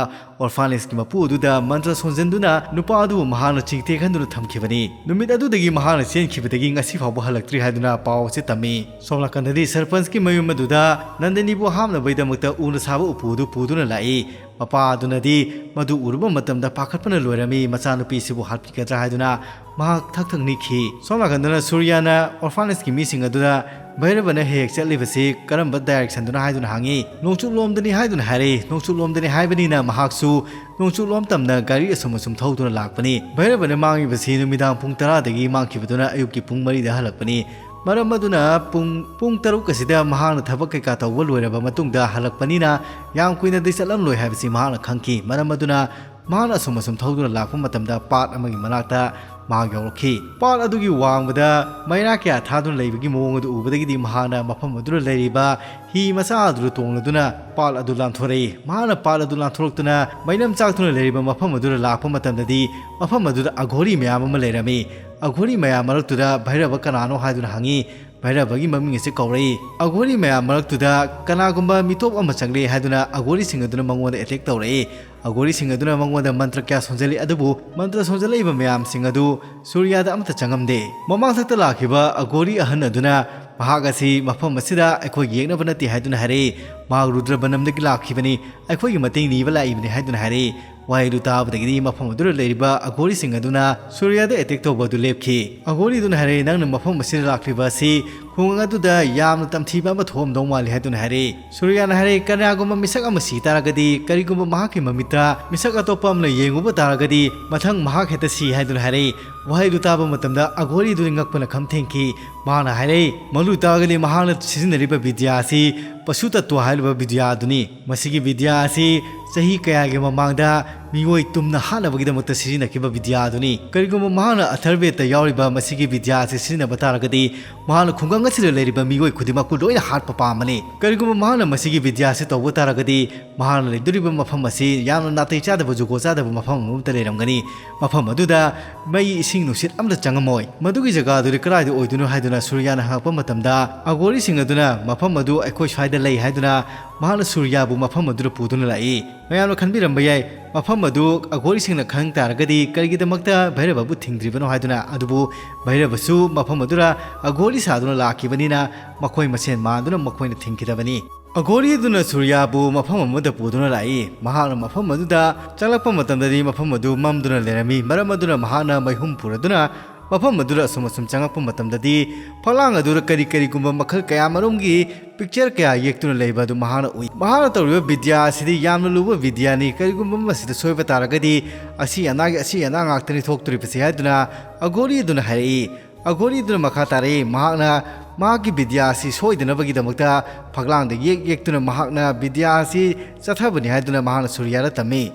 orphanageꯀꯤ ꯃꯄꯨ ꯑꯗꯨꯗ ꯃꯟꯇ꯭ꯔ ꯁꯣꯟꯖꯤꯟꯗꯨꯅ ꯅꯨꯄꯥ ꯑꯗꯨꯕꯨ ꯃꯍꯥꯛꯅ ꯆꯤꯡꯊꯦꯛꯍꯟꯗꯨꯅ ꯊꯝꯈꯤꯕꯅꯤ꯫ ꯅꯨꯃꯤꯠ ꯑꯗꯨꯗꯒꯤ ꯃꯍꯥꯛꯅ ꯆꯦꯟꯈꯤꯕꯗꯒꯤ ꯉꯁꯤ ꯐꯥꯎꯕ ꯍꯜꯂꯛꯇ꯭ꯔꯤ ꯍꯥꯏꯗꯨꯅ ꯄꯥꯎ ꯑꯁꯤ ꯇꯝꯃꯤ꯫ ꯁꯣꯝ ꯅꯥꯀꯟꯗꯗꯤ ꯁꯔꯄꯟꯁꯀꯤ ꯃꯌꯨꯝ ꯑꯗꯨꯗ ꯅꯟꯗꯅꯤꯕꯨ ꯍꯥꯞꯅꯕꯒꯤꯗꯃꯛꯇ ꯎꯅ ꯁꯥꯕ ꯎꯄꯨ ꯑꯗꯨ ꯄꯨꯗꯨꯅ ꯂꯥꯛꯏ꯫ ꯃꯄꯥ ꯑꯗꯨꯅꯗꯤ ꯃꯗꯨ ꯎꯔꯨꯕ ꯃꯇꯝꯗ ꯄꯥꯈꯠꯄꯅ ꯂꯣꯏꯔꯝꯃꯤ, ꯃꯆꯥꯅꯨꯄꯤꯁꯤꯕꯨ ꯍꯥꯠꯄꯤꯒꯗ꯭ꯔꯥ ꯍꯥꯏꯗꯨꯅ ꯃꯍꯥꯛ ꯊꯛ ꯊꯛ ꯅꯤꯛꯈꯤ꯫ ꯁꯣꯝ ꯅꯥꯀꯟꯗꯅ ꯁꯨꯔꯤꯌꯥꯅ orphanageꯀꯤ ꯃꯤꯁꯤꯡ ꯑꯗꯨꯗ ꯚꯩꯔꯕꯅ ꯍꯦꯛ ꯍꯦꯛ ꯆꯠꯂꯤꯕꯁꯤ ꯀꯔꯝꯕ directionꯗꯅꯣ ꯍꯥꯏꯗꯨꯅ ꯍꯪꯉꯤ꯫ ꯅꯣꯡꯆꯨꯞꯂꯣꯝꯗꯅꯤ ꯍꯥꯏꯗꯨꯅ ꯍꯥꯏꯔꯛꯏ꯫ ꯅꯣꯡꯆꯨꯞꯂꯣꯝꯗꯅꯤ ꯍꯥꯏꯕꯅꯤꯅ ꯃꯍꯥꯛꯁꯨ ꯅꯣꯡꯆꯨꯞꯂꯣꯝ ꯇꯝꯅ ꯒꯥꯔꯤ ꯑꯁꯨꯝ ꯑꯁꯨꯝ ꯊꯧꯗꯨꯅ ꯂꯥꯛꯄꯅꯤ꯫ ꯚꯩꯔꯕꯅ ꯃꯥꯡꯉꯤꯕꯁꯤ ꯅꯨꯃꯤꯗꯥꯡ ꯄꯨꯡ ꯇꯔꯥꯗꯒꯤ ꯃꯥꯡꯈꯤꯕꯗꯨꯅ ꯑꯌꯨꯛꯀꯤ ꯄꯨꯡ ꯃꯔꯤꯗ ꯍꯜꯂꯛꯄꯅꯤ꯫ ꯃꯔꯝ ꯑꯗꯨꯅ ꯄꯨꯡ, ꯄꯨꯡ ꯇꯔꯨꯛ ꯑꯁꯤꯗ ꯃꯍꯥꯛꯅ ꯊꯕꯛ ꯀꯩꯀꯥ ꯇꯧꯕ ꯂꯣꯏꯔꯕ ꯃꯇꯨꯡꯗ ꯍꯜꯂꯛꯄꯅꯤꯅ ꯌꯥꯝ ꯀꯨꯏꯅꯗꯤ ꯆꯠꯂꯝꯂꯣꯏ ꯍꯥꯏꯕꯁꯤ ꯃꯍꯥꯛꯅ ꯈꯪꯈꯤ꯫ ꯃꯔꯝ ꯑꯗꯨꯅ ꯃꯍꯥꯛꯅ ꯑꯁꯨꯝ ꯑꯁꯨꯝ ꯊꯧꯗꯨꯅ ꯂꯥꯛꯄ ꯃꯇꯝꯗ ꯄꯥꯠ ꯑꯃꯒꯤ ꯃꯅꯥꯛꯇ ꯃꯍꯥꯛ ꯌꯧꯔꯛꯈꯤ꯫ ꯄꯥꯠ ꯑꯗꯨꯒꯤ ꯋꯥꯡꯃꯗ ꯃꯩꯔꯥ ꯀꯌꯥ ꯊꯥꯗꯨꯅ ꯂꯩꯕꯒꯤ ꯃꯑꯣꯡ ꯑꯗꯨ ꯎꯕꯗꯒꯤꯗꯤ ꯃꯍꯥꯛꯅ ꯃꯐꯝ ꯑꯗꯨꯗ ꯂꯩꯔꯤꯕ ꯍꯤ ꯃꯆꯥ ꯑꯗꯨꯗ ꯇꯣꯡꯂꯗꯨꯅ ꯄꯥꯠ ꯑꯗꯨ ꯂꯥꯟꯊꯣꯔꯛꯏ꯫ ꯃꯍꯥꯛꯅ ꯄꯥꯠ ꯑꯗꯨ ꯂꯥꯟꯊꯣꯔꯛꯇꯨꯅ ꯃꯩꯅꯝ ꯆꯥꯛꯇꯨꯅ ꯂꯩꯔꯤꯕ ꯃꯐꯝ ꯑꯗꯨꯗ ꯂꯥꯛꯄ ꯃꯇꯝꯗꯗꯤ ꯃꯐꯝ ꯑꯗꯨꯗ ꯑꯘꯣꯔꯤ ꯃꯌꯥꯝ ꯑꯃ ꯂꯩꯔꯝꯃꯤ꯫ ꯑꯘꯣꯔꯤ ꯃꯌꯥꯝ ꯃꯔꯛꯇꯨꯗ ꯚꯩꯔꯕ ꯀꯅꯥꯅꯣ ꯍꯥꯏꯗꯨꯅ ꯍꯪꯉꯤ꯫ ꯚꯩꯔꯕꯒꯤ ꯃꯃꯤꯡ ꯑꯁꯤ ꯀꯧꯔꯛꯏ꯫ ꯑꯘꯣꯔꯤ ꯃꯌꯥꯝ ꯃꯔꯛꯇꯨꯗ ꯀꯅꯥꯒꯨꯝꯕ ꯃꯤꯇꯣꯞ ꯑꯃ ꯆꯪꯂꯦ ꯍꯥꯏꯗꯨꯅ ꯑꯘꯣꯔꯤꯁꯤꯡ ꯑꯗꯨꯅ ꯃꯉꯣꯟꯗ attack ꯇꯧꯔꯛꯏ꯫ ꯑꯘꯣꯔꯤꯁꯤꯡ ꯑꯗꯨꯅ ꯃꯉꯣꯟꯗ ꯃꯟꯇ꯭ꯔ ꯀꯌꯥ ꯁꯣꯟꯖꯜꯂꯤ, ꯑꯗꯨꯕꯨ ꯃꯟꯇ꯭ꯔ ꯁꯣꯟꯖꯜꯂꯛꯏꯕ ꯃꯌꯥꯝꯁꯤꯡ ꯑꯗꯨ ꯁꯨꯔꯤꯌꯥꯗ ꯑꯃꯠꯇ ꯆꯪꯉꯝꯗꯦ꯫ ꯃꯃꯥꯡꯊꯛꯇ ꯂꯥꯛꯈꯤꯕ ꯑꯘꯣꯔꯤ ꯑꯍꯟ ꯑꯗꯨꯅ ꯃꯍꯥꯛ ꯑꯁꯤ ꯃꯐꯝ ꯑꯁꯤꯗ ꯑꯩꯈꯣꯏꯒꯤ ꯌꯦꯛꯅꯕ ꯅꯠꯇꯦ ꯍꯥꯏꯗꯨꯅ ꯍꯥꯏꯔꯛꯏ꯫ ꯃꯍꯥꯛ ꯔꯨꯗ꯭ꯔꯕꯅꯝꯗꯒꯤ ꯂꯥꯛꯈꯤꯕꯅꯤ, ꯑꯩꯈꯣꯏꯒꯤ ꯃꯇꯦꯡ ꯅꯤꯕ ꯂꯥꯛꯏꯕꯅꯤ ꯍꯥꯏꯗꯨꯅ ꯍꯥꯏꯔꯛꯏ꯫ ꯋꯥꯍꯩꯗꯨ ꯇꯥꯕꯗꯒꯤꯗꯤ ꯃꯐꯝ ꯑꯗꯨꯗ ꯂꯩꯔꯤꯕ ꯑꯘꯣꯔꯤꯁꯤꯡ ꯑꯗꯨꯅ ꯁꯨꯔꯤꯌꯥꯗ attack ꯇꯧꯕ ꯑꯗꯨ ꯂꯦꯞꯈꯤ꯫ ꯑꯘꯣꯔꯤꯗꯨꯅ ꯍꯥꯏꯔꯛꯏ, "ꯅꯪꯅ ꯃꯐꯝ ꯑꯁꯤꯗ ꯂꯥꯛꯂꯤꯕ ꯑꯁꯤ ꯈꯨꯡꯒꯪ ꯑꯗꯨꯗ ꯌꯥꯝꯅ ꯇꯝꯊꯤꯕ ꯑꯃ ꯊꯣꯛꯑꯝꯗꯧ ꯃꯥꯜꯂꯤ" ꯍꯥꯏꯗꯨꯅ ꯍꯥꯏꯔꯛꯏ꯫ ꯁꯨꯔꯤꯌꯥꯅ ꯍꯥꯏꯔꯛꯏ, "ꯀꯅꯥꯒꯨꯝꯕ ꯃꯤꯁꯛ ꯑꯃ ꯁꯤ ꯇꯥꯔꯒꯗꯤ, ꯀꯔꯤꯒꯨꯝꯕ ꯃꯍꯥꯛꯀꯤ ꯃꯃꯤꯠꯇ ꯃꯤꯁꯛ ꯑꯇꯣꯞꯄ ꯑꯃꯅ ꯌꯦꯡꯉꯨꯕ ꯇꯥꯔꯒꯗꯤ, ꯃꯊꯪ ꯃꯍꯥꯛ ꯍꯦꯛꯇ ꯁꯤ" ꯍꯥꯏꯗꯨꯅ ꯍꯥꯏꯔꯛꯏ꯫ ꯋꯥꯍꯩꯗꯨ ꯇꯥꯕ ꯃꯇꯝꯗ ꯑꯘꯣꯔꯤꯗꯨꯅ ꯉꯛꯄꯅ ꯈꯝ ꯊꯦꯡꯈꯤ꯫ ꯃꯍꯥꯛꯅ ꯍꯥꯏꯔꯛꯏ, "ꯃꯗꯨ ꯇꯥꯔꯒꯗꯤ ꯃꯍꯥꯛꯅ ꯁꯤꯖꯤꯟꯅꯔꯤꯕ ꯕꯤꯗ꯭ꯌꯥ ꯑꯁꯤ ꯄꯁꯨ ꯇꯠꯇ꯭ꯋ ꯍꯥꯏꯔꯤꯕ ꯕꯤꯗ꯭ꯌꯥ ꯑꯗꯨꯅꯤ꯫ ꯃꯁꯤꯒꯤ ꯕꯤꯗ꯭ꯌꯥ ꯑꯁꯤ ꯆꯍꯤ ꯀꯌꯥꯒꯤ ꯃꯃꯥꯡꯗ ꯃꯤꯑꯣꯏ ꯇꯨꯝꯅ ꯍꯥꯠꯅꯕꯒꯤꯗꯃꯛꯇ ꯁꯤꯖꯤꯟꯅꯈꯤꯕ ꯕꯤꯗ꯭ꯌꯥ ꯑꯗꯨꯅꯤ꯫ ꯀꯔꯤꯒꯨꯝꯕ ꯃꯍꯥꯛꯅ ꯑꯊꯔꯕꯦꯗꯇ ꯌꯥꯎꯔꯤꯕ ꯃꯁꯤꯒꯤ ꯕꯤꯗ꯭ꯌꯥ ꯑꯁꯤ ꯁꯤꯖꯤꯟꯅꯕ ꯇꯥꯔꯒꯗꯤ, ꯃꯍꯥꯛꯅ ꯈꯨꯡꯒꯪ ꯑꯁꯤꯗ ꯂꯩꯔꯤꯕ ꯃꯤꯑꯣꯏ ꯈꯨꯗꯤꯡꯃꯛꯄꯨ ꯂꯣꯏꯅ ꯍꯥꯠꯄ ꯄꯥꯝꯕꯅꯤ꯫ ꯀꯔꯤꯒꯨꯝꯕ ꯃꯍꯥꯛꯅ ꯃꯁꯤꯒꯤ ꯕꯤꯗ꯭ꯌꯥ ꯑꯁꯤ ꯇꯧꯕ ꯇꯥꯔꯒꯗꯤ, ꯃꯍꯥꯛꯅ ꯂꯩꯗꯣꯔꯤꯕ ꯃꯐꯝ ꯑꯁꯤ ꯌꯥꯝꯅ ꯅꯥꯇꯩ ꯆꯥꯗꯕ, ꯖꯨꯒꯣꯠ ꯆꯥꯗꯕ ꯃꯐꯝ ꯑꯃꯠꯇ ꯂꯩꯔꯝꯒꯅꯤ꯫ ꯃꯐꯝ ꯑꯗꯨꯗ ꯃꯩ, ꯏꯁꯤꯡ, ꯅꯨꯡꯁꯤꯠ ꯑꯃꯠꯇ ꯆꯪꯉꯝꯃꯣꯏ꯫ ꯃꯗꯨꯒꯤ ꯖꯒꯥꯗꯨꯗꯤ ꯀꯗꯥꯏꯗ ꯑꯣꯏꯗꯣꯏꯅꯣ?" ꯍꯥꯏꯗꯨꯅ ꯁꯨꯔꯤꯌꯥꯅ ꯍꯪꯉꯛꯄ ꯃꯇꯝꯗ, ꯑꯘꯣꯔꯤꯁꯤꯡ ꯑꯗꯨꯅ ꯃꯐꯝ ꯑꯗꯨ ꯑꯩꯈꯣꯏ ꯁ꯭ꯋꯥꯏꯗ ꯂꯩ ꯍꯥꯏꯗꯨꯅ ꯃꯍꯥꯛꯅ ꯁꯨꯔꯤꯌꯥꯕꯨ ꯃꯐꯝ ꯑꯗꯨꯗ ꯄꯨꯗꯨꯅ ꯂꯥꯛꯏ꯫ ꯃꯌꯥꯝꯅ ꯈꯟꯕꯤꯔꯝꯕ ꯌꯥꯏ, ꯃꯐꯝ ꯑꯗꯨ ꯑꯘꯣꯔꯤꯁꯤꯡꯅ ꯈꯪ ꯇꯥꯔꯒꯗꯤ ꯀꯔꯤꯒꯤꯗꯃꯛꯇ ꯚꯩꯔꯕꯕꯨ ꯊꯤꯡꯗ꯭ꯔꯤꯕꯅꯣ ꯍꯥꯏꯗꯨꯅ꯫ ꯑꯗꯨꯕꯨ ꯚꯩꯔꯕꯁꯨ ꯃꯐꯝ ꯑꯗꯨꯗ ꯑꯘꯣꯔꯤ ꯁꯥꯗꯨꯅ ꯂꯥꯛꯈꯤꯕꯅꯤꯅ ꯃꯈꯣꯏ ꯃꯁꯦꯟ ꯃꯥꯟꯗꯨꯅ ꯃꯈꯣꯏꯅ ꯊꯤꯡꯈꯤꯗꯕꯅꯤ꯫ ꯑꯘꯣꯔꯤꯗꯨꯅ ꯁꯨꯔꯌꯥꯕꯨ ꯃꯐꯝ ꯑꯃꯗ ꯄꯨꯗꯨꯅ ꯂꯥꯛꯏ꯫ ꯃꯍꯥꯛꯅ ꯃꯐꯝ ꯑꯗꯨꯗ ꯆꯪꯂꯛꯄ ꯃꯇꯝꯗꯗꯤ ꯃꯐꯝ ꯑꯗꯨ ꯃꯝꯗꯨꯅ ꯂꯩꯔꯝꯃꯤ꯫ ꯃꯔꯝ ꯑꯗꯨꯅ ꯃꯍꯥꯛꯅ ꯃꯩꯍꯨꯝ ꯄꯨꯔꯗꯨꯅ ꯃꯐꯝ ꯑꯗꯨꯗ ꯑꯁꯨꯝ ꯑꯁꯨꯝ ꯆꯪꯂꯛꯄ ꯃꯇꯝꯗꯗꯤ ꯐꯛꯂꯥꯡ ꯑꯗꯨꯗ ꯀꯔꯤ ꯀꯔꯤꯒꯨꯝꯕ ꯃꯈꯜ ꯀꯌꯥ ꯃꯔꯨꯝꯒꯤ ꯄꯤꯛꯆꯔ ꯀꯌꯥ ꯌꯦꯛꯇꯨꯅ ꯂꯩꯕ ꯑꯗꯨ ꯃꯍꯥꯛꯅ ꯎꯏ꯫ ꯃꯍꯥꯛꯅ ꯇꯧꯔꯤꯕ ꯕꯤꯗ꯭ꯌꯥ ꯑꯁꯤꯗꯤ ꯌꯥꯝꯅ ꯂꯨꯕ ꯕꯤꯗ꯭ꯌꯥꯅꯤ꯫ ꯀꯔꯤꯒꯨꯝꯕ ꯃꯁꯤꯗ ꯁꯣꯏꯕ ꯇꯥꯔꯒꯗꯤ ꯑꯁꯤ ꯑꯅꯥꯒꯤ ꯑꯁꯤ ꯑꯅꯥ ꯉꯥꯛꯇꯅꯤ ꯊꯣꯛꯇꯣꯔꯤꯕꯁꯤ ꯍꯥꯏꯗꯨꯅ ꯑꯘꯣꯔꯤ ꯑꯗꯨꯅ ꯍꯥꯏꯔꯛꯏ꯫ ꯑꯘꯣꯔꯤ ꯑꯗꯨꯅ ꯃꯈꯥ ꯇꯥꯔꯛꯏ, ꯃꯍꯥꯛꯅ ꯃꯍꯥꯛꯀꯤ ꯕꯤꯗ꯭ꯌꯥ ꯑꯁꯤ ꯁꯣꯏꯗꯅꯕꯒꯤꯗꯃꯛꯇ ꯐꯛꯂꯥꯡꯗ ꯌꯦꯛ ꯌꯦꯛꯇꯨꯅ ꯃꯍꯥꯛꯅ ꯕꯤꯗ꯭ꯌꯥ ꯑꯁꯤ ꯆꯠꯊꯕꯅꯤ ꯍꯥꯏꯗꯨꯅ ꯃꯍꯥꯛꯅ ꯁꯨꯔꯌꯥꯗ ꯇꯝꯃꯤ꯫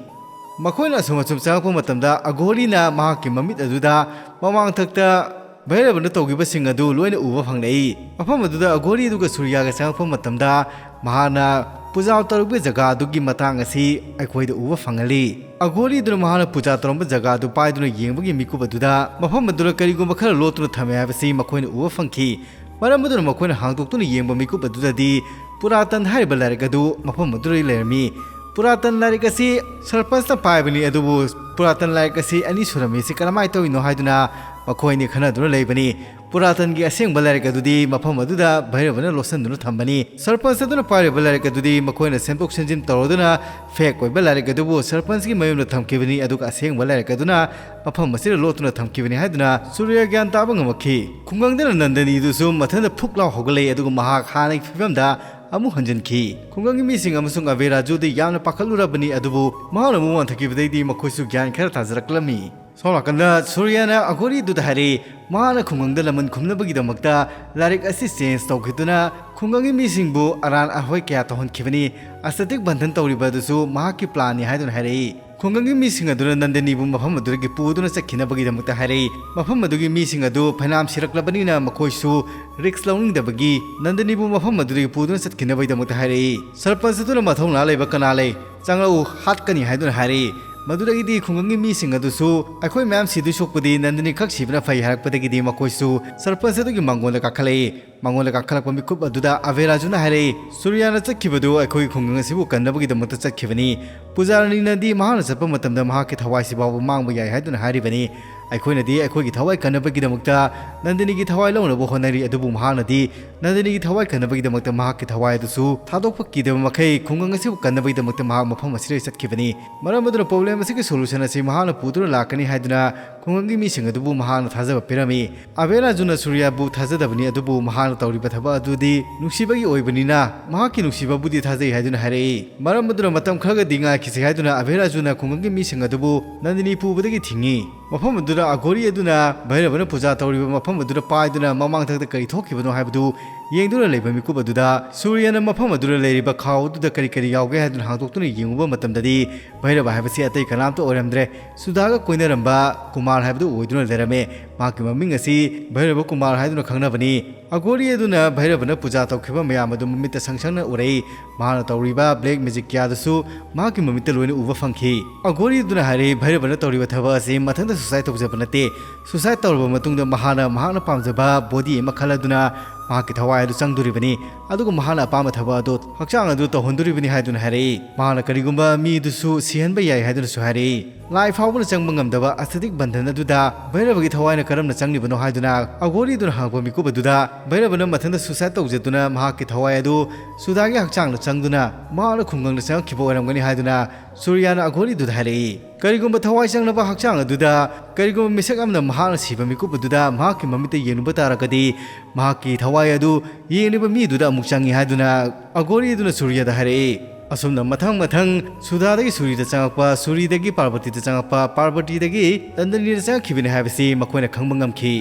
ꯃꯈꯣꯏꯅ ꯑꯁꯨꯝ ꯑꯁꯨꯝ ꯆꯪꯂꯛꯄ ꯃꯇꯝꯗ ꯑꯘꯣꯔꯤꯅ ꯃꯍꯥꯛꯀꯤ ꯃꯃꯤꯠ ꯑꯗꯨꯗ ꯃꯃꯥꯡꯊꯛꯇ ꯚꯩꯔꯕꯅ ꯇꯧꯈꯤꯕꯁꯤꯡ ꯑꯗꯨ ꯂꯣꯏꯅ ꯎꯕ ꯐꯪꯂꯛꯏ꯫ ꯃꯐꯝ ꯑꯗꯨꯗ ꯑꯘꯣꯔꯤ ꯑꯗꯨꯒ ꯁꯨꯔꯌꯥꯒ ꯆꯪꯂꯛꯄ ꯃꯇꯝꯗ ꯃꯍꯥꯛꯅ ꯄꯨꯖꯥ ꯇꯧꯔꯛꯄꯒꯤ ꯖꯒꯥ ꯑꯗꯨꯒꯤ ꯃꯇꯥꯡ ꯑꯁꯤ ꯑꯩꯈꯣꯏꯗ ꯎꯕ ꯐꯪꯍꯜꯂꯤ꯫ ꯑꯘꯣꯔꯤ ꯑꯗꯨꯅ ꯃꯍꯥꯛꯅ ꯄꯨꯖꯥ ꯇꯧꯔꯝꯕ ꯖꯒꯥ ꯑꯗꯨ ꯄꯥꯏꯗꯨꯅ ꯌꯦꯡꯕꯒꯤ ꯃꯤꯀꯨꯞ ꯑꯗꯨꯗ ꯃꯐꯝ ꯑꯗꯨꯗ ꯀꯔꯤꯒꯨꯝꯕ ꯈꯔ ꯂꯣꯠꯇꯨꯅ ꯊꯝꯃꯦ ꯍꯥꯏꯕꯁꯤ ꯃꯈꯣꯏꯅ ꯎꯕ ꯐꯪꯈꯤ꯫ ꯃꯔꯝ ꯑꯗꯨꯅ ꯃꯈꯣꯏꯅ ꯍꯥꯡꯗꯣꯛꯇꯨꯅ ꯌꯦꯡꯕ ꯃꯤꯀꯨꯞ ꯑꯗꯨꯗꯗꯤ ꯄꯨꯔꯥꯇꯟ ꯍꯥꯏꯔꯤꯕ ꯂꯥꯏꯔꯤꯛ ꯑꯗꯨ ꯃꯐꯝ ꯑꯗꯨꯗ ꯂꯩꯔꯝꯃꯤ꯫ ꯄꯨꯔꯥꯇꯟ ꯂꯥꯏꯔꯤꯛ ꯑꯁꯤ ꯁꯔꯄꯟꯁꯅ ꯄꯥꯏꯕꯅꯤ, ꯑꯗꯨꯕꯨ ꯄꯨꯔꯥꯇꯟ ꯂꯥꯏꯔꯤꯛ ꯑꯁꯤ ꯑꯅꯤ ꯁꯨꯔꯝꯃꯤ꯫ ꯁꯤ ꯀꯔꯝꯍꯥꯏꯅ ꯇꯧꯔꯤꯅꯣ ꯍꯥꯏꯗꯨꯅ ꯃꯈꯣꯏ ꯑꯅꯤ ꯈꯟꯅꯗꯨꯅ ꯂꯩꯕꯅꯤ꯫ ꯄꯨꯔꯥꯇꯟꯒꯤ ꯑꯁꯦꯡꯕ ꯂꯥꯏꯔꯤꯛ ꯑꯗꯨꯗꯤ ꯃꯐꯝ ꯑꯗꯨꯗ ꯚꯩꯔꯕꯅ ꯂꯣꯠꯁꯤꯟꯗꯨꯅ ꯊꯝꯕꯅꯤ꯫ ꯁꯔꯄꯟꯁ ꯑꯗꯨꯅ ꯄꯥꯏꯔꯤꯕ ꯂꯥꯏꯔꯤꯛ ꯑꯗꯨꯗꯤ ꯃꯈꯣꯏꯅ ꯁꯦꯝꯗꯣꯛ ꯁꯦꯝꯖꯤꯟ ꯇꯧꯔꯗꯨꯅ ꯐꯦꯛ ꯑꯣꯏꯕ ꯂꯥꯏꯔꯤꯛ ꯑꯗꯨꯕꯨ ꯁꯔꯄꯟꯁꯀꯤ ꯃꯌꯨꯝꯗ ꯊꯝꯈꯤꯕꯅꯤ, ꯑꯗꯨꯒ ꯑꯁꯦꯡꯕ ꯂꯥꯏꯔꯤꯛ ꯑꯗꯨꯅ ꯃꯐꯝ ꯑꯁꯤꯗ ꯂꯣꯠꯇꯨꯅ ꯊꯝꯈꯤꯕꯅꯤ ꯍꯥꯏꯗꯨꯅ ꯁꯨꯔꯌ ꯒ꯭ꯌꯥꯟ ꯇꯥꯕ ꯉꯝꯃꯛꯈꯤ꯫ ꯈꯨꯡꯒꯪꯗꯅ ꯅꯟꯗꯅꯤꯗꯨꯁꯨ ꯃꯊꯟꯇ ꯐꯨꯛ ꯂꯥꯎ ꯍꯧꯒꯠꯂꯛꯏ, ꯑꯗꯨꯒ ꯃꯍꯥꯛ ꯍꯥꯟꯅꯒꯤ ꯐꯤꯕꯝꯗ ꯑꯃꯨꯛ ꯍꯟꯖꯤꯟꯈꯤ꯫ ꯈꯨꯡꯒꯪꯒꯤ ꯃꯤꯁꯤꯡ ꯑꯃꯁꯨꯡ ꯑꯕꯦ ꯔꯥꯖꯨꯗꯤ ꯌꯥꯝꯅ ꯄꯥꯈꯠꯂꯨꯔꯕꯅꯤ, ꯑꯗꯨꯕꯨ ꯃꯍꯥꯛꯅ ꯑꯃꯨꯛ ꯋꯥꯟꯊꯈꯤꯕꯗꯒꯤꯗꯤ ꯃꯈꯣꯏꯁꯨ ꯒ꯭ꯌꯥꯟ ꯈꯔ ꯇꯥꯖꯔꯛꯂꯝꯃꯤ꯫ ꯁꯣꯝ ꯅꯥꯀꯟꯗ ꯁꯨꯔꯌꯥꯅ ꯑꯘꯣꯔꯤꯗꯨꯗ ꯍꯥꯏꯔꯛꯏ, ꯃꯍꯥꯛꯅ ꯈꯨꯡꯒꯪꯗ ꯂꯃꯟ ꯈꯨꯝꯅꯕꯒꯤꯗꯃꯛꯇ ꯂꯥꯏꯔꯤꯛ ꯑꯁꯤ ꯆꯦꯟꯖ ꯇꯧꯈꯤꯗꯨꯅ ꯈꯨꯡꯒꯪꯒꯤ ꯃꯤꯁꯤꯡꯕꯨ ꯑꯔꯥꯟ ꯑꯍꯣꯏ ꯀꯌꯥ ꯇꯧꯍꯟꯈꯤꯕꯅꯤ꯫ ꯑꯁꯇꯤꯛ ꯕꯟꯙꯟ ꯇꯧꯔꯤꯕ ꯑꯗꯨꯁꯨ ꯃꯍꯥꯛꯀꯤ ꯄ꯭ꯂꯥꯟꯅꯤ ꯍꯥꯏꯗꯨꯅ ꯍꯥꯏꯔꯛꯏ꯫ ꯈꯨꯡꯒꯪꯒꯤ ꯃꯤꯁꯤꯡ ꯑꯗꯨꯅ ꯅꯟꯗꯅꯤꯕꯨ ꯃꯐꯝ ꯑꯗꯨꯗꯒꯤ ꯄꯨꯗꯨꯅ ꯆꯠꯈꯤꯅꯕꯒꯤꯗꯃꯛꯇ ꯍꯥꯏꯔꯛꯏ꯫ ꯃꯐꯝ ꯑꯗꯨꯒꯤ ꯃꯤꯁꯤꯡ ꯑꯗꯨ ꯐꯩꯅꯥꯝ ꯁꯤꯔꯛꯂꯕꯅꯤꯅ ꯃꯈꯣꯏꯁꯨ ꯔꯤꯛꯁ ꯂꯧꯅꯤꯡꯗꯕꯒꯤ ꯅꯟꯗꯅꯤꯕꯨ ꯃꯐꯝ ꯑꯗꯨꯗꯒꯤ ꯄꯨꯗꯨꯅ ꯆꯠꯈꯤꯅꯕꯒꯤꯗꯃꯛꯇ ꯍꯥꯏꯔꯛꯏ꯫ ꯁꯔꯄꯟꯁ ꯑꯗꯨꯅ ꯃꯊꯧꯅꯥ ꯂꯩꯕ ꯀꯅꯥ ꯂꯩ? ꯆꯪꯂꯛꯎ, ꯍꯥꯠꯀꯅꯤ ꯍꯥꯏꯗꯨꯅ ꯍꯥꯏꯔꯛꯏ꯫ ꯃꯗꯨꯗꯒꯤꯗꯤ ꯈꯨꯡꯒꯪꯒꯤ ꯃꯤꯁꯤꯡ ꯑꯗꯨꯁꯨ ꯑꯩꯈꯣꯏ ꯃꯌꯥꯝ ꯁꯤꯗꯣꯏ ꯁꯣꯛꯄꯗꯤ ꯅꯟꯗꯅꯤ ꯈꯛ ꯁꯤꯕꯅ ꯐꯩ ꯍꯥꯏꯔꯛꯄꯗꯒꯤꯗꯤ ꯃꯈꯣꯏꯁꯨ ꯁꯔꯄꯟꯁ ꯑꯗꯨꯒꯤ ꯃꯉꯣꯟꯗ ꯀꯥꯈꯠꯂꯛꯏ꯫ ꯃꯉꯣꯟꯗ ꯀꯥꯈꯠꯂꯛꯄ ꯃꯤꯀꯨꯞ ꯑꯗꯨꯗ ꯑꯕꯦ ꯔꯥꯖꯨꯅ ꯍꯥꯏꯔꯛꯏ, ꯁꯨꯔꯌꯥꯅ ꯆꯠꯈꯤꯕꯗꯨ ꯑꯩꯈꯣꯏꯒꯤ ꯈꯨꯡꯒꯪ ꯑꯁꯤꯕꯨ ꯀꯟꯅꯕꯒꯤꯗꯃꯛꯇ ꯆꯠꯈꯤꯕꯅꯤ꯫ ꯄꯨꯖꯥꯔꯥꯅꯤꯅꯗꯤ ꯃꯍꯥꯛꯅ ꯆꯠꯄ ꯃꯇꯝꯗ ꯃꯍꯥꯛꯀꯤ ꯊꯋꯥꯏꯁꯤ ꯐꯥꯎꯕ ꯃꯥꯡꯕ ꯌꯥꯏ ꯍꯥꯏꯗꯨꯅ ꯍꯥꯏꯔꯤꯕꯅꯤ꯫ ꯑꯩꯈꯣꯏꯅꯗꯤ ꯑꯩꯈꯣꯏꯒꯤ ꯊꯋꯥꯏ ꯀꯟꯅꯕꯒꯤꯗꯃꯛꯇ ꯅꯟꯗꯤꯅꯤꯒꯤ ꯊꯋꯥꯏ ꯂꯧꯅꯕ ꯍꯣꯠꯅꯔꯤ, ꯑꯗꯨꯕꯨ ꯃꯍꯥꯛꯅꯗꯤ ꯅꯟꯗꯤꯅꯤꯒꯤ ꯊꯋꯥꯏ ꯀꯟꯅꯕꯒꯤꯗꯃꯛꯇ ꯃꯍꯥꯛꯀꯤ ꯊꯋꯥꯏ ꯑꯗꯨꯁꯨ ꯊꯥꯗꯣꯛꯄ ꯀꯤꯗꯕ ꯃꯈꯩ ꯈꯨꯡꯒꯪ ꯑꯁꯤꯕꯨ ꯀꯟꯅꯕꯒꯤꯗꯃꯛꯇ ꯃꯍꯥꯛ ꯃꯐꯝ ꯑꯁꯤꯗꯒꯤ ꯆꯠꯈꯤꯕꯅꯤ꯫ ꯃꯔꯝ ꯑꯗꯨꯅ problem ꯑꯁꯤꯒꯤ solution ꯑꯁꯤ ꯃꯍꯥꯛꯅ ꯄꯨꯗꯨꯅ ꯂꯥꯛꯀꯅꯤ ꯍꯥꯏꯗꯨꯅ ꯈꯨꯡꯒꯪꯒꯤ ꯃꯤꯁꯤꯡ ꯑꯗꯨꯕꯨ ꯃꯍꯥꯛꯅ ꯊꯥꯖꯕ ꯄꯤꯔꯝꯃꯤ꯫ ꯑꯕꯦꯂꯥꯖꯨꯅ ꯁꯨꯔꯤꯌꯥꯕꯨ ꯊꯥꯖꯗꯕꯅꯤ, ꯑꯗꯨꯕꯨ ꯃꯍꯥꯛꯅ ꯇꯧꯔꯤꯕ ꯊꯕꯛ ꯑꯗꯨꯗꯤ ꯅꯨꯡꯁꯤꯕꯒꯤ ꯑꯣꯏꯕꯅꯤꯅ ꯃꯍꯥꯛꯀꯤ ꯅꯨꯡꯁꯤꯕꯕꯨꯗꯤ ꯊꯥꯖꯩ ꯍꯥꯏꯗꯨꯅ ꯍꯥꯏꯔꯛꯏ꯫ ꯃꯔꯝ ꯑꯗꯨꯅ ꯃꯇꯝ ꯈꯔꯒꯗꯤ ꯉꯥꯏꯈꯤꯁꯤ ꯍꯥꯏꯗꯨꯅ ꯑꯕꯦꯂꯥꯖꯨꯅ ꯈꯨꯡꯒꯪꯒꯤ ꯃꯤꯁꯤꯡ ꯑꯗꯨꯕꯨ ꯅꯟꯗꯤꯅꯤ ꯄꯨꯕꯗꯒꯤ ꯊꯤꯡꯉꯤ꯫ ꯃꯐꯝ ꯑꯗꯨꯗ ꯑꯘꯣꯔꯤ ꯑꯗꯨꯅ ꯚꯩꯔꯕꯅ ꯄꯨꯖꯥ ꯇꯧꯔꯤꯕ ꯃꯐꯝ ꯑꯗꯨꯗ ꯄꯥꯏꯗꯨꯅ ꯃꯃꯥꯡꯊꯛꯇ ꯀꯔꯤ ꯊꯣꯛꯈꯤꯕꯅꯣ ꯍꯥꯏꯕꯗꯨ ꯌꯦꯡꯗꯨꯅ ꯂꯩꯕ ꯃꯤꯀꯨꯞ ꯑꯗꯨꯗ ꯁꯨꯔꯤꯌꯥꯅ ꯃꯐꯝ ꯑꯗꯨꯗ ꯂꯩꯔꯤꯕ ꯈꯥꯎ ꯑꯗꯨꯗ ꯀꯔꯤ ꯀꯔꯤ ꯌꯥꯎꯒꯦ ꯍꯥꯏꯗꯨꯅ ꯍꯥꯡꯗꯣꯛꯇꯨꯅ ꯌꯦꯡꯉꯨꯕ ꯃꯇꯝꯗꯗꯤ ꯚꯩꯔꯕ ꯍꯥꯏꯕꯁꯤ ꯑꯇꯩ ꯀꯅꯥꯝꯇ ꯑꯣꯏꯔꯝꯗ꯭ꯔꯦ꯫ ꯁꯨꯙꯥꯒ ꯀꯣꯏꯅꯔꯝꯕ ꯀꯨꯃꯥꯔ ꯍꯥꯏꯕꯗꯨ ꯑꯣꯏꯗꯨꯅ ꯂꯩꯔꯝꯃꯦ꯫ ꯃꯍꯥꯛꯀꯤ ꯃꯃꯤꯡ ꯑꯁꯤ ꯚꯩꯔꯕ ꯀꯨꯃꯥꯔ ꯍꯥꯏꯗꯨꯅ ꯈꯪꯅꯕꯅꯤ꯫ ꯑꯘꯣꯔꯤ ꯑꯗꯨꯅ ꯚꯩꯔꯕꯅ ꯄꯨꯖꯥ ꯇꯧꯈꯤꯕ ꯃꯌꯥꯝ ꯑꯗꯨ ꯃꯃꯤꯠꯇ ꯁꯪ ꯁꯪꯅ ꯎꯔꯛꯏ꯫ ꯃꯍꯥꯛꯅ ꯇꯧꯔꯤꯕ black magic ꯀꯌꯥꯗꯨꯁꯨ ꯃꯍꯥꯛꯀꯤ ꯃꯃꯤꯠꯇ ꯂꯣꯏꯅ ꯎꯕ ꯐꯪꯈꯤ꯫ ꯑꯘꯣꯔꯤ ꯑꯗꯨꯅ ꯍꯥꯏꯔꯛꯏ, ꯚꯩꯔꯕꯅ ꯇꯧꯔꯤꯕ ꯊꯕꯛ ꯑꯁꯤ ꯃꯊꯟꯇ suicide ꯇꯧꯖꯕ ꯅꯠꯇꯦ꯫ Suicide ꯇꯧꯔꯕ ꯃꯇꯨꯡꯗ ꯃꯍꯥꯛꯅ ꯃꯍꯥꯛꯅ ꯄꯥꯝꯖꯕ body ꯑꯃ ꯈꯜꯂꯗꯨꯅ ꯃꯍꯥꯛꯀꯤ ꯊꯋꯥꯏ ꯑꯗꯨ ꯆꯪꯗꯣꯔꯤꯕꯅꯤ, ꯑꯗꯨꯒ ꯃꯍꯥꯛꯅ ꯑꯄꯥꯝꯕ ꯊꯕꯛ ꯑꯗꯨ ꯍꯛꯆꯥꯡ ꯑꯗꯨ ꯇꯧꯍꯟꯗꯣꯔꯤꯕꯅꯤ ꯍꯥꯏꯗꯨꯅ ꯍꯥꯏꯔꯛꯏ꯫ ꯃꯍꯥꯛꯅ ꯀꯔꯤꯒꯨꯝꯕ ꯃꯤ ꯑꯗꯨꯁꯨ ꯁꯤꯍꯟꯕ ꯌꯥꯏ ꯍꯥꯏꯗꯨꯅꯁꯨ ꯍꯥꯏꯔꯛꯏ꯫ ꯂꯥꯏ ꯐꯥꯎꯕꯅ ꯆꯪꯕ ꯉꯝꯗꯕ ꯑꯁꯤꯗꯤꯛ ꯕꯟꯙꯟ ꯑꯗꯨꯗ ꯚꯩꯔꯕꯒꯤ ꯊꯋꯥꯏꯅ ꯀꯔꯝꯅ ꯆꯪꯂꯤꯕꯅꯣ ꯍꯥꯏꯗꯨꯅ ꯑꯘꯣꯔꯤ ꯑꯗꯨꯅ ꯍꯪꯉꯛꯄ ꯃꯤꯀꯨꯞ ꯑꯗꯨꯗ ꯚꯩꯔꯕꯅ ꯃꯊꯟꯇ suicide ꯇꯧꯖꯗꯨꯅ ꯃꯍꯥꯛꯀꯤ ꯊꯋꯥꯏ ꯑꯗꯨ ꯁꯨꯙꯥꯒꯤ ꯍꯛꯆꯥꯡꯗ ꯆꯪꯗꯨꯅ ꯃꯍꯥꯛꯅ ꯈꯨꯡꯒꯪꯗ ꯆꯪꯉꯛꯈꯤꯕ ꯑꯣꯏꯔꯝꯒꯅꯤ ꯍꯥꯏꯗꯨꯅ ꯁꯨꯔꯤꯌꯥꯅ ꯑꯘꯣꯔꯤꯗꯨꯗ ꯍꯥꯏꯔꯛꯏ꯫ ꯀꯔꯤꯒꯨꯝꯕ ꯊꯋꯥꯏ ꯆꯪꯂꯕ ꯍꯛꯆꯥꯡ ꯑꯗꯨꯗ ꯀꯔꯤꯒꯨꯝꯕ ꯃꯤꯁꯛ ꯑꯃꯅ ꯃꯍꯥꯛꯅ ꯁꯤꯕ ꯃꯤꯀꯨꯞ ꯑꯗꯨꯗ ꯃꯍꯥꯛꯀꯤ ꯃꯃꯤꯠꯇ ꯌꯦꯡꯂꯨꯕ ꯇꯥꯔꯒꯗꯤ ꯃꯍꯥꯛꯀꯤ ꯊꯋꯥꯏ ꯑꯗꯨ ꯌꯦꯡꯂꯤꯕ ꯃꯤ ꯑꯗꯨꯗ ꯑꯃꯨꯛ ꯆꯪꯏ ꯍꯥꯏꯗꯨꯅ ꯑꯘꯣꯔꯤ ꯑꯗꯨꯅ ꯁꯨꯔꯤꯌꯥꯗ ꯍꯥꯏꯔꯛꯏ꯫ ꯑꯁꯨꯝꯅ ꯃꯊꯪ ꯃꯊꯪ ꯁꯨꯙꯥꯗꯒꯤ ꯁꯨꯔꯤꯗ ꯆꯪꯉꯛꯄ, ꯁꯨꯔꯤꯗꯒꯤ ꯄꯥꯔꯕꯇꯤꯗ ꯆꯪꯉꯛꯄ, ꯄꯥꯔꯕꯇꯤꯗꯒꯤ ꯅꯟꯗꯅꯤꯗ ꯆꯪꯉꯛꯈꯤꯕꯅꯤ ꯍꯥꯏꯕꯁꯤ ꯃꯈꯣꯏꯅ ꯈꯪꯕ ꯉꯝꯈꯤ꯫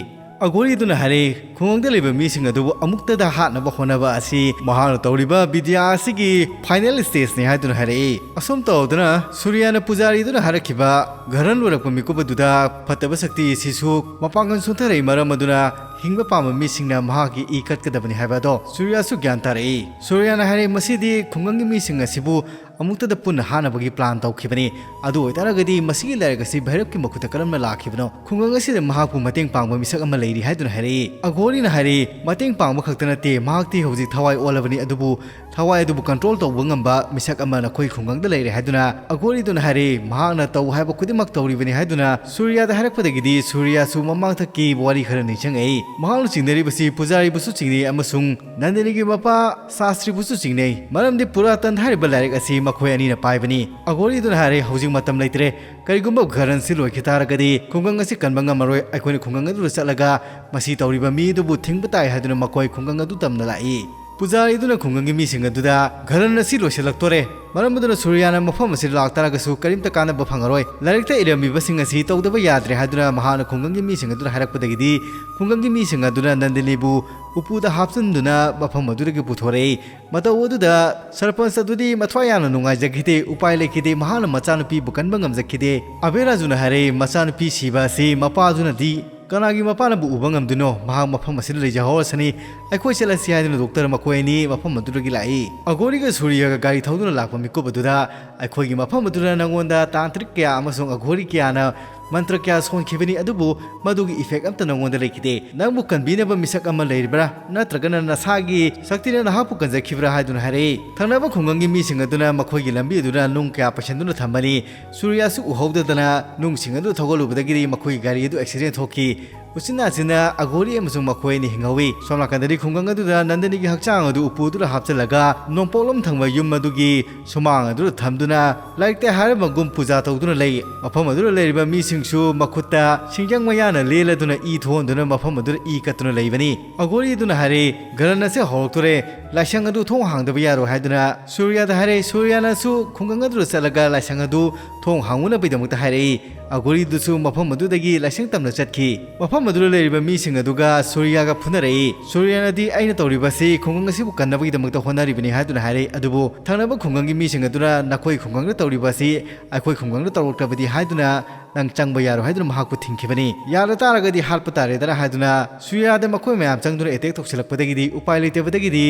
ꯑꯘꯣꯔꯤ ꯑꯗꯨꯅ ꯍꯥꯏꯔꯛꯏ, ꯈꯨꯡꯒꯪꯗ ꯂꯩꯕ ꯃꯤꯁꯤꯡ ꯑꯗꯨꯕꯨ ꯑꯃꯨꯛꯇꯗ ꯍꯥꯠꯅꯕ ꯍꯣꯠꯅꯕ ꯑꯁꯤ ꯃꯍꯥꯛꯅ ꯇꯧꯔꯤꯕ ꯕꯤꯗ꯭ꯌꯥ ꯑꯁꯤꯒꯤ final stageꯅꯤ ꯍꯥꯏꯗꯨꯅ ꯍꯥꯏꯔꯛꯏ꯫ ꯑꯁꯨꯝ ꯇꯧꯗꯨꯅ ꯁꯨꯔꯤꯌꯥꯅ ꯄꯨꯖꯥꯔꯤ ꯑꯗꯨꯅ ꯍꯥꯏꯔꯛꯈꯤꯕ ꯘꯔꯟ ꯂꯣꯏꯔꯛꯄ ꯃꯤꯀꯨꯞ ꯑꯗꯨꯗ ꯐꯠꯇꯕ ꯁꯛꯇꯤ ꯑꯁꯤꯁꯨ ꯃꯄꯥꯡꯒꯜ ꯁꯣꯟꯊꯔꯛꯏ ꯃꯔꯝ ꯑꯗꯨꯅ ꯍꯤꯡꯕ ꯄꯥꯝꯕ ꯃꯤꯁꯤꯡꯅ ꯃꯍꯥꯛꯀꯤ ꯏ ꯀꯠꯀꯗꯕꯅꯤ ꯍꯥꯏꯕ ꯑꯗꯣ ꯁꯨꯔꯤꯌꯥꯁꯨ ꯒ꯭ꯌꯥꯟ ꯇꯥꯔꯛꯏ꯫ ꯁꯨꯔꯤꯌꯥꯅ ꯍꯥꯏꯔꯛꯏ, ꯃꯁꯤꯗꯤ ꯈꯨꯡꯒꯪꯒꯤ ꯃꯤꯁꯤꯡ ꯑꯁꯤꯕꯨ ꯑꯃꯨꯛꯇꯗ ꯄꯨꯟꯅ ꯍꯥꯠꯅꯕꯒꯤ plan ꯇꯧꯈꯤꯕꯅꯤ꯫ ꯑꯗꯨ ꯑꯣꯏꯇꯥꯔꯒꯗꯤ ꯃꯁꯤꯒꯤ ꯂꯥꯏꯔꯤꯛ ꯑꯁꯤ ꯚꯩꯔꯞꯀꯤ ꯃꯈꯨꯠꯇ ꯀꯔꯝꯅ ꯂꯥꯛꯈꯤꯕꯅꯣ? ꯈꯨꯡꯒꯪ ꯑꯁꯤꯗ ꯃꯍꯥꯛꯄꯨ ꯃꯇꯦꯡ ꯄꯥꯡꯕ ꯃꯤꯁꯛ ꯑꯃ ꯂꯩꯔꯤ ꯍꯥꯏꯗꯨꯅ ꯍꯥꯏꯔꯛꯏ꯫ ꯑꯒꯣꯔꯤꯅ ꯍꯥꯏꯔꯛꯏ, "ꯃꯇꯦꯡ ꯄꯥꯡꯕ ꯈꯛꯇ ꯅꯠꯇꯦ, ꯃꯍꯥꯛꯇꯤ ꯍꯧꯖꯤꯛ ꯊꯋꯥꯏ ꯑꯣꯜꯂꯕꯅꯤ, ꯑꯗꯨꯕꯨ ꯊꯋꯥꯏ ꯑꯗꯨꯕꯨ control ꯇꯧꯕ ꯉꯝꯕ ꯃꯤꯁꯛ ꯑꯃ ꯅꯈꯣꯏ ꯈꯨꯡꯒꯪꯗ ꯂꯩꯔꯦ" ꯍꯥꯏꯗꯨꯅ ꯑꯒꯣꯔꯤꯗꯨꯅ ꯍꯥꯏꯔꯛꯏ꯫ "ꯃꯍꯥꯛꯅ ꯇꯧ ꯍꯥꯏꯕ ꯈꯨꯗꯤꯡꯃꯛ ꯇꯧꯔꯤꯕꯅꯤ" ꯍꯥꯏꯗꯨꯅ ꯁꯨꯔꯤꯌꯥꯗ ꯍꯥꯏꯔꯛꯄꯗꯒꯤꯗꯤ ꯁꯨꯔꯤꯌꯥꯁꯨ ꯃꯃꯥꯡꯊꯛꯀꯤ ꯋꯥꯔꯤ ꯈꯔ ꯅꯤꯡꯁꯤꯡꯉꯛꯏ꯫ ꯃꯍꯥꯛꯅ ꯆꯤꯡꯅꯔꯤꯕꯁꯤ ꯄꯨꯖꯥꯔꯤꯕꯨꯁꯨ ꯆꯤꯡꯅꯩ ꯑꯃꯁꯨꯡ ꯅꯟꯗꯅꯤꯒꯤ ꯃꯄꯥ ꯁꯥꯁꯇ꯭ꯔꯤꯕꯨꯁꯨ ꯆꯤꯡꯅꯩ, ꯃꯔꯝꯗꯤ ꯄꯨꯔꯥꯇꯟ ꯍꯥꯏꯔꯤꯕ ꯂꯥꯏꯔꯤꯛ ꯑꯁꯤ ꯃꯈꯣꯏ ꯑꯅꯤꯅ ꯄꯥꯏꯕꯅꯤ꯫ ꯑꯒꯣꯔꯤꯗꯨꯅ ꯍꯥꯏꯔꯦ, "ꯍꯧꯖꯤꯛ ꯃꯇꯝ ꯂꯩꯇ꯭ꯔꯦ꯫ ꯀꯔꯤꯒꯨꯝꯕ ꯘꯔꯟꯁꯤ ꯂꯣꯏꯈꯤ ꯇꯥꯔꯒꯗꯤ ꯈꯨꯡꯒꯪ ꯑꯁꯤ ꯀꯟꯕ ꯉꯝꯃꯔꯣꯏ꯫ ꯑꯩꯈꯣꯏꯅ ꯈꯨꯡꯒꯪ ꯑꯗꯨꯗ ꯆꯠꯂꯒ ꯃꯁꯤ ꯇꯧꯔꯤꯕ ꯃꯤ ꯑꯗꯨꯕꯨ ꯊꯤꯡꯕ ꯇꯥꯏ" ꯍꯥꯏꯗꯨꯅ ꯃꯈꯣꯏ ꯈꯨꯡꯒꯪ ꯑꯗꯨ ꯇꯝꯅ ꯂꯥꯛꯏ꯫ ꯄꯨꯖꯥꯔꯤꯗꯨꯅ ꯈꯨꯡꯒꯪꯒꯤ ꯃꯤꯁꯤꯡ ꯑꯗꯨꯗ, "ꯘꯔꯟ ꯑꯁꯤ ꯂꯣꯏꯁꯤꯜꯂꯛꯇꯣꯔꯦ꯫ ꯃꯔꯝ ꯑꯗꯨꯅ ꯁꯨꯔꯤꯌꯥꯅ ꯃꯐꯝ ꯑꯁꯤꯗ ꯂꯥꯛꯇꯥꯔꯒꯁꯨ ꯀꯔꯤꯝꯇ ꯀꯥꯟꯅꯕ ꯐꯪꯉꯔꯣꯏ꯫ ꯂꯥꯏꯔꯤꯛꯇ ꯏꯔꯝꯃꯤꯕꯁꯤꯡ ꯑꯁꯤ ꯇꯧꯗꯕ ꯌꯥꯗ꯭ꯔꯦ" ꯍꯥꯏꯗꯨꯅ ꯃꯍꯥꯛꯅ ꯈꯨꯡꯒꯪꯒꯤ ꯃꯤꯁꯤꯡ ꯑꯗꯨꯗ ꯍꯥꯏꯔꯛꯄꯗꯒꯤꯗꯤ ꯈꯨꯡꯒꯪꯒꯤ ꯃꯤꯁꯤꯡ ꯑꯗꯨꯅ ꯅꯟꯗꯅꯤꯕꯨ ꯎꯄꯨꯗ ꯍꯥꯞꯆꯤꯟꯗꯨꯅ ꯃꯐꯝ ꯑꯗꯨꯗꯒꯤ ꯄꯨꯊꯣꯔꯛꯏ꯫ ꯃꯇꯧ ꯑꯗꯨꯗ ꯁꯔꯄꯟꯁ ꯑꯗꯨꯗꯤ ꯃꯊ꯭ꯋꯥꯏ ꯌꯥꯝꯅ ꯅꯨꯡꯉꯥꯏꯖꯈꯤꯗꯦ, ꯎꯄꯥꯏ ꯂꯩꯈꯤꯗꯦ, ꯃꯍꯥꯛꯅ ꯃꯆꯥꯅꯨꯄꯤꯕꯨ ꯀꯟꯕ ꯉꯝꯖꯈꯤꯗꯦ꯫ ꯑꯕꯦꯔꯥꯖꯨꯅ ꯍꯥꯏꯔꯛꯏ, "ꯃꯆꯥꯅꯨꯄꯤ ꯁꯤꯕ ꯑꯁꯤ ꯃꯄꯥꯗꯨꯅꯗꯤ ꯀꯅꯥꯒꯤ ꯃꯄꯥꯅꯕꯨ ꯎꯕ ꯉꯝꯗꯣꯏꯅꯣ? ꯃꯍꯥꯛ ꯃꯐꯝ ꯑꯁꯤꯗ ꯂꯩꯖꯍꯧꯔꯁꯅꯤ꯫ ꯑꯩꯈꯣꯏ ꯆꯠꯂꯁꯤ" ꯍꯥꯏꯗꯨꯅ ꯗꯣꯛꯇꯔ ꯃꯈꯣꯏ ꯑꯅꯤ ꯃꯐꯝ ꯑꯗꯨꯗꯒꯤ ꯂꯥꯛꯏ꯫ ꯑꯒꯣꯔꯤꯒ ꯁꯨꯔꯤꯌꯥꯒ ꯒꯥꯔꯤ ꯊꯧꯗꯨꯅ ꯂꯥꯛꯄ ꯃꯤꯀꯨꯞ ꯑꯗꯨꯗ, "ꯑꯩꯈꯣꯏꯒꯤ ꯃꯐꯝ ꯑꯗꯨꯗ ꯅꯉꯣꯟꯗ ꯇꯥꯟꯇ꯭ꯔꯤꯛ ꯀꯌꯥ ꯑꯃꯁꯨꯡ ꯑꯒꯣꯔꯤ ꯀꯌꯥꯅ ꯃꯟꯇ꯭ꯔ ꯀꯌꯥ ꯁꯣꯟꯈꯤꯕꯅꯤ, ꯑꯗꯨꯕꯨ ꯃꯗꯨꯒꯤ effect ꯑꯝꯇ ꯅꯉꯣꯟꯗ ꯂꯩꯈꯤꯗꯦ꯫ ꯅꯪꯕꯨ ꯀꯟꯕꯤꯅꯕ ꯃꯤꯁꯛ ꯑꯃ ꯂꯩꯔꯤꯕ꯭ꯔꯥ? ꯅꯠꯇ꯭ꯔꯒꯅ ꯅꯁꯥꯒꯤ ꯁꯛꯇꯤꯅ ꯅꯍꯥꯛꯄꯨ ꯀꯟꯖꯈꯤꯕ꯭ꯔꯥ?" ꯍꯥꯏꯗꯨꯅ ꯍꯥꯏꯔꯛꯏ꯫ ꯊꯪꯅꯕ ꯈꯨꯡꯒꯪꯒꯤ ꯃꯤꯁꯤꯡ ꯑꯗꯨꯅ ꯃꯈꯣꯏꯒꯤ ꯂꯝꯕꯤ ꯑꯗꯨꯗ ꯅꯨꯡ ꯀꯌꯥ ꯄꯩꯁꯟꯗꯨꯅ ꯊꯝꯕꯅꯤ꯫ ꯁꯨꯔꯤꯌꯥꯁꯨ ꯎꯍꯧꯗꯗꯅ ꯅꯨꯡꯁꯤꯡ ꯑꯗꯨ ꯊꯧꯒꯠꯂꯨꯕꯗꯒꯤꯗꯤ ꯃꯈꯣꯏꯒꯤ ꯒꯥꯔꯤ ꯑꯗꯨ accident ꯊꯣꯛꯈꯤ꯫ ꯎꯆꯤꯟ ꯅꯥꯆꯤꯟꯅ ꯑꯒꯣꯔꯤ ꯑꯃꯁꯨꯡ ꯃꯈꯣꯏ ꯑꯅꯤ ꯍꯤꯡꯍꯧꯏ꯫ ꯁꯣꯝ ꯅꯥꯀꯟꯗꯗꯤ ꯈꯨꯡꯒꯪ ꯑꯗꯨꯗ ꯅꯟꯗꯅꯤꯒꯤ ꯍꯛꯆꯥꯡ ꯑꯗꯨ ꯎꯄꯨ ꯑꯗꯨꯗ ꯍꯥꯞꯆꯤꯜꯂꯒ ꯅꯣꯡꯄꯣꯛꯂꯣꯝ ꯊꯪꯕ ꯌꯨꯝ ꯑꯗꯨꯒꯤ ꯁꯨꯃꯥꯡ ꯑꯗꯨꯗ ꯊꯝꯗꯨꯅ ꯂꯥꯏꯔꯤꯛꯇ ꯍꯥꯏꯔꯝꯕꯒꯨꯝ ꯄꯨꯖꯥ ꯇꯧꯗꯨꯅ ꯂꯩ꯫ ꯃꯐꯝ ꯑꯗꯨꯗ ꯂꯩꯔꯤꯕ ꯃꯤꯁꯤꯡꯁꯨ ꯃꯈꯨꯠꯇ ꯁꯤꯡꯖꯪ ꯃꯌꯥꯅ ꯂꯦꯜꯂꯗꯨꯅ ꯏ ꯊꯣꯛꯍꯟꯗꯨꯅ ꯃꯐꯝ ꯑꯗꯨꯗ ꯏ ꯀꯠꯇꯨꯅ ꯂꯩꯕꯅꯤ꯫ ꯑꯒꯣꯔꯤ ꯑꯗꯨꯅ ꯍꯥꯏꯔꯦ, "ꯘꯔꯟ ꯑꯁꯦ ꯍꯧꯔꯛꯇꯣꯔꯦ, ꯂꯥꯏꯁꯪ ꯑꯗꯨ ꯊꯣꯡ ꯍꯥꯡꯗꯕ ꯌꯥꯔꯣꯏ" ꯍꯥꯏꯗꯨꯅ ꯁꯨꯔꯤꯌꯥꯗ ꯍꯥꯏꯔꯦ꯫ ꯁꯨꯔꯤꯌꯥꯅꯁꯨ ꯈꯨꯡꯒꯪ ꯑꯗꯨꯗ ꯆꯠꯂꯒ ꯂꯥꯏꯁꯪ ꯑꯗꯨ ꯊꯣꯡ ꯍꯥꯡꯉꯨꯅꯕꯒꯤꯗꯃꯛꯇ ꯍꯥꯏꯔꯛꯏ꯫ ꯑꯒꯣꯔꯤꯗꯨꯁꯨ ꯃꯐꯝ ꯑꯗꯨꯗꯒꯤ ꯂꯥꯏꯁꯪ ꯇꯝꯅ ꯆꯠꯈꯤ꯫ ꯃꯐꯝ ꯑꯗꯨꯗ ꯂꯩꯔꯤꯕ ꯃꯤꯁꯤꯡ ꯑꯗꯨꯒ ꯁꯨꯔꯤꯌꯥꯒ ꯐꯨꯅꯔꯛꯏ꯫ ꯁꯨꯔꯤꯌꯥꯅꯗꯤ, "ꯑꯩꯅ ꯇꯧꯔꯤꯕ ꯑꯁꯤ ꯈꯨꯡꯒꯪ ꯑꯁꯤꯕꯨ ꯀꯟꯅꯕꯒꯤꯗꯃꯛꯇ ꯍꯣꯠꯅꯔꯤꯕꯅꯤ" ꯍꯥꯏꯗꯨꯅ ꯍꯥꯏꯔꯛꯏ꯫ ꯑꯗꯨꯕꯨ ꯊꯪꯅꯕ ꯈꯨꯡꯒꯪꯒꯤ ꯃꯤꯁꯤꯡ ꯑꯗꯨꯅ, "ꯅꯈꯣꯏ ꯈꯨꯡꯒꯪꯗ ꯇꯧꯔꯤꯕ ꯑꯁꯤ ꯑꯩꯈꯣꯏ ꯈꯨꯡꯒꯪꯗ ꯇꯧꯔꯛꯇ꯭ꯔꯕꯗꯤ" ꯍꯥꯏꯗꯨꯅ ꯅꯪ ꯆꯪꯕ ꯌꯥꯔꯣꯏ ꯍꯥꯏꯗꯨꯅ ꯃꯍꯥꯛꯄꯨ ꯊꯤꯡꯈꯤꯕꯅꯤ꯫ ꯌꯥꯗ ꯇꯥꯔꯒꯗꯤ ꯍꯥꯠꯄ ꯇꯥꯔꯦꯗꯅ ꯍꯥꯏꯗꯨꯅ ꯁꯨꯔꯤꯌꯥꯗ ꯃꯈꯣꯏ ꯃꯌꯥꯝ ꯆꯪꯗꯨꯅ ꯑꯦꯇꯦꯛ ꯇꯧꯁꯤꯜꯂꯛꯄꯗꯒꯤꯗꯤ ꯎꯄꯥꯏ ꯂꯩꯇꯕꯗꯒꯤꯗꯤ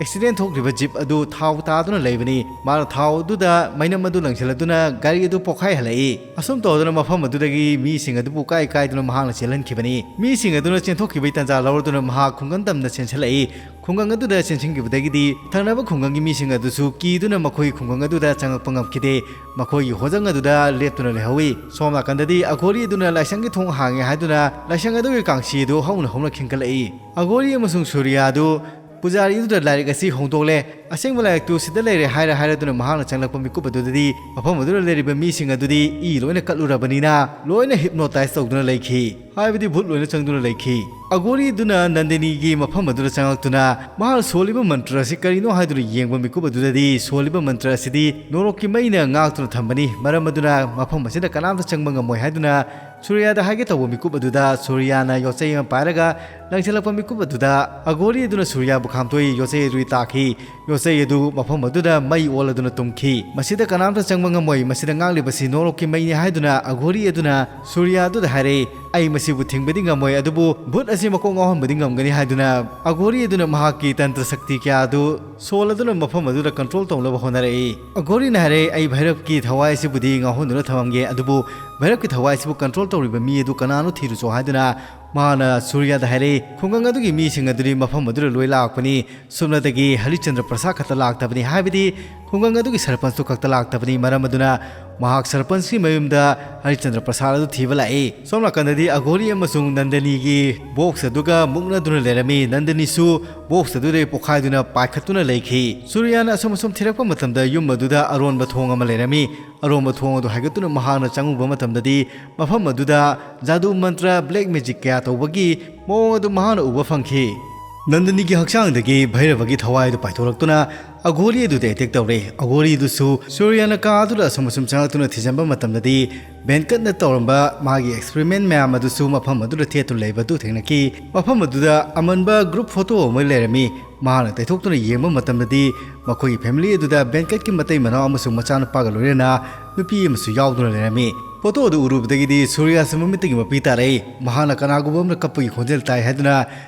ꯑꯦꯛꯁꯤꯗꯦꯟ ꯊꯣꯛꯂꯤꯕ ꯖꯤꯞ ꯑꯗꯨ ꯊꯥꯎ ꯇꯥꯗꯨꯅ ꯂꯩꯕꯅꯤ꯫ ꯃꯥꯅ ꯊꯥꯎ ꯑꯗꯨꯗ ꯃꯩꯅꯝ ꯑꯗꯨ ꯂꯪꯁꯤꯜꯂꯗꯨꯅ ꯒꯥꯔꯤ ꯑꯗꯨ ꯄꯣꯈꯥꯏꯍꯜꯂꯛꯏ꯫ ꯑꯁꯨꯝ ꯇꯧꯗꯨꯅ ꯃꯐꯝ ꯑꯗꯨꯗꯒꯤ ꯃꯤꯁꯤꯡ ꯑꯗꯨꯕꯨ ꯀꯥꯏ ꯀꯥꯏꯗꯨꯅ ꯃꯍꯥꯛꯅ ꯆꯦꯜꯍꯟꯈꯤꯕꯅꯤ꯫ ꯃꯤꯁꯤꯡ ꯑꯗꯨꯅ ꯆꯦꯟꯊꯣꯛꯈꯤꯕꯒꯤ ꯇꯥꯟꯖꯥ ꯂꯧꯔꯗꯨꯅ ꯃꯍꯥꯛ ꯈꯨꯡꯒꯪ ꯇꯝꯅ ꯆꯦꯟꯁꯤꯜꯂꯛꯏ꯫ ꯈꯨꯡꯒꯪ ꯑꯗꯨꯗ ꯆꯦꯟꯁꯤꯟꯈꯤꯕꯗꯒꯤꯗꯤ ꯊꯪꯅꯕ ꯈꯨꯡꯒꯪꯒꯤ ꯃꯤꯁꯤꯡ ꯑꯗꯨꯁꯨ ꯀꯤꯗꯨꯅ ꯃꯈꯣꯏ ꯈꯨꯡꯒꯪ ꯑꯗꯨꯗ ꯆꯪꯂꯛꯄ ꯉꯝꯈꯤꯗꯦ꯫ ꯃꯈꯣꯏꯒꯤ ꯍꯣꯖꯪ ꯑꯗꯨꯗ ꯂꯦꯞꯇꯨꯅ ꯂꯩꯍꯧꯏ꯫ ꯁꯣꯝ ꯅꯥꯀꯟꯗꯗꯤ ꯑꯘꯣꯔꯤ ꯑꯗꯨꯅ ꯂꯥꯏꯁꯪꯒꯤ ꯊꯣꯡ ꯍꯥꯡꯉꯦ ꯍꯥꯏꯗꯨꯅ ꯂꯥꯏꯁꯪ ꯑꯗꯨꯒꯤ ꯀꯥꯡꯁꯤ ꯑꯗꯨ ꯍꯧꯅ ꯍꯧꯅ ꯈꯤꯟꯒꯠꯂꯛꯏ꯫ ꯑꯘꯣꯔꯤ ꯑꯃꯁꯨꯡ ꯁꯨꯔꯤꯌꯥ ꯑꯗꯨ ꯄꯨꯖꯥꯔꯤ ꯑꯗꯨꯗ ꯂꯥꯏꯔꯤꯛ ꯑꯁꯤ ꯍꯣꯡꯗꯣꯛꯂꯦ, ꯑꯁꯦꯡꯕ ꯂꯥꯏꯔꯤꯛꯇꯨ ꯁꯤꯗ ꯂꯩꯔꯦ ꯍꯥꯏꯔ ꯍꯥꯏꯔꯗꯨꯅ ꯃꯍꯥꯛꯅ ꯆꯪꯂꯛꯄ ꯃꯤꯀꯨꯞ ꯑꯗꯨꯗꯗꯤ ꯃꯐꯝ ꯑꯗꯨꯗ ꯂꯩꯔꯤꯕ ꯃꯤꯁꯤꯡ ꯑꯗꯨꯗꯤ ꯏ ꯂꯣꯏꯅ ꯀꯠꯂꯨꯔꯕꯅꯤꯅ ꯂꯣꯏꯅ ꯍꯤꯞꯅꯣꯇꯥꯏꯁ ꯇꯧꯗꯨꯅ ꯂꯩꯈꯤ꯫ ꯍꯥꯏꯕꯗꯤ ꯚꯨꯠ ꯂꯣꯏꯅ ꯆꯪꯗꯨꯅ ꯂꯩꯈꯤ꯫ ꯑꯒꯣꯔꯤ ꯑꯗꯨꯅ ꯅꯟꯗꯅꯤꯒꯤ ꯃꯐꯝ ꯑꯗꯨꯗ ꯆꯪꯂꯛꯇꯨꯅ ꯃꯍꯥꯛꯅ ꯁꯣꯜꯂꯤꯕ ꯃꯟꯇ꯭ꯔ ꯑꯁꯤ ꯀꯔꯤꯅꯣ ꯍꯥꯏꯗꯨꯅ ꯌꯦꯡꯕ ꯃꯤꯀꯨꯞ ꯑꯗꯨꯗꯗꯤ ꯁꯣꯜꯂꯤꯕ ꯃꯟꯇ꯭ꯔ ꯑꯁꯤꯗꯤ ꯅꯣꯔꯣꯛꯀꯤ ꯃꯩꯅ ꯉꯥꯛꯇꯨꯅ ꯊꯝꯕꯅꯤ꯫ ꯃꯔꯝ ꯑꯗꯨꯅ ꯃꯐꯝ ꯑꯁꯤꯗ ꯀꯅꯥꯝꯇ ꯆꯪꯕ ꯉꯝꯃꯣꯏ ꯍꯥꯏꯗꯨꯅ ꯁꯨꯔꯤꯌꯥꯗ ꯍꯥꯏꯒꯦ ꯇꯧꯕ ꯃꯤꯀꯨꯞ ꯑꯗꯨꯗ ꯁꯨꯔꯤꯌꯥꯅ ꯌꯣꯠꯆꯩ ꯑꯃ ꯄꯥꯏꯔꯒ ꯂꯪꯁꯤꯜꯂꯛꯄ ꯃꯤꯀꯨꯞ ꯑꯗꯨꯗ ꯑꯒꯣꯔꯤ ꯑꯗꯨꯅ ꯁꯨꯔꯤꯌꯥꯕꯨ ꯈꯥꯝꯇꯣꯛꯏ꯫ ꯌꯣꯠꯆꯩ ꯑꯗꯨ ꯇꯥꯈꯤ꯫ ꯌꯣꯠꯆꯩ ꯑꯗꯨ ꯃꯐꯝ ꯑꯗꯨꯗ ꯃꯩ ꯑꯣꯜꯂꯗꯨꯅ ꯇꯨꯝꯈꯤ꯫ "ꯃꯁꯤꯗ ꯀꯅꯥꯝꯇ ꯆꯪꯕ ꯉꯝꯃꯣꯏ꯫ ꯃꯁꯤꯗ ꯉꯥꯛꯂꯤꯕꯁꯤ ꯅꯣꯔꯣꯛꯀꯤ ꯃꯩꯅꯤ" ꯍꯥꯏꯗꯨꯅ ꯑꯒꯣꯔꯤ ꯑꯗꯨꯅ ꯁꯨꯔꯤꯌꯥ ꯑꯗꯨꯗ ꯍꯥꯏꯔꯛꯏ꯫ "ꯑꯩ ꯃꯁꯤꯕꯨ ꯊꯤꯡꯕꯗꯤ ꯉꯝꯃꯣꯏ, ꯑꯗꯨꯕꯨ ꯚꯨꯠ ꯑꯁꯤ ꯃꯀꯣꯛ ꯉꯥꯎꯍꯟꯕꯗꯤ ꯉꯝꯒꯅꯤ" ꯍꯥꯏꯗꯨꯅ ꯑꯒꯣꯔꯤ ꯑꯗꯨꯅ ꯃꯍꯥꯛꯀꯤ ꯇꯟꯇ꯭ꯔ ꯁꯛꯇꯤ ꯀꯌꯥ ꯑꯗꯨ ꯁꯣꯜꯂꯗꯨꯅ ꯃꯐꯝ ꯑꯗꯨꯗ ꯀꯟꯇ꯭ꯔꯣꯜ ꯇꯧꯅꯕ ꯍꯣꯠꯅꯔꯛꯏ꯫ ꯑꯒꯣꯔꯤꯅ ꯍꯥꯏꯔꯛꯏ, "ꯑꯩ ꯚꯩꯔꯞꯀꯤ ꯊꯋꯥꯏ ꯑꯁꯤꯕꯨꯗꯤ ꯉꯥꯎꯍꯟꯗꯨꯅ ꯊꯝꯃꯝꯒꯦ, ꯑꯗꯨꯕꯨ ꯚꯩꯔꯞꯀꯤ ꯊꯋꯥꯏ ꯑꯁꯤꯕꯨ ꯀꯟꯇ꯭ꯔꯣꯜ ꯇꯧꯔꯤꯕ ꯃꯤ ꯑꯗꯨ ꯀꯅꯥꯅꯣ ꯊꯤꯔꯨꯆꯣ" ꯍꯥꯏꯗꯨꯅ ꯃꯍꯥꯛꯅ ꯁꯨꯔꯤꯌꯥꯗ ꯍꯥꯏꯔꯛꯏ꯫ ꯈꯨꯡꯒꯪ ꯑꯗꯨꯒꯤ ꯃꯤꯁꯤꯡ ꯑꯗꯨꯗꯤ ꯃꯐꯝ ꯑꯗꯨꯗ ꯂꯣꯏ ꯂꯥꯛꯄꯅꯤ꯫ ꯁꯨꯞꯅꯇꯒꯤ ꯍꯔꯤꯆꯟꯗ꯭ꯔ ꯄ꯭ꯔꯁꯥꯗ ꯈꯛꯇ ꯂꯥꯛꯇꯕꯅꯤ, ꯍꯥꯏꯕꯗꯤ ꯈꯨꯡꯒꯪ ꯑꯗꯨꯒꯤ ꯁꯔꯄꯟꯁꯇꯨ ꯈꯛꯇ ꯂꯥꯛꯇꯕꯅꯤ꯫ ꯃꯔꯝ ꯑꯗꯨꯅ ꯃꯍꯥꯛ ꯁꯔꯄꯟꯁꯀꯤ ꯃꯌꯨꯝꯗ ꯍꯔꯤꯆꯟꯗ꯭ꯔ ꯄ꯭ꯔꯁꯥꯗ ꯑꯗꯨ ꯊꯤꯕ ꯂꯥꯛꯏ꯫ ꯁꯣꯝ ꯅꯥꯀꯟꯗꯗꯤ ꯑꯒꯣꯔꯤ ꯑꯃꯁꯨꯡ ꯅꯟꯗꯅꯤꯒꯤ ꯕꯣꯛꯁ ꯑꯗꯨꯒ ꯃꯨꯛꯅꯗꯨꯅ ꯂꯩꯔꯝꯃꯤ꯫ ꯅꯟꯗꯅꯤꯁꯨ ꯕꯣꯛꯁ ꯑꯗꯨꯗꯒꯤ ꯄꯣꯈꯥꯏꯗꯨꯅ ꯄꯥꯏꯈꯠꯇꯨꯅ ꯂꯩꯈꯤ꯫ ꯁꯨꯔꯤꯌꯥꯅ ꯑꯁꯨꯝ ꯑꯁꯨꯝ ꯊꯤꯔꯛꯄ ꯃꯇꯝꯗ ꯌꯨꯝ ꯑꯗꯨꯗ ꯑꯔꯣꯟꯕ ꯊꯣꯡ ꯑꯃ ꯂꯩꯔꯝꯃꯤ꯫ ꯑꯔꯣꯟꯕ ꯊꯣꯡ ꯑꯗꯨ ꯍꯥꯏꯒꯠꯇꯨꯅ ꯃꯍꯥꯛꯅ ꯆꯪꯉꯨꯕ ꯃꯇꯝꯗꯗꯤ ꯃꯐꯝ ꯑꯗꯨꯗ ꯖꯥꯗꯨ ꯃꯟꯇ꯭ꯔ, ꯕ꯭ꯂꯦꯛ ꯃꯦꯖꯤꯛ ꯀꯌꯥ ꯇꯧꯕꯒꯤ ꯃꯑꯣꯡ ꯑꯗꯨ ꯃꯍꯥꯛꯅ ꯎꯕ ꯐꯪꯈꯤ꯫ ꯅꯟꯗꯅꯤꯒꯤ ꯍꯛꯆꯥꯡꯗꯒꯤ ꯚꯩꯔꯕꯒꯤ ꯊꯋꯥꯏꯗꯨ ꯄꯥꯏꯊꯣꯔꯛꯇꯨꯅ ꯑꯒꯣꯔꯤ ꯑꯗꯨꯗ ꯑꯦꯇꯦꯛ ꯇꯧꯔꯦ꯫ ꯑꯒꯣꯔꯤ ꯑꯗꯨꯁꯨ ꯁꯨꯔꯤꯌꯥꯅ ꯀꯥ ꯑꯗꯨꯗ ꯑꯁꯨꯝ ꯑꯁꯨꯝ ꯆꯪꯂꯛꯇꯨꯅ ꯊꯤꯖꯤꯟꯕ ꯃꯇꯝꯗꯗꯤ ꯕꯦꯟꯀꯠꯅ ꯇꯧꯔꯝꯕ ꯃꯥꯒꯤ ꯑꯦꯛꯁꯄꯦꯔꯤꯃꯦꯟ ꯃꯌꯥꯝ ꯑꯗꯨꯁꯨ ꯃꯐꯝ ꯑꯗꯨꯗ ꯊꯦꯠꯇꯨꯅ ꯂꯩꯕ ꯑꯗꯨ ꯊꯦꯡꯅꯈꯤ꯫ ꯃꯐꯝ ꯑꯗꯨꯗ ꯑꯃꯟꯕ ꯒ꯭ꯔꯨꯞ ꯐꯣꯇꯣ ꯑꯃ ꯂꯩꯔꯝꯃꯤ꯫ ꯃꯍꯥꯛꯅ ꯇꯩꯊꯣꯛꯇꯨꯅ ꯌꯦꯡꯕ ꯃꯇꯝꯗꯗꯤ ꯃꯈꯣꯏꯒꯤ ꯐꯦꯃꯤꯂꯤ ꯑꯗꯨꯗ ꯕꯦꯟꯀꯠꯀꯤ ꯃꯇꯩ ꯃꯅꯥꯎ ꯑꯃꯁꯨꯡ ꯃꯆꯥꯅꯨꯄꯥꯒ ꯂꯣꯏꯅꯅ ꯅꯨꯄꯤ ꯑꯃꯁꯨ ꯌꯥꯎꯗꯨꯅ ꯂꯩꯔꯝꯃꯤ꯫ ꯐꯣꯇꯣ ꯑꯗꯨ ꯎꯔꯨꯕꯗꯒꯤꯗꯤ ꯁꯨꯔꯤꯌꯥꯁꯨ ꯃꯃꯤꯠꯇꯒꯤ ꯃꯄꯤ ꯇꯥꯔꯛꯏ꯫ ꯃꯍꯥꯛꯅ ꯀꯅꯥꯒꯨꯝꯕ ꯑꯃꯅ ꯀꯞꯄꯒꯤ ꯈꯣꯟꯖꯦꯜ ꯇꯥꯏ ꯍꯥꯏꯗꯨꯅ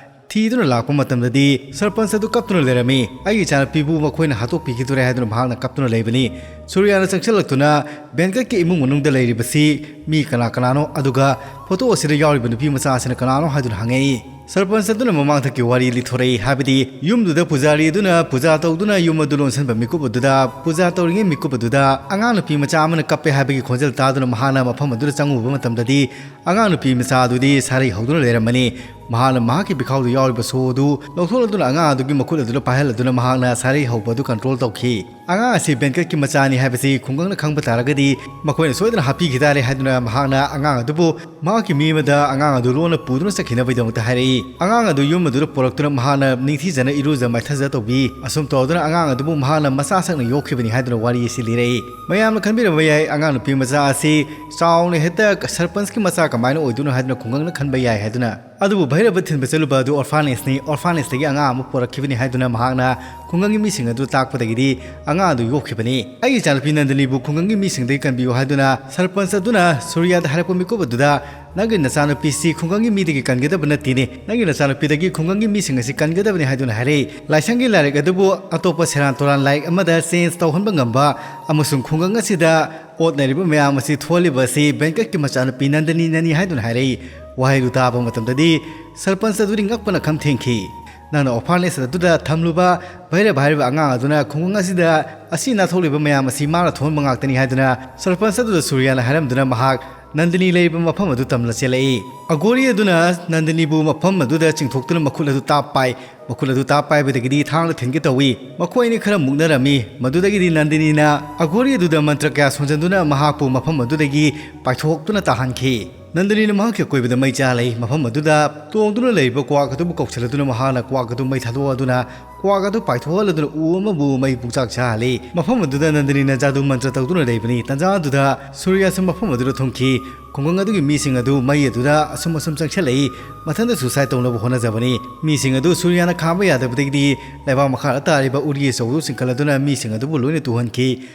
ꯊꯤꯗꯨꯅ ꯂꯥꯛꯄ ꯃꯇꯝꯗꯗꯤ ꯁꯔꯄꯟꯁ ꯑꯗꯨ ꯀꯞꯇꯨꯅ ꯂꯩꯔꯝꯃꯤ꯫ "ꯑꯩꯒꯤ ꯏꯆꯥꯅꯨꯄꯤꯕꯨ ꯃꯈꯣꯏꯅ ꯍꯥꯠꯇꯣꯛꯄꯤꯈꯤꯗꯣꯔꯦ" ꯍꯥꯏꯗꯨꯅ ꯃꯍꯥꯛꯅ ꯀꯞꯇꯨꯅ ꯂꯩꯕꯅꯤ꯫ ꯁꯨꯔꯤꯌꯥꯅ ꯆꯪꯁꯤꯜꯂꯛꯇꯨꯅ ꯕꯦꯟꯀꯠꯀꯤ ꯏꯃꯨꯡ ꯃꯅꯨꯡꯗ ꯂꯩꯔꯤꯕꯁꯤ ꯃꯤ ꯀꯅꯥ ꯀꯅꯥꯅꯣ, ꯑꯗꯨꯒ ꯐꯣꯇꯣ ꯑꯁꯤꯗ ꯌꯥꯎꯔꯤꯕ ꯅꯨꯄꯤ ꯃꯆꯥ ꯑꯁꯤꯅ ꯀꯅꯥꯅꯣ ꯍꯥꯏꯗꯨꯅ ꯍꯪꯉꯛꯏ꯫ ꯁꯔꯄꯟꯁ ꯑꯗꯨꯅ ꯃꯃꯥꯡꯊꯛꯀꯤ ꯋꯥꯔꯤ ꯂꯤꯊꯣꯔꯛꯏ, ꯍꯥꯏꯕꯗꯤ ꯌꯨꯝꯗꯨꯗ ꯄꯨꯖꯥꯔꯤ ꯑꯗꯨꯅ ꯄꯨꯖꯥ ꯇꯧꯗꯨꯅ ꯌꯨꯝ ꯑꯗꯨ ꯂꯣꯟꯁꯤꯟꯕ ꯃꯤꯀꯨꯞ ꯑꯗꯨꯗ, ꯄꯨꯖꯥ ꯇꯧꯔꯤꯉꯩ ꯃꯤꯀꯨꯞ ꯑꯗꯨꯗ ꯑꯉꯥꯡ ꯅꯨꯄꯤ ꯃꯆꯥ ꯑꯃꯅ ꯀꯞꯄꯦ ꯍꯥꯏꯕꯒꯤ ꯈꯣꯟꯖꯦꯜ ꯇꯥꯗꯨꯅ ꯃꯍꯥꯛꯅ ꯃꯐꯝ ꯑꯗꯨꯗ ꯆꯪꯉꯨꯕ ꯃꯇꯝꯗꯗꯤ ꯑꯉꯥꯡ ꯅꯨꯄꯤ ꯃꯆꯥ ꯑꯗꯨꯗꯤ ꯁꯥꯔꯩ ꯍꯧꯗꯨꯅ ꯂꯩꯔꯝꯕꯅꯤ꯫ ꯃꯍꯥꯛꯅ ꯃꯍꯥꯛꯀꯤ ꯄꯤꯈꯥꯎꯗ ꯌꯥꯎꯔꯤꯕ ꯁꯣ ꯑꯗꯨ ꯂꯧꯊꯣꯛꯂꯗꯨꯅ ꯑꯉꯥꯡ ꯑꯗꯨꯒꯤ ꯃꯈꯨꯠ ꯑꯗꯨꯗ ꯄꯥꯏꯍꯜꯂꯗꯨꯅ ꯃꯍꯥꯛꯅ ꯁꯥꯔꯩ ꯍꯧꯕ ꯑꯗꯨ ꯀꯟꯇ꯭ꯔꯣꯜ ꯇꯧꯈꯤ꯫ ꯑꯉꯥꯡ ꯑꯁꯤ ꯕꯦꯟꯀꯠꯀꯤ ꯃꯆꯥꯅꯤ ꯍꯥꯏꯕꯁꯤ ꯈꯨꯡꯒꯪꯅ ꯈꯪꯕ ꯇꯥꯔꯒꯗꯤ ꯃꯈꯣꯏꯅ ꯁꯣꯏꯗꯅ ꯍꯥꯠꯄꯤꯈꯤ ꯇꯥꯔꯦ ꯍꯥꯏꯗꯨꯅ ꯃꯍꯥꯛꯅ ꯑꯉꯥꯡ ꯑꯗꯨꯕꯨ ꯃꯍꯥꯛꯀꯤ ꯃꯤ ꯑꯃꯗ ꯑꯉꯥꯡ ꯑꯗꯨ ꯂꯣꯟꯅ ꯄꯨꯗꯨꯅ ꯆꯠꯈꯤꯅꯕꯒꯤꯗꯃꯛꯇ ꯍꯥꯏꯔꯛꯏ꯫ ꯑꯉꯥꯡ ꯑꯗꯨ ꯌꯨꯝ ꯑꯗꯨꯗ ꯄꯨꯔꯛꯇꯨꯅ ꯃꯍꯥꯛꯅ ꯅꯤꯡꯊꯤꯖꯅ ꯏꯔꯨꯖ ꯃꯥꯏꯊꯖ ꯇꯧꯕꯤ꯫ ꯑꯁꯨꯝ ꯇꯧꯗꯨꯅ ꯑꯉꯥꯡ ꯑꯗꯨꯕꯨ ꯃꯍꯥꯛꯅ ꯃꯆꯥ ꯁꯛꯅ ꯌꯣꯛꯈꯤꯕꯅꯤ ꯍꯥꯏꯗꯨꯅ ꯋꯥꯔꯤ ꯑꯁꯤ ꯂꯤꯔꯛꯏ꯫ ꯃꯌꯥꯝꯅ ꯈꯟꯕꯤꯔꯝꯕ ꯌꯥꯏ, ꯑꯉꯥꯡ ꯅꯨꯄꯤ ꯃꯆꯥ ꯑꯁꯤ ꯆꯥꯎꯅ ꯍꯦꯛꯇ ꯁꯔꯄꯟꯁꯀꯤ ꯃꯆꯥ ꯀꯃꯥꯏꯅ ꯑꯣꯏꯗꯣꯏꯅꯣ ꯍꯥꯏꯗꯨꯅ ꯈꯨꯡꯒꯪꯅ ꯈꯟꯕ ꯌꯥꯏ ꯍꯥꯏꯗꯨꯅ꯫ ꯑꯗꯨꯕꯨ ꯚꯩꯔꯕ ꯊꯤꯟꯕ ꯆꯠꯂꯨꯕ ꯑꯗꯨ ꯑꯣꯔꯐꯥꯅꯦꯖꯅꯤ꯫ ꯑꯣꯔꯐꯥꯅꯦꯖꯇꯒꯤ ꯑꯉꯥꯡ ꯑꯃ ꯄꯣꯔꯛꯈꯤꯕꯅꯤ ꯍꯥꯏꯗꯨꯅ ꯃꯍꯥꯛꯅ ꯈꯨꯡꯒꯪꯒꯤ ꯃꯤꯁꯤꯡ ꯑꯗꯨ ꯇꯥꯛꯄꯗꯒꯤꯗꯤ ꯑꯉꯥꯡ ꯑꯗꯨ ꯌꯣꯛꯈꯤꯕꯅꯤ꯫ "ꯑꯩꯒꯤ ꯏꯆꯥꯅꯨꯄꯤ ꯅꯟꯗꯅꯤꯕꯨ ꯈꯨꯡꯒꯪꯒꯤ ꯃꯤꯁꯤꯡꯗꯒꯤ ꯀꯟꯕꯤꯌꯨ" ꯍꯥꯏꯗꯨꯅ ꯁꯔꯄꯟꯁ ꯑꯗꯨꯅ ꯁꯨꯔꯤꯌꯥꯗ ꯍꯥꯏꯔꯛꯄ ꯃꯤꯀꯨꯞ ꯑꯗꯨꯗ, "ꯅꯪꯒꯤ ꯅꯆꯥꯅꯨꯄꯤꯁꯤ ꯈꯨꯡꯒꯪꯒꯤ ꯃꯤꯗꯒꯤ ꯀꯟꯒꯗꯕ ꯅꯠꯇꯦꯅꯦ, ꯅꯪꯒꯤ ꯅꯆꯥꯅꯨꯄꯤꯗꯒꯤ ꯈꯨꯡꯒꯪꯒꯤ ꯃꯤꯁꯤꯡ ꯑꯁꯤ ꯀꯟꯒꯗꯕꯅꯤ" ꯍꯥꯏꯗꯨꯅ ꯍꯥꯏꯔꯛꯏ꯫ ꯂꯥꯏꯁꯪꯒꯤ ꯂꯥꯏꯔꯤꯛ ꯑꯗꯨꯕꯨ ꯑꯇꯣꯞꯄ ꯁꯦꯔꯥꯟ ꯇꯨꯔꯥꯟ ꯂꯥꯏꯔꯤꯛ ꯑꯃꯗ ꯆꯦꯟꯖ ꯇꯧꯍꯟꯕ ꯉꯝꯕ ꯑꯃꯁꯨꯡ ꯈꯨꯡꯒꯪ ꯑꯁꯤꯗ ꯑꯣꯠꯅꯔꯤꯕ ꯃꯌꯥꯝ ꯑꯁꯤ ꯊꯣꯛꯍꯜꯂꯤꯕ ꯑꯁꯤ ꯕꯦꯡꯀꯠꯀꯤ ꯃꯆꯥꯅꯨꯄꯤ ꯅꯟꯗꯅꯤꯅꯅꯤ ꯍꯥꯏꯗꯨꯅ ꯍꯥꯏꯔꯛꯏ꯫ ꯋꯥꯍꯩꯗꯨ ꯇꯥꯕ ꯃꯇꯝꯗꯗꯤ ꯁꯔꯄꯟꯁ ꯑꯗꯨꯗꯤ ꯉꯛꯄꯅ ꯈꯝ ꯊꯦꯡꯈꯤ꯫ "ꯅꯪꯅ ꯑꯣꯐꯥꯔꯅꯦꯁ ꯑꯗꯨꯗ ꯊꯝꯂꯨꯕ ꯚꯩꯔꯕ ꯍꯥꯏꯔꯤꯕ ꯑꯉꯥꯡ ꯑꯗꯨꯅ ꯈꯨꯡꯒꯪ ꯑꯁꯤꯗ ꯑꯁꯤ ꯅꯥꯊꯣꯛꯂꯤꯕ ꯃꯌꯥꯝ ꯑꯁꯤ ꯃꯥꯅ ꯊꯣꯛꯍꯟꯕ ꯉꯥꯛꯇꯅꯤ" ꯍꯥꯏꯗꯨꯅ ꯁꯔꯄꯟꯁ ꯑꯗꯨꯗ ꯁꯨꯔꯤꯌꯥꯅ ꯍꯥꯏꯔꯝꯗꯨꯅ ꯃꯍꯥꯛ ꯅꯟꯗꯅꯤ ꯂꯩꯔꯤꯕ ꯃꯐꯝ ꯑꯗꯨ ꯇꯝꯅ ꯆꯦꯜꯂꯛꯏ꯫ ꯑꯒꯣꯔꯤ ꯑꯗꯨꯅ ꯅꯟꯗꯅꯤꯕꯨ ꯃꯐꯝ ꯑꯗꯨꯗ ꯆꯤꯡꯊꯣꯛꯇꯨꯅ ꯃꯈꯨꯠ ꯑꯗꯨ ꯇꯥꯞ ꯄꯥꯏ꯫ ꯃꯈꯨꯠ ꯑꯗꯨ ꯇꯥꯞ ꯄꯥꯏꯕꯗꯒꯤꯗꯤ ꯊꯥꯡꯅ ꯊꯤꯟꯒꯦ ꯇꯧꯏ꯫ ꯃꯈꯣꯏ ꯑꯅꯤ ꯈꯔ ꯃꯨꯛꯅꯔꯝꯃꯤ꯫ ꯃꯗꯨꯗꯒꯤꯗꯤ ꯅꯟꯗꯅꯤꯅ ꯑꯒꯣꯔꯤ ꯑꯗꯨꯗ ꯃꯟꯇ꯭ꯔ ꯀꯌꯥ ꯁꯣꯟꯖꯟꯗꯨꯅ ꯃꯍꯥꯛꯄꯨ ꯃꯐꯝ ꯑꯗꯨꯗꯒꯤ ꯄꯥꯏꯊꯣꯛꯇꯨꯅ ꯇꯥꯍꯟꯈꯤ꯫ ꯅꯟꯗꯅꯤꯅ ꯃꯍꯥꯛꯀꯤ ꯑꯀꯣꯏꯕꯗ ꯃꯩ ꯆꯥꯍꯜꯂꯤ꯫ ꯃꯐꯝ ꯑꯗꯨꯗ ꯇꯣꯡꯗꯨꯅ ꯂꯩꯔꯤꯕ ꯀ꯭ꯋꯥꯛ ꯑꯗꯨꯕꯨ ꯀꯧꯁꯤꯜꯂꯗꯨꯅ ꯃꯍꯥꯛꯅ ꯀ꯭ꯋꯥꯛ ꯑꯗꯨ ꯃꯩ ꯊꯥꯗꯣꯛꯍꯜꯗꯨꯅ ꯀ꯭ꯋꯥꯛ ꯑꯗꯨ ꯄꯥꯏꯊꯣꯛꯍꯜꯂꯗꯨꯅ ꯎ ꯑꯃꯕꯨ ꯃꯩ ꯄꯨꯡꯆꯥꯛ ꯆꯥꯍꯜꯂꯤ꯫ ꯃꯐꯝ ꯑꯗꯨꯗ ꯅꯟꯗꯅꯤꯅ ꯖꯥꯗꯨ ꯃꯟꯇ꯭ꯔ ꯇꯧꯗꯨꯅ ꯂꯩꯕꯅꯤ꯫ ꯇꯟꯖꯥ ꯑꯗꯨꯗ ꯁꯨꯔꯤꯌꯥꯁꯨ ꯃꯐꯝ ꯑꯗꯨꯗ ꯊꯨꯡꯈꯤ꯫ ꯈꯨꯡꯒꯪ ꯑꯗꯨꯒꯤ ꯃꯤꯁꯤꯡ ꯑꯗꯨ ꯃꯩ ꯑꯗꯨꯗ ꯑꯁꯨꯝ ꯑꯁꯨꯝ ꯆꯪꯁꯤꯜꯂꯛꯏ꯫ ꯃꯊꯟꯇ suicide ꯇꯧꯅꯕ ꯍꯣꯠꯅꯖꯕꯅꯤ꯫ ꯃꯤꯁꯤꯡ ꯑꯗꯨ ꯁꯨꯔꯤꯌꯥꯅ ꯈꯥꯝꯕ ꯌꯥꯗꯕꯗꯒꯤꯗꯤ ꯂꯩꯕꯥꯛ ꯃꯈꯥꯗ ꯇꯥꯔꯤꯕ ꯎꯔꯤ ꯑꯆꯧꯕꯗꯨ ꯆꯤꯡꯈꯠꯂꯗꯨꯅ ꯃꯤꯁꯤꯡ ꯑꯗꯨꯕꯨ ꯂꯣꯏꯅ ꯇꯨꯍꯟꯈꯤ꯫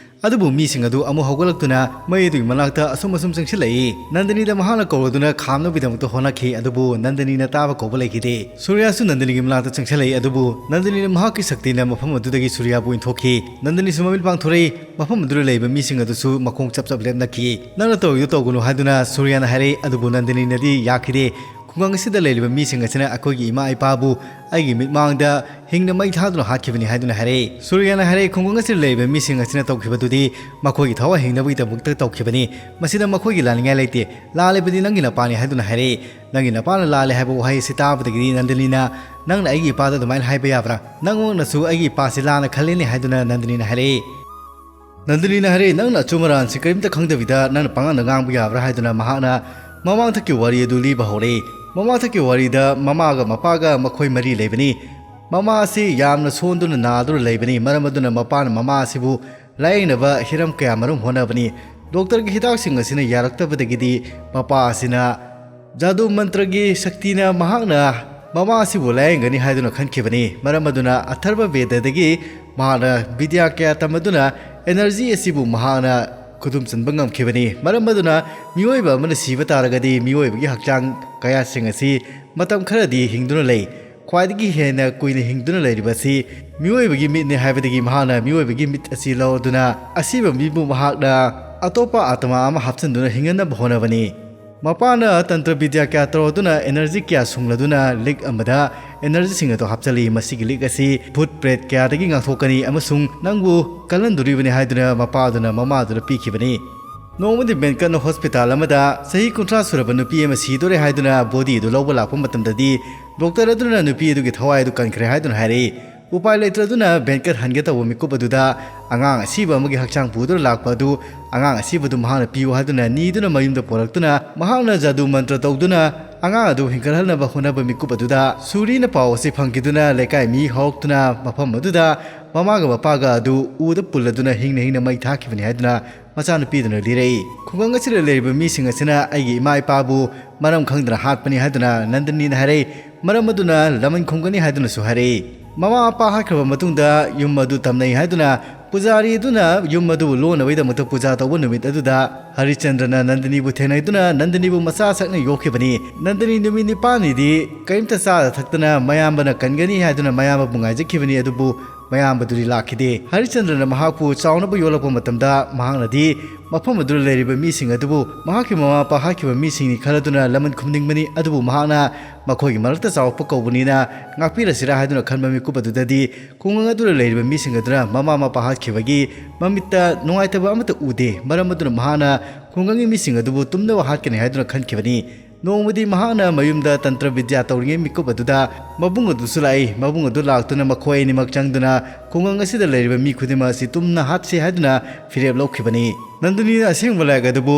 ꯑꯗꯨꯕꯨ ꯃꯤꯁꯤꯡ ꯑꯗꯨ ꯑꯃꯨꯛ ꯍꯧꯒꯠꯂꯛꯇꯨꯅ ꯃꯩ ꯑꯗꯨꯒꯤ ꯃꯅꯥꯛꯇ ꯑꯁꯨꯝ ꯑꯁꯨꯝ ꯆꯪꯁꯤꯜꯂꯛꯏ꯫ ꯅꯟꯗꯅꯤꯗ ꯃꯍꯥꯛꯅ ꯀꯧꯔꯗꯨꯅ ꯈꯥꯝꯅꯕꯒꯤꯗꯃꯛꯇ ꯍꯣꯠꯅꯈꯤ, ꯑꯗꯨꯕꯨ ꯅꯟꯗꯅꯤꯅ ꯇꯥꯕ ꯀꯧꯕ ꯂꯩꯈꯤꯗꯦ꯫ ꯁꯨꯔꯤꯌꯥꯁꯨ ꯅꯟꯗꯅꯤꯒꯤ ꯃꯅꯥꯛꯇ ꯆꯪꯁꯤꯜꯂꯛꯏ, ꯑꯗꯨꯕꯨ ꯅꯟꯗꯅꯤꯅ ꯃꯍꯥꯛꯀꯤ ꯁꯛꯇꯤꯅ ꯃꯐꯝ ꯑꯗꯨꯗꯒꯤ ꯁꯨꯔꯤꯌꯥꯕꯨ ꯏꯟꯊꯣꯛꯈꯤ꯫ ꯅꯟꯗꯅꯤꯁꯨ ꯃꯃꯤꯠ ꯄꯥꯡꯊꯣꯔꯛꯏ꯫ ꯃꯐꯝ ꯑꯗꯨꯗ ꯂꯩꯕ ꯃꯤꯁꯤꯡ ꯑꯗꯨꯁꯨ ꯃꯈꯣꯡ ꯆꯞ ꯆꯞ ꯂꯦꯞꯅꯈꯤ꯫ "ꯅꯪꯅ ꯇꯧꯔꯤꯗꯨ ꯇꯧꯒꯅꯨ" ꯍꯥꯏꯗꯨꯅ ꯁꯨꯔꯤꯌꯥꯅ ꯍꯥꯏꯔꯛꯏ, ꯑꯗꯨꯕꯨ ꯅꯟꯗꯅꯤꯅꯗꯤ ꯌꯥꯈꯤꯗꯦ꯫ "ꯈꯨꯡꯒꯪ ꯑꯁꯤꯗ ꯂꯩꯔꯤꯕ ꯃꯤꯁꯤꯡ ꯑꯁꯤꯅ ꯑꯩꯈꯣꯏꯒꯤ ꯏꯃꯥ ꯏꯄꯥꯕꯨ ꯑꯩꯒꯤ ꯃꯤꯠꯃꯥꯡꯗ ꯍꯤꯡꯅ ꯃꯩ ꯊꯥꯗꯨꯅ ꯍꯥꯠꯈꯤꯕꯅꯤ" ꯍꯥꯏꯗꯨꯅ ꯍꯥꯏꯔꯛꯏ꯫ ꯁꯨꯔꯤꯌꯥꯅ ꯍꯥꯏꯔꯛꯏ, "ꯈꯨꯡꯒꯪ ꯑꯁꯤꯗ ꯂꯩꯔꯤꯕ ꯃꯤꯁꯤꯡ ꯑꯁꯤꯅ ꯇꯧꯈꯤꯕꯗꯨꯗꯤ ꯃꯈꯣꯏꯒꯤ ꯊꯋꯥꯏ ꯍꯤꯡꯅꯕꯒꯤꯗꯃꯛꯇ ꯇꯧꯈꯤꯕꯅꯤ꯫ ꯃꯁꯤꯗ ꯃꯈꯣꯏꯒꯤ ꯂꯥꯟꯅꯤꯡꯉꯥꯏ ꯂꯩꯇꯦ꯫ ꯂꯥꯜꯂꯤꯕꯗꯤ ꯅꯪꯒꯤ ꯅꯄꯥꯅꯤ" ꯍꯥꯏꯗꯨꯅ ꯍꯥꯏꯔꯛꯏ꯫ "ꯅꯪꯒꯤ ꯅꯄꯥꯅ ꯂꯥꯜꯂꯦ" ꯍꯥꯏꯕ ꯋꯥꯍꯩ ꯑꯁꯤ ꯇꯥꯕꯗꯒꯤꯗꯤ ꯅꯟꯗꯅꯤꯅ, "ꯅꯪꯅ ꯑꯩꯒꯤ ꯏꯄꯥꯗ ꯑꯗꯨꯃꯥꯏꯅ ꯍꯥꯏꯕ ꯌꯥꯕ꯭ꯔꯥ? ꯅꯪꯃꯛꯅꯁꯨ ꯑꯩꯒꯤ ꯏꯄꯥꯁꯤ ꯂꯥꯟꯅ ꯈꯜꯂꯤꯅꯦ" ꯍꯥꯏꯗꯨꯅ ꯅꯟꯗꯅꯤꯅ ꯍꯥꯏꯔꯛꯏ꯫ ꯅꯟꯗꯅꯤꯅ ꯍꯥꯏꯔꯛꯏ, "ꯅꯪꯅ ꯑꯆꯨꯝ ꯑꯔꯥꯟꯁꯤ ꯀꯔꯤꯝꯇ ꯈꯪꯗꯕꯤꯗ ꯅꯪꯅ ꯄꯉꯥꯡꯗ ꯉꯥꯡꯕ ꯌꯥꯕ꯭ꯔꯥ?" ꯍꯥꯏꯗꯨꯅ ꯃꯍꯥꯛꯅ ꯃꯃꯥꯡꯊꯛꯀꯤ ꯋꯥꯔꯤ ꯑꯗꯨ ꯂꯤꯕ ꯍꯧꯔꯛꯏ꯫ ꯃꯃꯥꯡꯊꯛꯀꯤ ꯋꯥꯔꯤꯗ ꯃꯃꯥꯒ ꯃꯄꯥꯒ ꯃꯈꯣꯏ ꯃꯔꯤ ꯂꯩꯕꯅꯤ꯫ ꯃꯃꯥ ꯑꯁꯤ ꯌꯥꯝꯅ ꯁꯣꯟꯗꯨꯅ ꯅꯥꯗꯨꯅ ꯂꯩꯕꯅꯤ꯫ ꯃꯔꯝ ꯑꯗꯨꯅ ꯃꯄꯥꯅ ꯃꯃꯥ ꯑꯁꯤꯕꯨ ꯂꯥꯌꯦꯡꯅꯕ ꯍꯤꯔꯝ ꯀꯌꯥ ꯃꯔꯨꯝ ꯍꯣꯠꯅꯕꯅꯤ꯫ ꯗꯣꯛꯇꯔꯒꯤ ꯍꯤꯗꯥꯛꯁꯤꯡ ꯑꯁꯤꯅ ꯌꯥꯔꯛꯇꯕꯗꯒꯤꯗꯤ ꯃꯄꯥ ꯑꯁꯤꯅ ꯖꯥꯗꯨ ꯃꯟꯇ꯭ꯔꯒꯤ ꯁꯛꯇꯤꯅ ꯃꯍꯥꯛꯅ ꯃꯃꯥ ꯑꯁꯤꯕꯨ ꯂꯥꯌꯦꯡꯒꯅꯤ ꯍꯥꯏꯗꯨꯅ ꯈꯟꯈꯤꯕꯅꯤ꯫ ꯃꯔꯝ ꯑꯗꯨꯅ ꯑꯊꯔꯕ ꯕꯦꯗꯗꯒꯤ ꯃꯍꯥꯛꯅ ꯕꯤꯗ꯭ꯌꯥ ꯀꯌꯥ ꯇꯝꯃꯗꯨꯅ energy ꯑꯁꯤꯕꯨ ꯃꯍꯥꯛꯅ ꯈꯨꯗꯨꯝ ꯆꯟꯕ ꯉꯝꯈꯤꯕꯅꯤ꯫ ꯃꯔꯝ ꯑꯗꯨꯅ ꯃꯤꯑꯣꯏꯕ ꯑꯃꯅ ꯁꯤꯕ ꯇꯥꯔꯒꯗꯤ ꯃꯤꯑꯣꯏꯕꯒꯤ ꯍꯛꯆꯥꯡ ꯀꯌꯥꯁꯤꯡ ꯑꯁꯤ ꯃꯇꯝ ꯈꯔꯗꯤ ꯍꯤꯡꯗꯨꯅ ꯂꯩ꯫ ꯈ꯭ꯋꯥꯏꯗꯒꯤ ꯍꯦꯟꯅ ꯀꯨꯏꯅ ꯍꯤꯡꯗꯨꯅ ꯂꯩꯔꯤꯕ ꯑꯁꯤ ꯃꯤꯑꯣꯏꯕꯒꯤ ꯃꯤꯠꯅꯤ ꯍꯥꯏꯕꯗꯒꯤ ꯃꯍꯥꯛꯅ ꯃꯤꯑꯣꯏꯕꯒꯤ ꯃꯤꯠ ꯑꯁꯤ ꯂꯧꯗꯨꯅ ꯑꯁꯤꯕ ꯃꯤꯕꯨ ꯃꯍꯥꯛꯅ ꯑꯇꯣꯞꯄ ꯑꯥꯇꯃꯥ ꯑꯃ ꯍꯥꯞꯆꯤꯟꯗꯨꯅ ꯍꯤꯡꯍꯟꯅꯕ ꯍꯣꯠꯅꯕꯅꯤ꯫ ꯃꯄꯥꯅ ꯇꯟꯇ꯭ꯔ ꯕꯤꯗ꯭ꯌꯥ ꯀꯌꯥ ꯇꯧꯔꯗꯨꯅ energy ꯀꯌꯥ ꯁꯨꯡꯂꯗꯨꯅ ꯂꯤꯛ ꯑꯃꯗ energyꯁꯤꯡ ꯑꯗꯨ ꯍꯥꯞꯆꯤꯜꯂꯤ꯫ ꯃꯁꯤꯒꯤ ꯂꯤꯛ ꯑꯁꯤ ꯚꯨꯠ ꯄ꯭ꯔꯦꯠ ꯀꯌꯥꯗꯒꯤ ꯉꯥꯛꯊꯣꯛꯀꯅꯤ ꯑꯃꯁꯨꯡ ꯅꯪꯕꯨ ꯀꯜꯍꯟꯗꯣꯔꯤꯕꯅꯤ ꯍꯥꯏꯗꯨꯅ ꯃꯄꯥꯗꯨꯅ ꯃꯃꯥꯗꯨꯗ ꯄꯤꯈꯤꯕꯅꯤ꯫ ꯅꯣꯡꯃꯗꯤ ꯕꯦꯟꯀꯠꯅ ꯍꯣꯁꯄꯤꯇꯥꯜ ꯑꯃꯗ ꯆꯍꯤ ꯀꯨꯟꯊ꯭ꯔꯥ ꯁꯨꯔꯕ ꯅꯨꯄꯤ ꯑꯃ ꯁꯤꯗꯣꯔꯦ ꯍꯥꯏꯗꯨꯅ body ꯑꯗꯨ ꯂꯧꯕ ꯂꯥꯛꯄ ꯃꯇꯝꯗꯗꯤ ꯗꯣꯛꯇꯔ ꯑꯗꯨꯅ ꯅꯨꯄꯤ ꯑꯗꯨꯒꯤ ꯊꯋꯥꯏ ꯑꯗꯨ ꯀꯟꯈ꯭ꯔꯦ ꯍꯥꯏꯗꯨꯅ ꯍꯥꯏꯔꯛꯏ꯫ ꯎꯄꯥꯏ ꯂꯩꯇ꯭ꯔꯗꯨꯅ ꯕꯦꯟꯀꯠ ꯍꯟꯒꯦ ꯇꯧꯕ ꯃꯤꯀꯨꯞ ꯑꯗꯨꯗ ꯑꯉꯥꯡ ꯑꯁꯤꯕ ꯑꯃꯒꯤ ꯍꯛꯆꯥꯡ ꯄꯨꯗꯨꯅ ꯂꯥꯛꯄ ꯑꯗꯨ, ꯑꯉꯥꯡ ꯑꯁꯤꯕꯗꯨ ꯃꯍꯥꯛꯅ ꯄꯤꯌꯨ ꯍꯥꯏꯗꯨꯅ ꯅꯤꯗꯨꯅ ꯃꯌꯨꯝꯗ ꯄꯨꯔꯛꯇꯨꯅ, ꯃꯍꯥꯛꯅ ꯖꯥꯗꯨ ꯃꯟꯇ꯭ꯔ ꯇꯧꯗꯨꯅ ꯑꯉꯥꯡ ꯑꯗꯨ ꯍꯤꯡꯒꯠꯍꯟꯅꯕ ꯍꯣꯠꯅꯕ ꯃꯤꯀꯨꯞ ꯑꯗꯨꯗ ꯁꯨꯔꯤꯅ ꯄꯥꯎ ꯑꯁꯤ ꯐꯪꯈꯤꯗꯨꯅ ꯂꯩꯀꯥꯏ ꯃꯤ ꯍꯧꯔꯛꯇꯨꯅ ꯃꯐꯝ ꯑꯗꯨꯗ ꯃꯃꯥꯒ ꯃꯄꯥꯒ ꯑꯗꯨ ꯎꯗ ꯄꯨꯜꯂꯗꯨꯅ ꯍꯤꯡꯅ ꯍꯤꯡꯅ ꯃꯩ ꯊꯥꯈꯤꯕꯅꯤ ꯍꯥꯏꯗꯨꯅ ꯃꯆꯥꯅꯨꯄꯤꯗꯨꯅ ꯂꯤꯔꯛꯏ꯫ ꯈꯨꯡꯒꯪ ꯑꯁꯤꯗ ꯂꯩꯔꯤꯕ ꯃꯤꯁꯤꯡ ꯑꯁꯤꯅ ꯑꯩꯒꯤ ꯏꯃꯥ ꯏꯄꯥꯕꯨ ꯃꯔꯝ ꯈꯪꯗꯅ ꯍꯥꯠꯄꯅꯤ ꯍꯥꯏꯗꯨꯅ ꯅꯟꯗꯅꯤꯅ ꯍꯥꯏꯔꯛꯏ꯫ ꯃꯔꯝ ꯑꯗꯨꯅ ꯂꯃꯟ ꯈꯨꯝꯒꯅꯤ ꯍꯥꯏꯗꯨꯅꯁꯨ ꯍꯥꯏꯔꯛꯏ꯫ ꯃꯃꯥ ꯃꯄꯥ ꯍꯥꯠꯈ꯭ꯔꯕ ꯃꯇꯨꯡꯗ ꯌꯨꯝ ꯑꯗꯨ ꯇꯝꯅꯩ ꯍꯥꯏꯗꯨꯅ ꯄꯨꯖꯥꯔꯤ ꯑꯗꯨꯅ ꯌꯨꯝ ꯑꯗꯨꯕꯨ ꯂꯣꯟꯅꯕꯒꯤꯗꯃꯛꯇ ꯄꯨꯖꯥ ꯇꯧꯕ ꯅꯨꯃꯤꯠ ꯑꯗꯨꯗ ꯍꯔꯤꯆꯟꯗ꯭ꯔꯅ ꯅꯟꯗꯅꯤꯕꯨ ꯊꯦꯡꯅꯗꯨꯅ ꯅꯟꯗꯅꯤꯕꯨ ꯃꯆꯥ ꯁꯛꯅ ꯌꯣꯛꯈꯤꯕꯅꯤ꯫ ꯅꯟꯗꯅꯤ ꯅꯨꯃꯤꯠ ꯅꯤꯄꯥꯜꯅꯤꯗꯤ ꯀꯔꯤꯝꯇ ꯆꯥꯗ ꯊꯛꯇꯅ ꯃꯌꯥꯝꯕꯅ ꯀꯟꯒꯅꯤ ꯍꯥꯏꯗꯨꯅ ꯃꯌꯥꯝꯕꯕꯨ ꯉꯥꯏꯖꯈꯤꯕꯅꯤ, ꯑꯗꯨꯕꯨ ꯃꯌꯥꯝꯕꯗꯨꯗꯤ ꯂꯥꯛꯈꯤꯗꯦ꯫ ꯍꯔꯤꯆꯟꯗ꯭ꯔꯅ ꯃꯍꯥꯛꯄꯨ ꯆꯥꯎꯅꯕ ꯌꯣꯜꯂꯛꯄ ꯃꯇꯝꯗ ꯃꯍꯥꯛꯅꯗꯤ ꯃꯐꯝ ꯑꯗꯨꯗ ꯂꯩꯔꯤꯕ ꯃꯤꯁꯤꯡ ꯑꯗꯨꯕꯨ ꯃꯍꯥꯛꯀꯤ ꯃꯃꯥ ꯃꯄꯥ ꯍꯥꯠꯈꯤꯕ ꯃꯤꯁꯤꯡꯅꯤ ꯈꯜꯂꯗꯨꯅ ꯂꯃꯟ ꯈꯨꯝꯅꯤꯡꯕꯅꯤ, ꯑꯗꯨꯕꯨ ꯃꯍꯥꯛꯅ ꯃꯈꯣꯏꯒꯤ ꯃꯔꯛꯇ ꯆꯥꯎꯔꯛꯄ ꯀꯧꯕꯅꯤꯅ ꯉꯥꯛꯄꯤꯔꯁꯤꯔꯥ ꯍꯥꯏꯗꯨꯅ ꯈꯟꯕ ꯃꯤꯀꯨꯞ ꯑꯗꯨꯗꯗꯤ ꯈꯨꯡꯒꯪ ꯑꯗꯨꯗ ꯂꯩꯔꯤꯕ ꯃꯤꯁꯤꯡ ꯑꯗꯨꯅ ꯃꯃꯥ ꯃꯄꯥ ꯍꯥꯠꯈꯤꯕꯒꯤ ꯃꯃꯤꯠꯇ ꯅꯨꯡꯉꯥꯏꯇꯕ ꯑꯃꯠꯇ ꯎꯗꯦ꯫ ꯃꯔꯝ ꯑꯗꯨꯅ ꯃꯍꯥꯛꯅ ꯈꯨꯡꯒꯪꯒꯤ ꯃꯤꯁꯤꯡ ꯑꯗꯨꯕꯨ ꯇꯨꯝꯅꯕ ꯍꯥꯠꯀꯅꯤ ꯍꯥꯏꯗꯨꯅ ꯈꯟꯈꯤꯕꯅꯤ꯫ ꯅꯣꯡꯃꯗꯤ ꯃꯍꯥꯛꯅ ꯃꯌꯨꯝꯗ ꯇꯟꯇ꯭ꯔ ꯕꯤꯗ꯭ꯌꯥ ꯇꯧꯔꯤꯉꯩ ꯃꯤꯀꯨꯞ ꯑꯗꯨꯗ ꯃꯕꯨꯡ ꯑꯗꯨꯁꯨ ꯂꯥꯛꯏ꯫ ꯃꯕꯨꯡ ꯑꯗꯨ ꯂꯥꯛꯇꯨꯅ ꯃꯈꯣꯏ ꯑꯅꯤꯃꯛ ꯆꯪꯗꯨꯅ ꯈꯨꯡꯒꯪ ꯑꯁꯤꯗ ꯂꯩꯔꯤꯕ ꯃꯤ ꯈꯨꯗꯤꯡꯃꯛ ꯑꯁꯤ ꯇꯨꯝꯅ ꯍꯥꯠꯁꯤ ꯍꯥꯏꯗꯨꯅ ꯐꯤꯔꯦꯞ ꯂꯧꯈꯤꯕꯅꯤ꯫ ꯅꯟꯗꯅꯤꯅ ꯑꯁꯦꯡꯕ ꯂꯥꯏꯔꯤꯛ ꯑꯗꯨꯕꯨ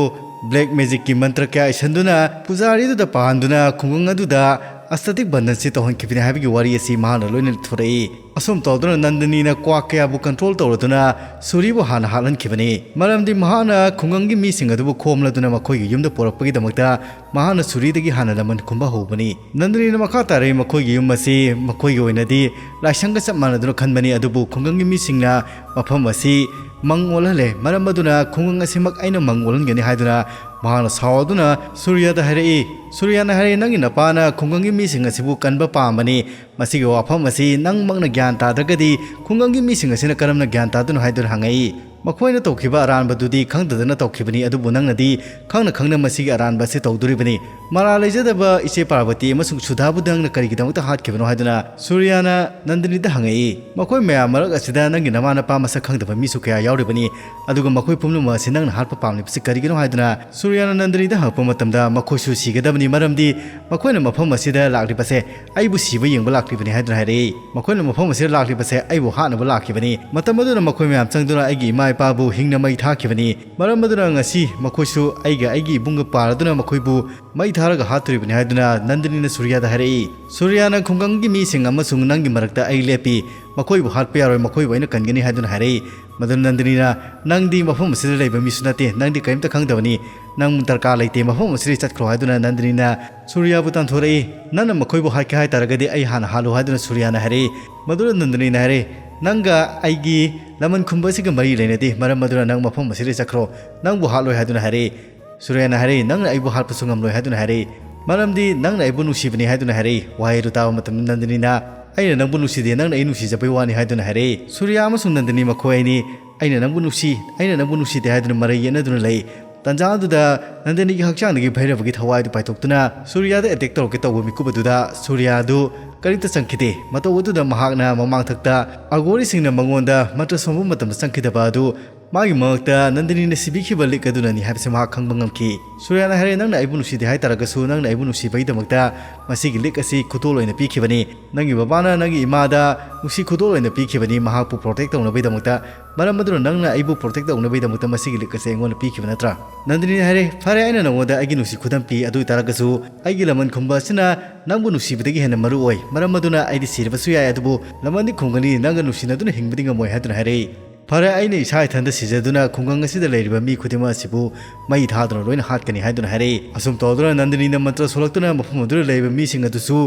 ꯕ꯭ꯂꯦꯛ ꯃꯦꯖꯤꯛꯀꯤ ꯃꯟꯇ꯭ꯔ ꯀꯌꯥ ꯏꯁꯟꯗꯨꯅ ꯄꯨꯖꯥꯔꯤꯗꯨꯗ ꯄꯥꯍꯟꯗꯨꯅ ꯈꯨꯡꯒꯪ ꯑꯗꯨꯗ ꯑꯁꯇꯥꯇꯤꯛ ꯕꯟꯙꯟꯁꯤ ꯇꯧꯍꯟꯈꯤꯕꯅꯤ ꯍꯥꯏꯕꯒꯤ ꯋꯥꯔꯤ ꯑꯁꯤ ꯃꯍꯥꯛꯅ ꯂꯣꯏꯅ ꯂꯤꯊꯣꯔꯛꯏ꯫ ꯑꯁꯨꯝ ꯇꯧꯗꯨꯅ ꯅꯟꯗꯅꯤꯅ ꯀ꯭ꯋꯥꯛ ꯀꯌꯥꯕꯨ ꯀꯟꯇ꯭ꯔꯣꯜ ꯇꯧꯔꯗꯨꯅ ꯁꯨꯔꯤꯕꯨ ꯍꯥꯟꯅ ꯍꯥꯠꯍꯟꯈꯤꯕꯅꯤ꯫ ꯃꯔꯝꯗꯤ ꯃꯍꯥꯛꯅ ꯈꯨꯡꯒꯪꯒꯤ ꯃꯤꯁꯤꯡ ꯑꯗꯨꯕꯨ ꯈꯣꯝꯂꯗꯨꯅ ꯃꯈꯣꯏꯒꯤ ꯌꯨꯝꯗ ꯄꯨꯔꯛꯄꯒꯤꯗꯃꯛꯇ ꯃꯍꯥꯛꯅ ꯁꯨꯔꯤꯗꯒꯤ ꯍꯥꯟꯅ ꯂꯃꯟ ꯈꯨꯝꯕ ꯍꯧꯕꯅꯤ꯫ ꯅꯟꯗꯅꯤꯅ ꯃꯈꯥ ꯇꯥꯔꯛꯏ, ꯃꯈꯣꯏꯒꯤ ꯌꯨꯝ ꯑꯁꯤ ꯃꯈꯣꯏꯒꯤ ꯑꯣꯏꯅꯗꯤ ꯂꯥꯏꯁꯪꯒ ꯆꯞ ꯃꯥꯟꯅꯗꯨꯅ ꯈꯟꯕꯅꯤ, ꯑꯗꯨꯕꯨ ꯈꯨꯡꯒꯪꯒꯤ ꯃꯤꯁꯤꯡꯅ ꯃꯐꯝ ꯑꯁꯤ ꯃꯪ ꯑꯣꯜꯍꯜꯂꯦ꯫ ꯃꯔꯝ ꯑꯗꯨꯅ ꯈꯨꯡꯒꯪ ꯑꯁꯤꯃꯛ ꯑꯩꯅ ꯃꯪ ꯑꯣꯜꯍꯟꯒꯅꯤ ꯍꯥꯏꯗꯨꯅ ꯃꯍꯥꯛꯅ ꯁꯥꯎꯗꯨꯅ ꯁꯨꯔꯤꯌꯥꯗ ꯍꯥꯏꯔꯛꯏ꯫ ꯁꯨꯔꯤꯌꯥꯅ ꯍꯥꯏꯔꯛꯏ, "ꯅꯪꯒꯤ ꯅꯄꯥꯅ ꯈꯨꯡꯒꯪꯒꯤ ꯃꯤꯁꯤꯡ ꯑꯁꯤꯕꯨ ꯀꯟꯕ ꯄꯥꯝꯕꯅꯤ꯫ ꯃꯁꯤꯒꯤ ꯋꯥꯐꯝ ꯑꯁꯤ ꯅꯪꯃꯛꯅ ꯒ꯭ꯌꯥꯟ ꯇꯥꯗ꯭ꯔꯒꯗꯤ ꯈꯨꯡꯒꯪꯒꯤ ꯃꯤꯁꯤꯡ ꯑꯁꯤꯅ ꯀꯔꯝꯅ ꯒ꯭ꯌꯥꯟ ꯇꯥꯗꯨꯅꯣ?" ꯍꯥꯏꯗꯨꯅ ꯍꯪꯉꯛꯏ꯫ ꯃꯈꯣꯏꯅ ꯇꯧꯈꯤꯕ ꯑꯔꯥꯟꯕꯗꯨꯗꯤ ꯈꯪꯗꯗꯅ ꯇꯧꯈꯤꯕꯅꯤ, ꯑꯗꯨꯕꯨ ꯅꯪꯅꯗꯤ ꯈꯪꯅ ꯈꯪꯅ ꯃꯁꯤꯒꯤ ꯑꯔꯥꯟꯕ ꯑꯁꯤ ꯇꯧꯗꯣꯔꯤꯕꯅꯤ꯫ ꯃꯔꯥꯜ ꯂꯩꯖꯗꯕ ꯏꯆꯦ ꯄꯥꯔꯕꯇꯤ ꯑꯃꯁꯨꯡ ꯁꯨꯙꯥꯕꯨ ꯅꯪꯅ ꯀꯔꯤꯒꯤꯗꯃꯛꯇ ꯍꯥꯠꯈꯤꯕꯅꯣ ꯍꯥꯏꯗꯨꯅ ꯁꯨꯔꯤꯌꯥꯅ ꯅꯟꯗꯅꯤꯗ ꯍꯪꯉꯛꯏ꯫ ꯃꯈꯣꯏ ꯃꯌꯥꯝ ꯃꯔꯛ ꯑꯁꯤꯗ ꯅꯪꯒꯤ ꯅꯃꯥ ꯅꯄꯥ ꯃꯁꯛ ꯈꯪꯗꯕ ꯃꯤꯁꯨ ꯀꯌꯥ ꯌꯥꯎꯔꯤꯕꯅꯤ, ꯑꯗꯨꯒ ꯃꯈꯣꯏ ꯄꯨꯝꯅꯃꯛ ꯑꯁꯤ ꯅꯪꯅ ꯍꯥꯠꯄ ꯄꯥꯝꯂꯤꯕꯁꯤ ꯀꯔꯤꯒꯤꯅꯣ ꯍꯥꯏꯗꯨꯅ ꯁꯨꯔꯤꯌꯥꯅ ꯅꯟꯗꯅꯤꯗ ꯍꯪꯉꯛꯄ ꯃꯇꯝꯗ, ꯃꯈꯣꯏꯁꯨ ꯁꯤꯒꯗꯕꯅꯤ, ꯃꯔꯝꯗꯤ ꯃꯈꯣꯏꯅ ꯃꯐꯝ ꯑꯁꯤꯗ ꯂꯥꯛꯂꯤꯕꯁꯦ ꯑꯩꯕꯨ ꯁꯤꯕ ꯌꯦꯡꯕ ꯂꯥꯛꯂꯤꯕꯅꯤ ꯍꯥꯏꯗꯨꯅ ꯍꯥꯏꯔꯛꯏ꯫ ꯃꯈꯣꯏꯅ ꯃꯐꯝ ꯑꯁꯤꯗ ꯂꯥꯛꯂꯤꯕꯁꯦ ꯑꯩꯕꯨ ꯍꯥꯠꯅꯕ ꯂꯥꯛꯈꯤꯕꯅꯤ꯫ ꯃꯇꯝ ꯑꯗꯨꯗ ꯃꯈꯣꯏ ꯃꯌꯥꯝ ꯆꯪꯗꯨꯅ ꯑꯩꯒꯤ ꯏꯃꯥ ꯏꯄꯥꯕꯨ ꯍꯤꯡꯅ ꯃꯩ ꯊꯥꯈꯤꯕꯅꯤ꯫ ꯃꯔꯝ ꯑꯗꯨꯅ ꯉꯁꯤ ꯃꯈꯣꯏꯁꯨ ꯑꯩꯒ ꯑꯩꯒꯤ ꯏꯕꯨꯡꯒ ꯄꯥꯔꯗꯨꯅ ꯃꯈꯣꯏꯕꯨ ꯃꯩ ꯊꯥꯔꯒ ꯍꯥꯠꯇꯣꯔꯤꯕꯅꯤ ꯍꯥꯏꯗꯨꯅ ꯅꯟꯗꯅꯤꯅ ꯁꯨꯔꯤꯌꯥꯗ ꯍꯥꯏꯔꯛꯏ꯫ ꯁꯨꯔꯤꯌꯥꯅ ꯈꯨꯡꯒꯪꯒꯤ ꯃꯤꯁꯤꯡ ꯑꯃꯁꯨꯡ ꯅꯪꯒꯤ ꯃꯔꯛꯇ ꯑꯩ ꯂꯦꯞꯄꯤ, ꯃꯈꯣꯏꯕꯨ ꯍꯥꯠꯄ ꯌꯥꯔꯣꯏ, ꯃꯈꯣꯏꯕꯨ ꯑꯩꯅ ꯀꯟꯒꯅꯤ ꯍꯥꯏꯗꯨꯅ ꯍꯥꯏꯔꯛꯏ꯫ ꯃꯗꯨꯅ ꯅꯟꯗꯅꯤꯅ, "ꯅꯪꯗꯤ ꯃꯐꯝ ꯑꯁꯤꯗ ꯂꯩꯕ ꯃꯤꯁꯨ ꯅꯠꯇꯦ, ꯅꯪꯗꯤ ꯀꯔꯤꯝꯇ ꯈꯪꯗꯕꯅꯤ, ꯅꯪ ꯗꯔꯀꯥꯔ ꯂꯩꯇꯦ, ꯃꯐꯝ ꯑꯁꯤꯗꯒꯤ ꯆꯠꯈ꯭ꯔꯣ" ꯍꯥꯏꯗꯨꯅ ꯅꯟꯗꯅꯤꯅ ꯁꯨꯔꯤꯌꯥꯕꯨ ꯇꯥꯟꯊꯣꯔꯛꯏ꯫ "ꯅꯪꯅ ꯃꯈꯣꯏꯕꯨ ꯍꯥꯠꯀꯦ ꯍꯥꯏꯇꯥꯔꯒꯗꯤ ꯑꯩ ꯍꯥꯟꯅ ꯍꯥꯠꯂꯨ" ꯍꯥꯏꯗꯨꯅ ꯁꯨꯔꯤꯌꯥꯅ ꯍꯥꯏꯔꯛꯏ꯫ ꯃꯗꯨꯗ ꯅꯟꯗꯅꯤꯅ ꯍꯥꯏꯔꯛꯏ, "ꯅꯪꯒ ꯑꯩꯒꯤ ꯂꯃꯟ ꯈꯨꯝꯕ ꯑꯁꯤꯒ ꯃꯔꯤ ꯂꯩꯅꯗꯦ, ꯃꯔꯝ ꯑꯗꯨꯅ ꯅꯪ ꯃꯐꯝ ꯑꯁꯤꯗꯒꯤ ꯆꯠꯈ꯭ꯔꯣ, ꯅꯪꯕꯨ ꯍꯥꯠꯂꯣꯏ" ꯍꯥꯏꯗꯨꯅ ꯍꯥꯏꯔꯛꯏ꯫ ꯁꯨꯔꯤꯌꯥꯅ ꯍꯥꯏꯔꯛꯏ, "ꯅꯪꯅ ꯑꯩꯕꯨ ꯍꯥꯠꯄꯁꯨ ꯉꯝꯂꯣꯏ" ꯍꯥꯏꯗꯨꯅ ꯍꯥꯏꯔꯛꯏ꯫ "ꯃꯔꯝꯗꯤ ꯅꯪꯅ ꯑꯩꯕꯨ ꯅꯨꯡꯁꯤꯕꯅꯤ" ꯍꯥꯏꯗꯨꯅ ꯍꯥꯏꯔꯛꯏ꯫ ꯋꯥꯍꯩ ꯑꯗꯨ ꯇꯥꯕ ꯃꯇꯝꯗ ꯅꯟꯗꯅꯤꯅ, "ꯑꯩꯅ ꯅꯪꯕꯨ ꯅꯨꯡꯁꯤꯗꯦ, ꯅꯪꯅ ꯑꯩ ꯅꯨꯡꯁꯤꯖꯕꯩ ꯋꯥꯅꯤ" ꯍꯥꯏꯗꯨꯅ ꯍꯥꯏꯔꯛꯏ꯫ ꯁꯨꯔꯤꯌꯥ ꯑꯃꯁꯨꯡ ꯅꯟꯗꯅꯤ ꯃꯈꯣꯏ ꯑꯅꯤ "ꯑꯩꯅ ꯅꯪꯕꯨ ꯅꯨꯡꯁꯤ, ꯑꯩꯅ ꯅꯪꯕꯨ ꯅꯨꯡꯁꯤꯗꯦ" ꯍꯥꯏꯗꯨꯅ ꯃꯔꯩ ꯌꯦꯠꯅꯗꯨꯅ ꯂꯩ꯫ ꯇꯟꯖꯥ ꯑꯗꯨꯗ ꯅꯟꯗꯅꯤꯒꯤ ꯍꯛꯆꯥꯡꯗꯒꯤ ꯚꯩꯔꯕꯒꯤ ꯊꯋꯥꯏ ꯑꯗꯨ ꯄꯥꯏꯊꯣꯛꯇꯨꯅ ꯁꯨꯔꯤꯌꯥꯗ ꯑꯦꯇꯦꯛ ꯇꯧꯔꯛꯀꯦ ꯇꯧꯕ ꯃꯤꯀꯨꯞ ꯑꯗꯨꯗ ꯁꯨꯔꯤꯌꯥ ꯑꯗꯨ ꯀꯔꯤꯝꯇ ꯆꯪꯈꯤꯗꯦ꯫ ꯃꯇꯧ ꯑꯗꯨꯗ ꯃꯍꯥꯛꯅ ꯃꯃꯥꯡꯊꯛꯇ ꯑꯒꯣꯔꯤꯁꯤꯡꯅ ꯃꯉꯣꯟꯗ ꯃꯟꯇ꯭ꯔ ꯁꯣꯟꯕ ꯃꯇꯝꯗ ꯆꯪꯈꯤꯗꯕ ꯑꯗꯨ ꯃꯥꯒꯤ ꯃꯉꯛꯇ ꯅꯟꯗꯅꯤꯅ ꯁꯤꯕꯤꯈꯤꯕ ꯂꯤꯛ ꯑꯗꯨꯅꯅꯤ ꯍꯥꯏꯕꯁꯤ ꯃꯍꯥꯛ ꯈꯪꯕ ꯉꯝꯈꯤ꯫ ꯁꯨꯔꯤꯌꯥꯅ ꯍꯥꯏꯔꯦ, "ꯅꯪꯅ ꯑꯩꯕꯨ ꯅꯨꯡꯁꯤꯗꯦ ꯍꯥꯏꯇꯥꯔꯒꯁꯨ, ꯅꯪꯅ ꯑꯩꯕꯨ ꯅꯨꯡꯁꯤꯕꯒꯤꯗꯃꯛꯇ ꯃꯁꯤꯒꯤ ꯂꯤꯛ ꯑꯁꯤ ꯈꯨꯗꯣꯜ ꯑꯣꯏꯅ ꯄꯤꯈꯤꯕꯅꯤ꯫ ꯅꯪꯒꯤ ꯕꯕꯥꯅ ꯅꯪꯒꯤ ꯏꯃꯥꯗ ꯅꯨꯡꯁꯤ ꯈꯨꯗꯣꯜ ꯑꯣꯏꯅ ꯄꯤꯈꯤꯕꯅꯤ, ꯃꯍꯥꯛꯄꯨ ꯄ꯭ꯔꯣꯇꯦꯛ ꯇꯧꯅꯕꯒꯤꯗꯃꯛꯇ꯫ ꯃꯔꯝ ꯑꯗꯨꯅ ꯅꯪꯅ ꯑꯩꯕꯨ ꯄ꯭ꯔꯣꯇꯦꯛ ꯇꯧꯅꯕꯒꯤꯗꯃꯛꯇ ꯃꯁꯤꯒꯤ ꯂꯤꯛ ꯑꯁꯤ ꯑꯩꯉꯣꯟꯗ ꯄꯤꯈꯤꯕ ꯅꯠꯇ꯭ꯔꯥ?" ꯅꯟꯗꯅꯤꯅ ꯍꯥꯏꯔꯦ, "ꯐꯔꯦ, ꯑꯩꯅ ꯅꯉꯣꯟꯗ ꯑꯩꯒꯤ ꯅꯨꯡꯁꯤ ꯈꯨꯗꯝ ꯄꯤ, ꯑꯗꯨ ꯑꯣꯏꯇꯥꯔꯒꯁꯨ ꯑꯩꯒꯤ ꯂꯃꯟ ꯈꯨꯝꯕ ꯑꯁꯤꯅ ꯅꯪꯕꯨ ꯅꯨꯡꯁꯤꯕꯗꯒꯤ ꯍꯦꯟꯅ ꯃꯔꯨ ꯑꯣꯏ꯫ ꯃꯔꯝ ꯑꯗꯨꯅ ꯑꯩꯗꯤ ꯁꯤꯔꯕꯁꯨ ꯌꯥꯏ, ꯑꯗꯨꯕꯨ ꯂꯃꯟꯗꯤ ꯈꯨꯝꯒꯅꯤ, ꯅꯪꯒ ꯅꯨꯡꯁꯤꯅꯗꯨꯅ ꯍꯤꯡꯕꯗꯤ ꯉꯝꯃꯣꯏ" ꯍꯥꯏꯗꯨꯅ ꯍꯥꯏꯔꯛꯏ꯫ "ꯐꯔꯦ, ꯑꯩꯅ ꯏꯁꯥ ꯏꯊꯟꯇ ꯁꯤꯖꯗꯨꯅ ꯈꯨꯡꯒꯪ ꯑꯁꯤꯗ ꯂꯩꯔꯤꯕ ꯃꯤ ꯈꯨꯗꯤꯡꯃꯛ ꯑꯁꯤꯕꯨ ꯃꯩ ꯊꯥꯗꯨꯅ ꯂꯣꯏꯅ ꯍꯥꯠꯀꯅꯤ" ꯍꯥꯏꯗꯨꯅ ꯍꯥꯏꯔꯛꯏ꯫ ꯑꯁꯨꯝ ꯇꯧꯗꯨꯅ ꯅꯟꯗꯅꯤꯅ ꯃꯟꯇ꯭ꯔ ꯁꯣꯜꯂꯛꯇꯨꯅ ꯃꯐꯝ ꯑꯗꯨꯗ ꯂꯩꯔꯤꯕ ꯃꯤꯁꯤꯡ ꯑꯗꯨꯁꯨ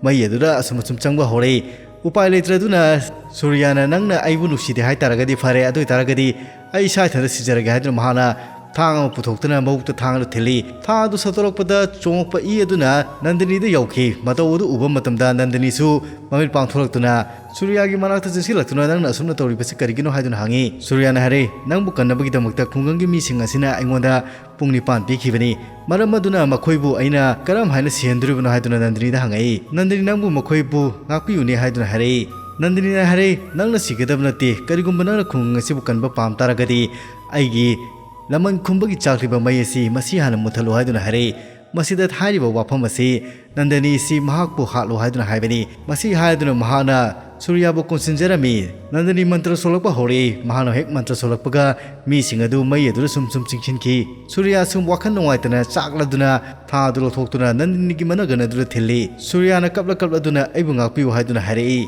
ꯃꯩ ꯑꯗꯨꯗ ꯑꯁꯨꯝ ꯑꯁꯨꯝ ꯆꯪꯕ ꯍꯧꯔꯛꯏ꯫ ꯎꯄꯥꯏ ꯂꯩꯇ꯭ꯔꯗꯨꯅ ꯁꯨꯔꯤꯌꯥꯅ, "ꯅꯪꯅ ꯑꯩꯕꯨ ꯅꯨꯡꯁꯤꯗꯦ ꯍꯥꯏꯇꯥꯔꯒꯗꯤ ꯐꯔꯦ, ꯑꯗꯨ ꯑꯣꯏꯇꯥꯔꯒꯗꯤ ꯑꯩ ꯏꯁꯥ ꯏꯊꯟꯇ ꯁꯤꯖꯔꯒꯦ" ꯍꯥꯏꯗꯨꯅ ꯃꯍꯥꯛꯅ ꯊꯥꯡ ꯑꯃ ꯄꯨꯊꯣꯛꯇꯨꯅ ꯃꯕꯨꯛꯇ ꯊꯥꯡ ꯑꯗꯨ ꯊꯤꯜꯂꯤ꯫ ꯊꯥꯡ ꯑꯗꯨ ꯁꯠꯇꯣꯔꯛꯄꯗ ꯆꯣꯡꯉꯛꯄ ꯏ ꯑꯗꯨꯅ ꯅꯟꯗꯅꯤꯗ ꯌꯧꯈꯤ꯫ ꯃꯇꯧ ꯑꯗꯨ ꯎꯕ ꯃꯇꯝꯗ ꯅꯟꯗꯅꯤꯁꯨ ꯃꯃꯤꯠ ꯄꯥꯡꯊꯣꯔꯛꯇꯨꯅ ꯁꯨꯔꯤꯌꯥꯒꯤ ꯃꯅꯥꯛꯇ ꯆꯦꯟꯁꯤꯜꯂꯛꯇꯨꯅ, "ꯅꯪꯅ ꯑꯁꯨꯝꯅ ꯇꯧꯔꯤꯕꯁꯤ ꯀꯔꯤꯒꯤꯅꯣ?" ꯍꯥꯏꯗꯨꯅ ꯍꯪꯉꯤ꯫ ꯁꯨꯔꯤꯌꯥꯅ ꯍꯥꯏꯔꯦ, "ꯅꯪꯕꯨ ꯀꯟꯅꯕꯒꯤꯗꯃꯛꯇ ꯈꯨꯡꯒꯪꯒꯤ ꯃꯤꯁꯤꯡ ꯑꯁꯤꯅ ꯑꯩꯉꯣꯟꯗ ꯄꯨꯡ ꯅꯤꯄꯥꯟ ꯄꯤꯈꯤꯕꯅꯤ꯫ ꯃꯔꯝ ꯑꯗꯨꯅ ꯃꯈꯣꯏꯕꯨ ꯑꯩꯅ ꯀꯔꯝ ꯍꯥꯏꯅ ꯁꯤꯍꯟꯗꯣꯔꯤꯕꯅꯣ?" ꯍꯥꯏꯗꯨꯅ ꯅꯟꯗꯅꯤꯗ ꯍꯪꯉꯛꯏ꯫ ꯅꯟꯗꯅꯤ, "ꯅꯪꯕꯨ ꯃꯈꯣꯏꯕꯨ ꯉꯥꯛꯄꯤꯌꯨꯅꯦ" ꯍꯥꯏꯗꯨꯅ ꯍꯥꯏꯔꯛꯏ꯫ ꯅꯟꯗꯅꯤꯅ ꯍꯥꯏꯔꯛꯏ, "ꯅꯪꯅ ꯁꯤꯒꯗꯕ ꯅꯠꯇꯦ꯫ ꯀꯔꯤꯒꯨꯝꯕ ꯅꯪꯅ ꯈꯨꯡꯒꯪ ꯑꯁꯤꯕꯨ ꯀꯟꯕ ꯄꯥꯝ ꯇꯥꯔꯒꯗꯤ ꯑꯩꯒꯤ ꯂꯃꯟ ꯈꯨꯝꯕꯒꯤ ꯆꯥꯛꯂꯤꯕ ꯃꯩ ꯑꯁꯤ ꯃꯁꯤ ꯍꯥꯟꯅ ꯃꯨꯠꯊꯠꯂꯨ" ꯍꯥꯏꯗꯨꯅ ꯍꯥꯏꯔꯛꯏ꯫ ꯃꯁꯤꯗ ꯍꯥꯏꯔꯤꯕ ꯋꯥꯐꯝ ꯑꯁꯤ ꯅꯟꯗꯅꯤ ꯑꯁꯤ ꯃꯍꯥꯛꯄꯨ ꯍꯥꯠꯂꯨ ꯍꯥꯏꯗꯨꯅ ꯍꯥꯏꯕꯅꯤ꯫ ꯃꯁꯤ ꯍꯥꯏꯗꯨꯅ ꯃꯍꯥꯛꯅ ꯁꯨꯔꯤꯌꯥꯕꯨ ꯀꯣꯟꯁꯤꯟꯖꯔꯝꯃꯤ꯫ ꯅꯟꯗꯅꯤ ꯃꯟꯇ꯭ꯔ ꯁꯣꯜꯂꯛꯄ ꯍꯧꯔꯛꯏ꯫ ꯃꯍꯥꯛꯅ ꯍꯦꯛ ꯃꯟꯇ꯭ꯔ ꯁꯣꯜꯂꯛꯄꯒ ꯃꯤꯁꯤꯡ ꯑꯗꯨ ꯃꯩ ꯑꯗꯨꯗ ꯁꯨꯝ ꯁꯨꯝ ꯆꯤꯡꯁꯤꯟꯈꯤ꯫ ꯁꯨꯔꯤꯌꯥꯁꯨ ꯋꯥꯈꯜ ꯅꯨꯡꯉꯥꯏꯇꯅ ꯆꯥꯛꯂꯗꯨꯅ ꯊꯥ ꯑꯗꯨ ꯂꯧꯊꯣꯛꯇꯨꯅ ꯅꯟꯗꯅꯤꯒꯤ ꯃꯅꯒꯟ ꯑꯗꯨꯗ ꯊꯤꯜꯂꯤ꯫ ꯁꯨꯔꯤꯌꯥꯅ ꯀꯞꯂ ꯀꯞꯂꯗꯨꯅ "ꯑꯩꯕꯨ ꯉꯥꯛꯄꯤꯌꯨ" ꯍꯥꯏꯗꯨꯅ ꯍꯥꯏꯔꯛꯏ꯫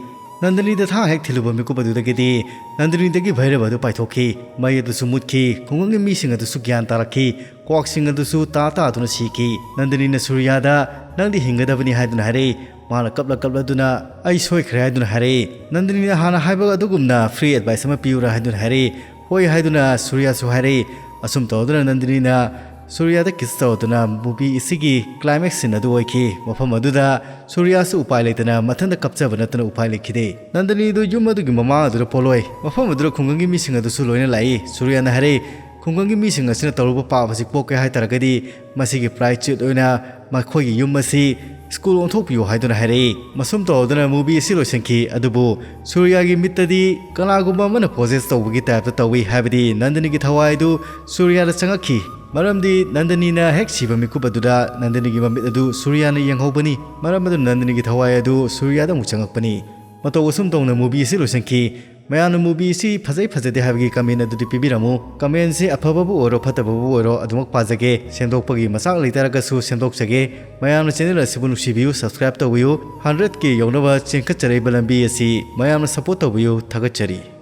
ꯅꯟꯗꯅꯤꯗ ꯊꯥꯡ ꯍꯦꯛ ꯊꯤꯜꯂꯨꯕ ꯃꯤꯀꯨꯞ ꯑꯗꯨꯗꯒꯤꯗꯤ ꯅꯟꯗꯅꯤꯗꯒꯤ ꯚꯩꯔꯕ ꯑꯗꯨ ꯄꯥꯏꯊꯣꯛꯈꯤ꯫ ꯃꯩ ꯑꯗꯨꯁꯨ ꯃꯨꯠꯈꯤ꯫ ꯈꯨꯡꯒꯪꯒꯤ ꯃꯤꯁꯤꯡ ꯑꯗꯨꯁꯨ ꯒ꯭ꯌꯥꯟ ꯇꯥꯔꯛꯈꯤ꯫ ꯀ꯭ꯋꯥꯛꯁꯤꯡ ꯑꯗꯨꯁꯨ ꯇꯥ ꯇꯥꯗꯨꯅ ꯁꯤꯈꯤ꯫ ꯅꯟꯗꯅꯤꯅ ꯁꯨꯔꯤꯌꯥꯗ, "ꯅꯪꯗꯤ ꯍꯤꯡꯒꯗꯕꯅꯤ" ꯍꯥꯏꯗꯨꯅ ꯍꯥꯏꯔꯛꯏ꯫ ꯃꯥꯅ ꯀꯞꯂ ꯀꯞꯂꯗꯨꯅ, "ꯑꯩ ꯁꯣꯏꯈ꯭ꯔꯦ" ꯍꯥꯏꯗꯨꯅ ꯍꯥꯏꯔꯛꯏ꯫ ꯅꯟꯗꯅꯤꯅ ꯍꯥꯟꯅ ꯍꯥꯏꯕ ꯑꯗꯨꯒꯨꯝꯅ free advice ꯑꯃ ꯄꯤꯌꯨꯔꯥ ꯍꯥꯏꯗꯨꯅ ꯍꯥꯏꯔꯛꯏ꯫ "ꯍꯣꯏ" ꯍꯥꯏꯗꯨꯅ ꯁꯨꯔꯤꯌꯥꯁꯨ ꯍꯥꯏꯔꯛꯏ꯫ ꯑꯁꯨꯝ ꯇꯧꯗꯨꯅ ꯅꯟꯗꯅꯤꯅ ꯁꯨꯔꯤꯌꯥꯗ kiss ꯇꯧꯗꯨꯅ movie ꯑꯁꯤꯒꯤ climax scene ꯑꯗꯨ ꯑꯣꯏꯈꯤ꯫ ꯃꯐꯝ ꯑꯗꯨꯗ ꯁꯨꯔꯤꯌꯥꯁꯨ ꯎꯄꯥꯏ ꯂꯩꯇꯅ ꯃꯊꯟꯇ ꯀꯞꯆꯕ ꯅꯠꯇꯅ ꯎꯄꯥꯏ ꯂꯩꯈꯤꯗꯦ꯫ ꯅꯟꯗꯅꯤꯗꯨ ꯌꯨꯝ ꯑꯗꯨꯒꯤ ꯃꯃꯥꯡ ꯑꯗꯨꯗ ꯄꯣꯂꯣꯏ꯫ ꯃꯐꯝ ꯑꯗꯨꯗ ꯈꯨꯡꯒꯪꯒꯤ ꯃꯤꯁꯤꯡ ꯑꯗꯨꯁꯨ ꯂꯣꯏꯅ ꯂꯥꯛꯏ꯫ ꯁꯨꯔꯤꯌꯥꯅ ꯍꯥꯏꯔꯛꯏ, "ꯈꯨꯡꯒꯪꯒꯤ ꯃꯤꯁꯤꯡ ꯑꯁꯤꯅ ꯇꯧꯔꯨꯕ ꯄꯥꯞ ꯑꯁꯤ ꯀꯣꯛꯀꯦ ꯍꯥꯏꯇꯥꯔꯒꯗꯤ ꯃꯁꯤꯒꯤ ꯄ꯭ꯔꯥꯏꯆꯤꯠ ꯑꯣꯏꯅ ꯃꯈꯣꯏꯒꯤ ꯌꯨꯝ ꯑꯁꯤ ꯁ꯭ꯀꯨꯜ ꯑꯣꯟꯊꯣꯛꯄꯤꯌꯨ" ꯍꯥꯏꯗꯨꯅ ꯍꯥꯏꯔꯛꯏ꯫ ꯃꯁꯨꯝ ꯇꯧꯗꯨꯅ movie ꯑꯁꯤ ꯂꯣꯏꯁꯤꯟꯈꯤ꯫ ꯑꯗꯨꯕꯨ ꯁꯨꯔꯤꯌꯥꯒꯤ ꯃꯤꯠꯇꯗꯤ ꯀꯅꯥꯒꯨꯝꯕ ꯑꯃꯅ possess ꯇꯧꯕꯒꯤ type ꯇ ꯇꯧꯏ, ꯍꯥꯏꯕꯗꯤ ꯅꯟꯗꯅꯤꯒꯤ ꯊꯋꯥꯏ ꯑꯗꯨ ꯁꯨꯔꯤꯌꯥꯗ ꯆꯪꯉꯛꯈꯤ꯫ ꯃꯔꯝꯗꯤ ꯅꯟꯗꯅꯤꯅ ꯍꯦꯛ ꯁꯤꯕ ꯃꯤꯀꯨꯞ ꯑꯗꯨꯗ ꯅꯟꯗꯅꯤꯒꯤ ꯃꯃꯤꯠ ꯑꯗꯨ ꯁꯨꯔꯤꯌꯥꯅ ꯌꯦꯡꯍꯧꯕꯅꯤ꯫ ꯃꯔꯝ ꯑꯗꯨꯅ ꯅꯟꯗꯅꯤꯒꯤ ꯊꯋꯥꯏ ꯑꯗꯨ ꯁꯨꯔꯤꯌꯥꯗ ꯑꯃꯨꯛ ꯆꯪꯉꯛꯄꯅꯤ꯫ ꯃꯇꯧ ꯑꯁꯨꯝ ꯇꯧꯅ movie ꯑꯁꯤ ꯂꯣꯏꯁꯤꯟꯈꯤ꯫ ꯃꯌꯥꯝꯅ movie ꯑꯁꯤ ꯐꯖꯩ ꯐꯖꯗꯦ ꯍꯥꯏꯕꯒꯤ comment ꯑꯗꯨꯗꯤ ꯄꯤꯕꯤꯔꯝꯃꯨ꯫ Comment ꯁꯤ ꯑꯐꯕꯕꯨ ꯑꯣꯏꯔꯣ ꯐꯠꯇꯕꯕꯨ ꯑꯣꯏꯔꯣ ꯑꯗꯨꯃꯛ ꯄꯥꯖꯒꯦ꯫ ꯁꯦꯝꯗꯣꯛꯄꯒꯤ ꯃꯆꯥꯛ ꯂꯩꯇꯥꯔꯒꯁꯨ ꯁꯦꯝꯗꯣꯛꯆꯒꯦ꯫ ꯃꯌꯥꯝꯅ channel ꯑꯁꯤꯕꯨ ꯅꯨꯡꯁꯤꯕꯤꯌꯨ, subscribe ꯇꯧꯕꯤꯌꯨ꯫ Hundred K ꯌꯧꯅꯕ ꯆꯦꯟꯈꯠꯆꯔꯛꯏꯕ ꯂꯝꯕꯤ ꯑꯁꯤ ꯃꯌꯥꯝꯅ support ꯇꯧꯕꯤꯌꯨ꯫ ꯊꯥꯒꯠꯆꯔꯤ꯫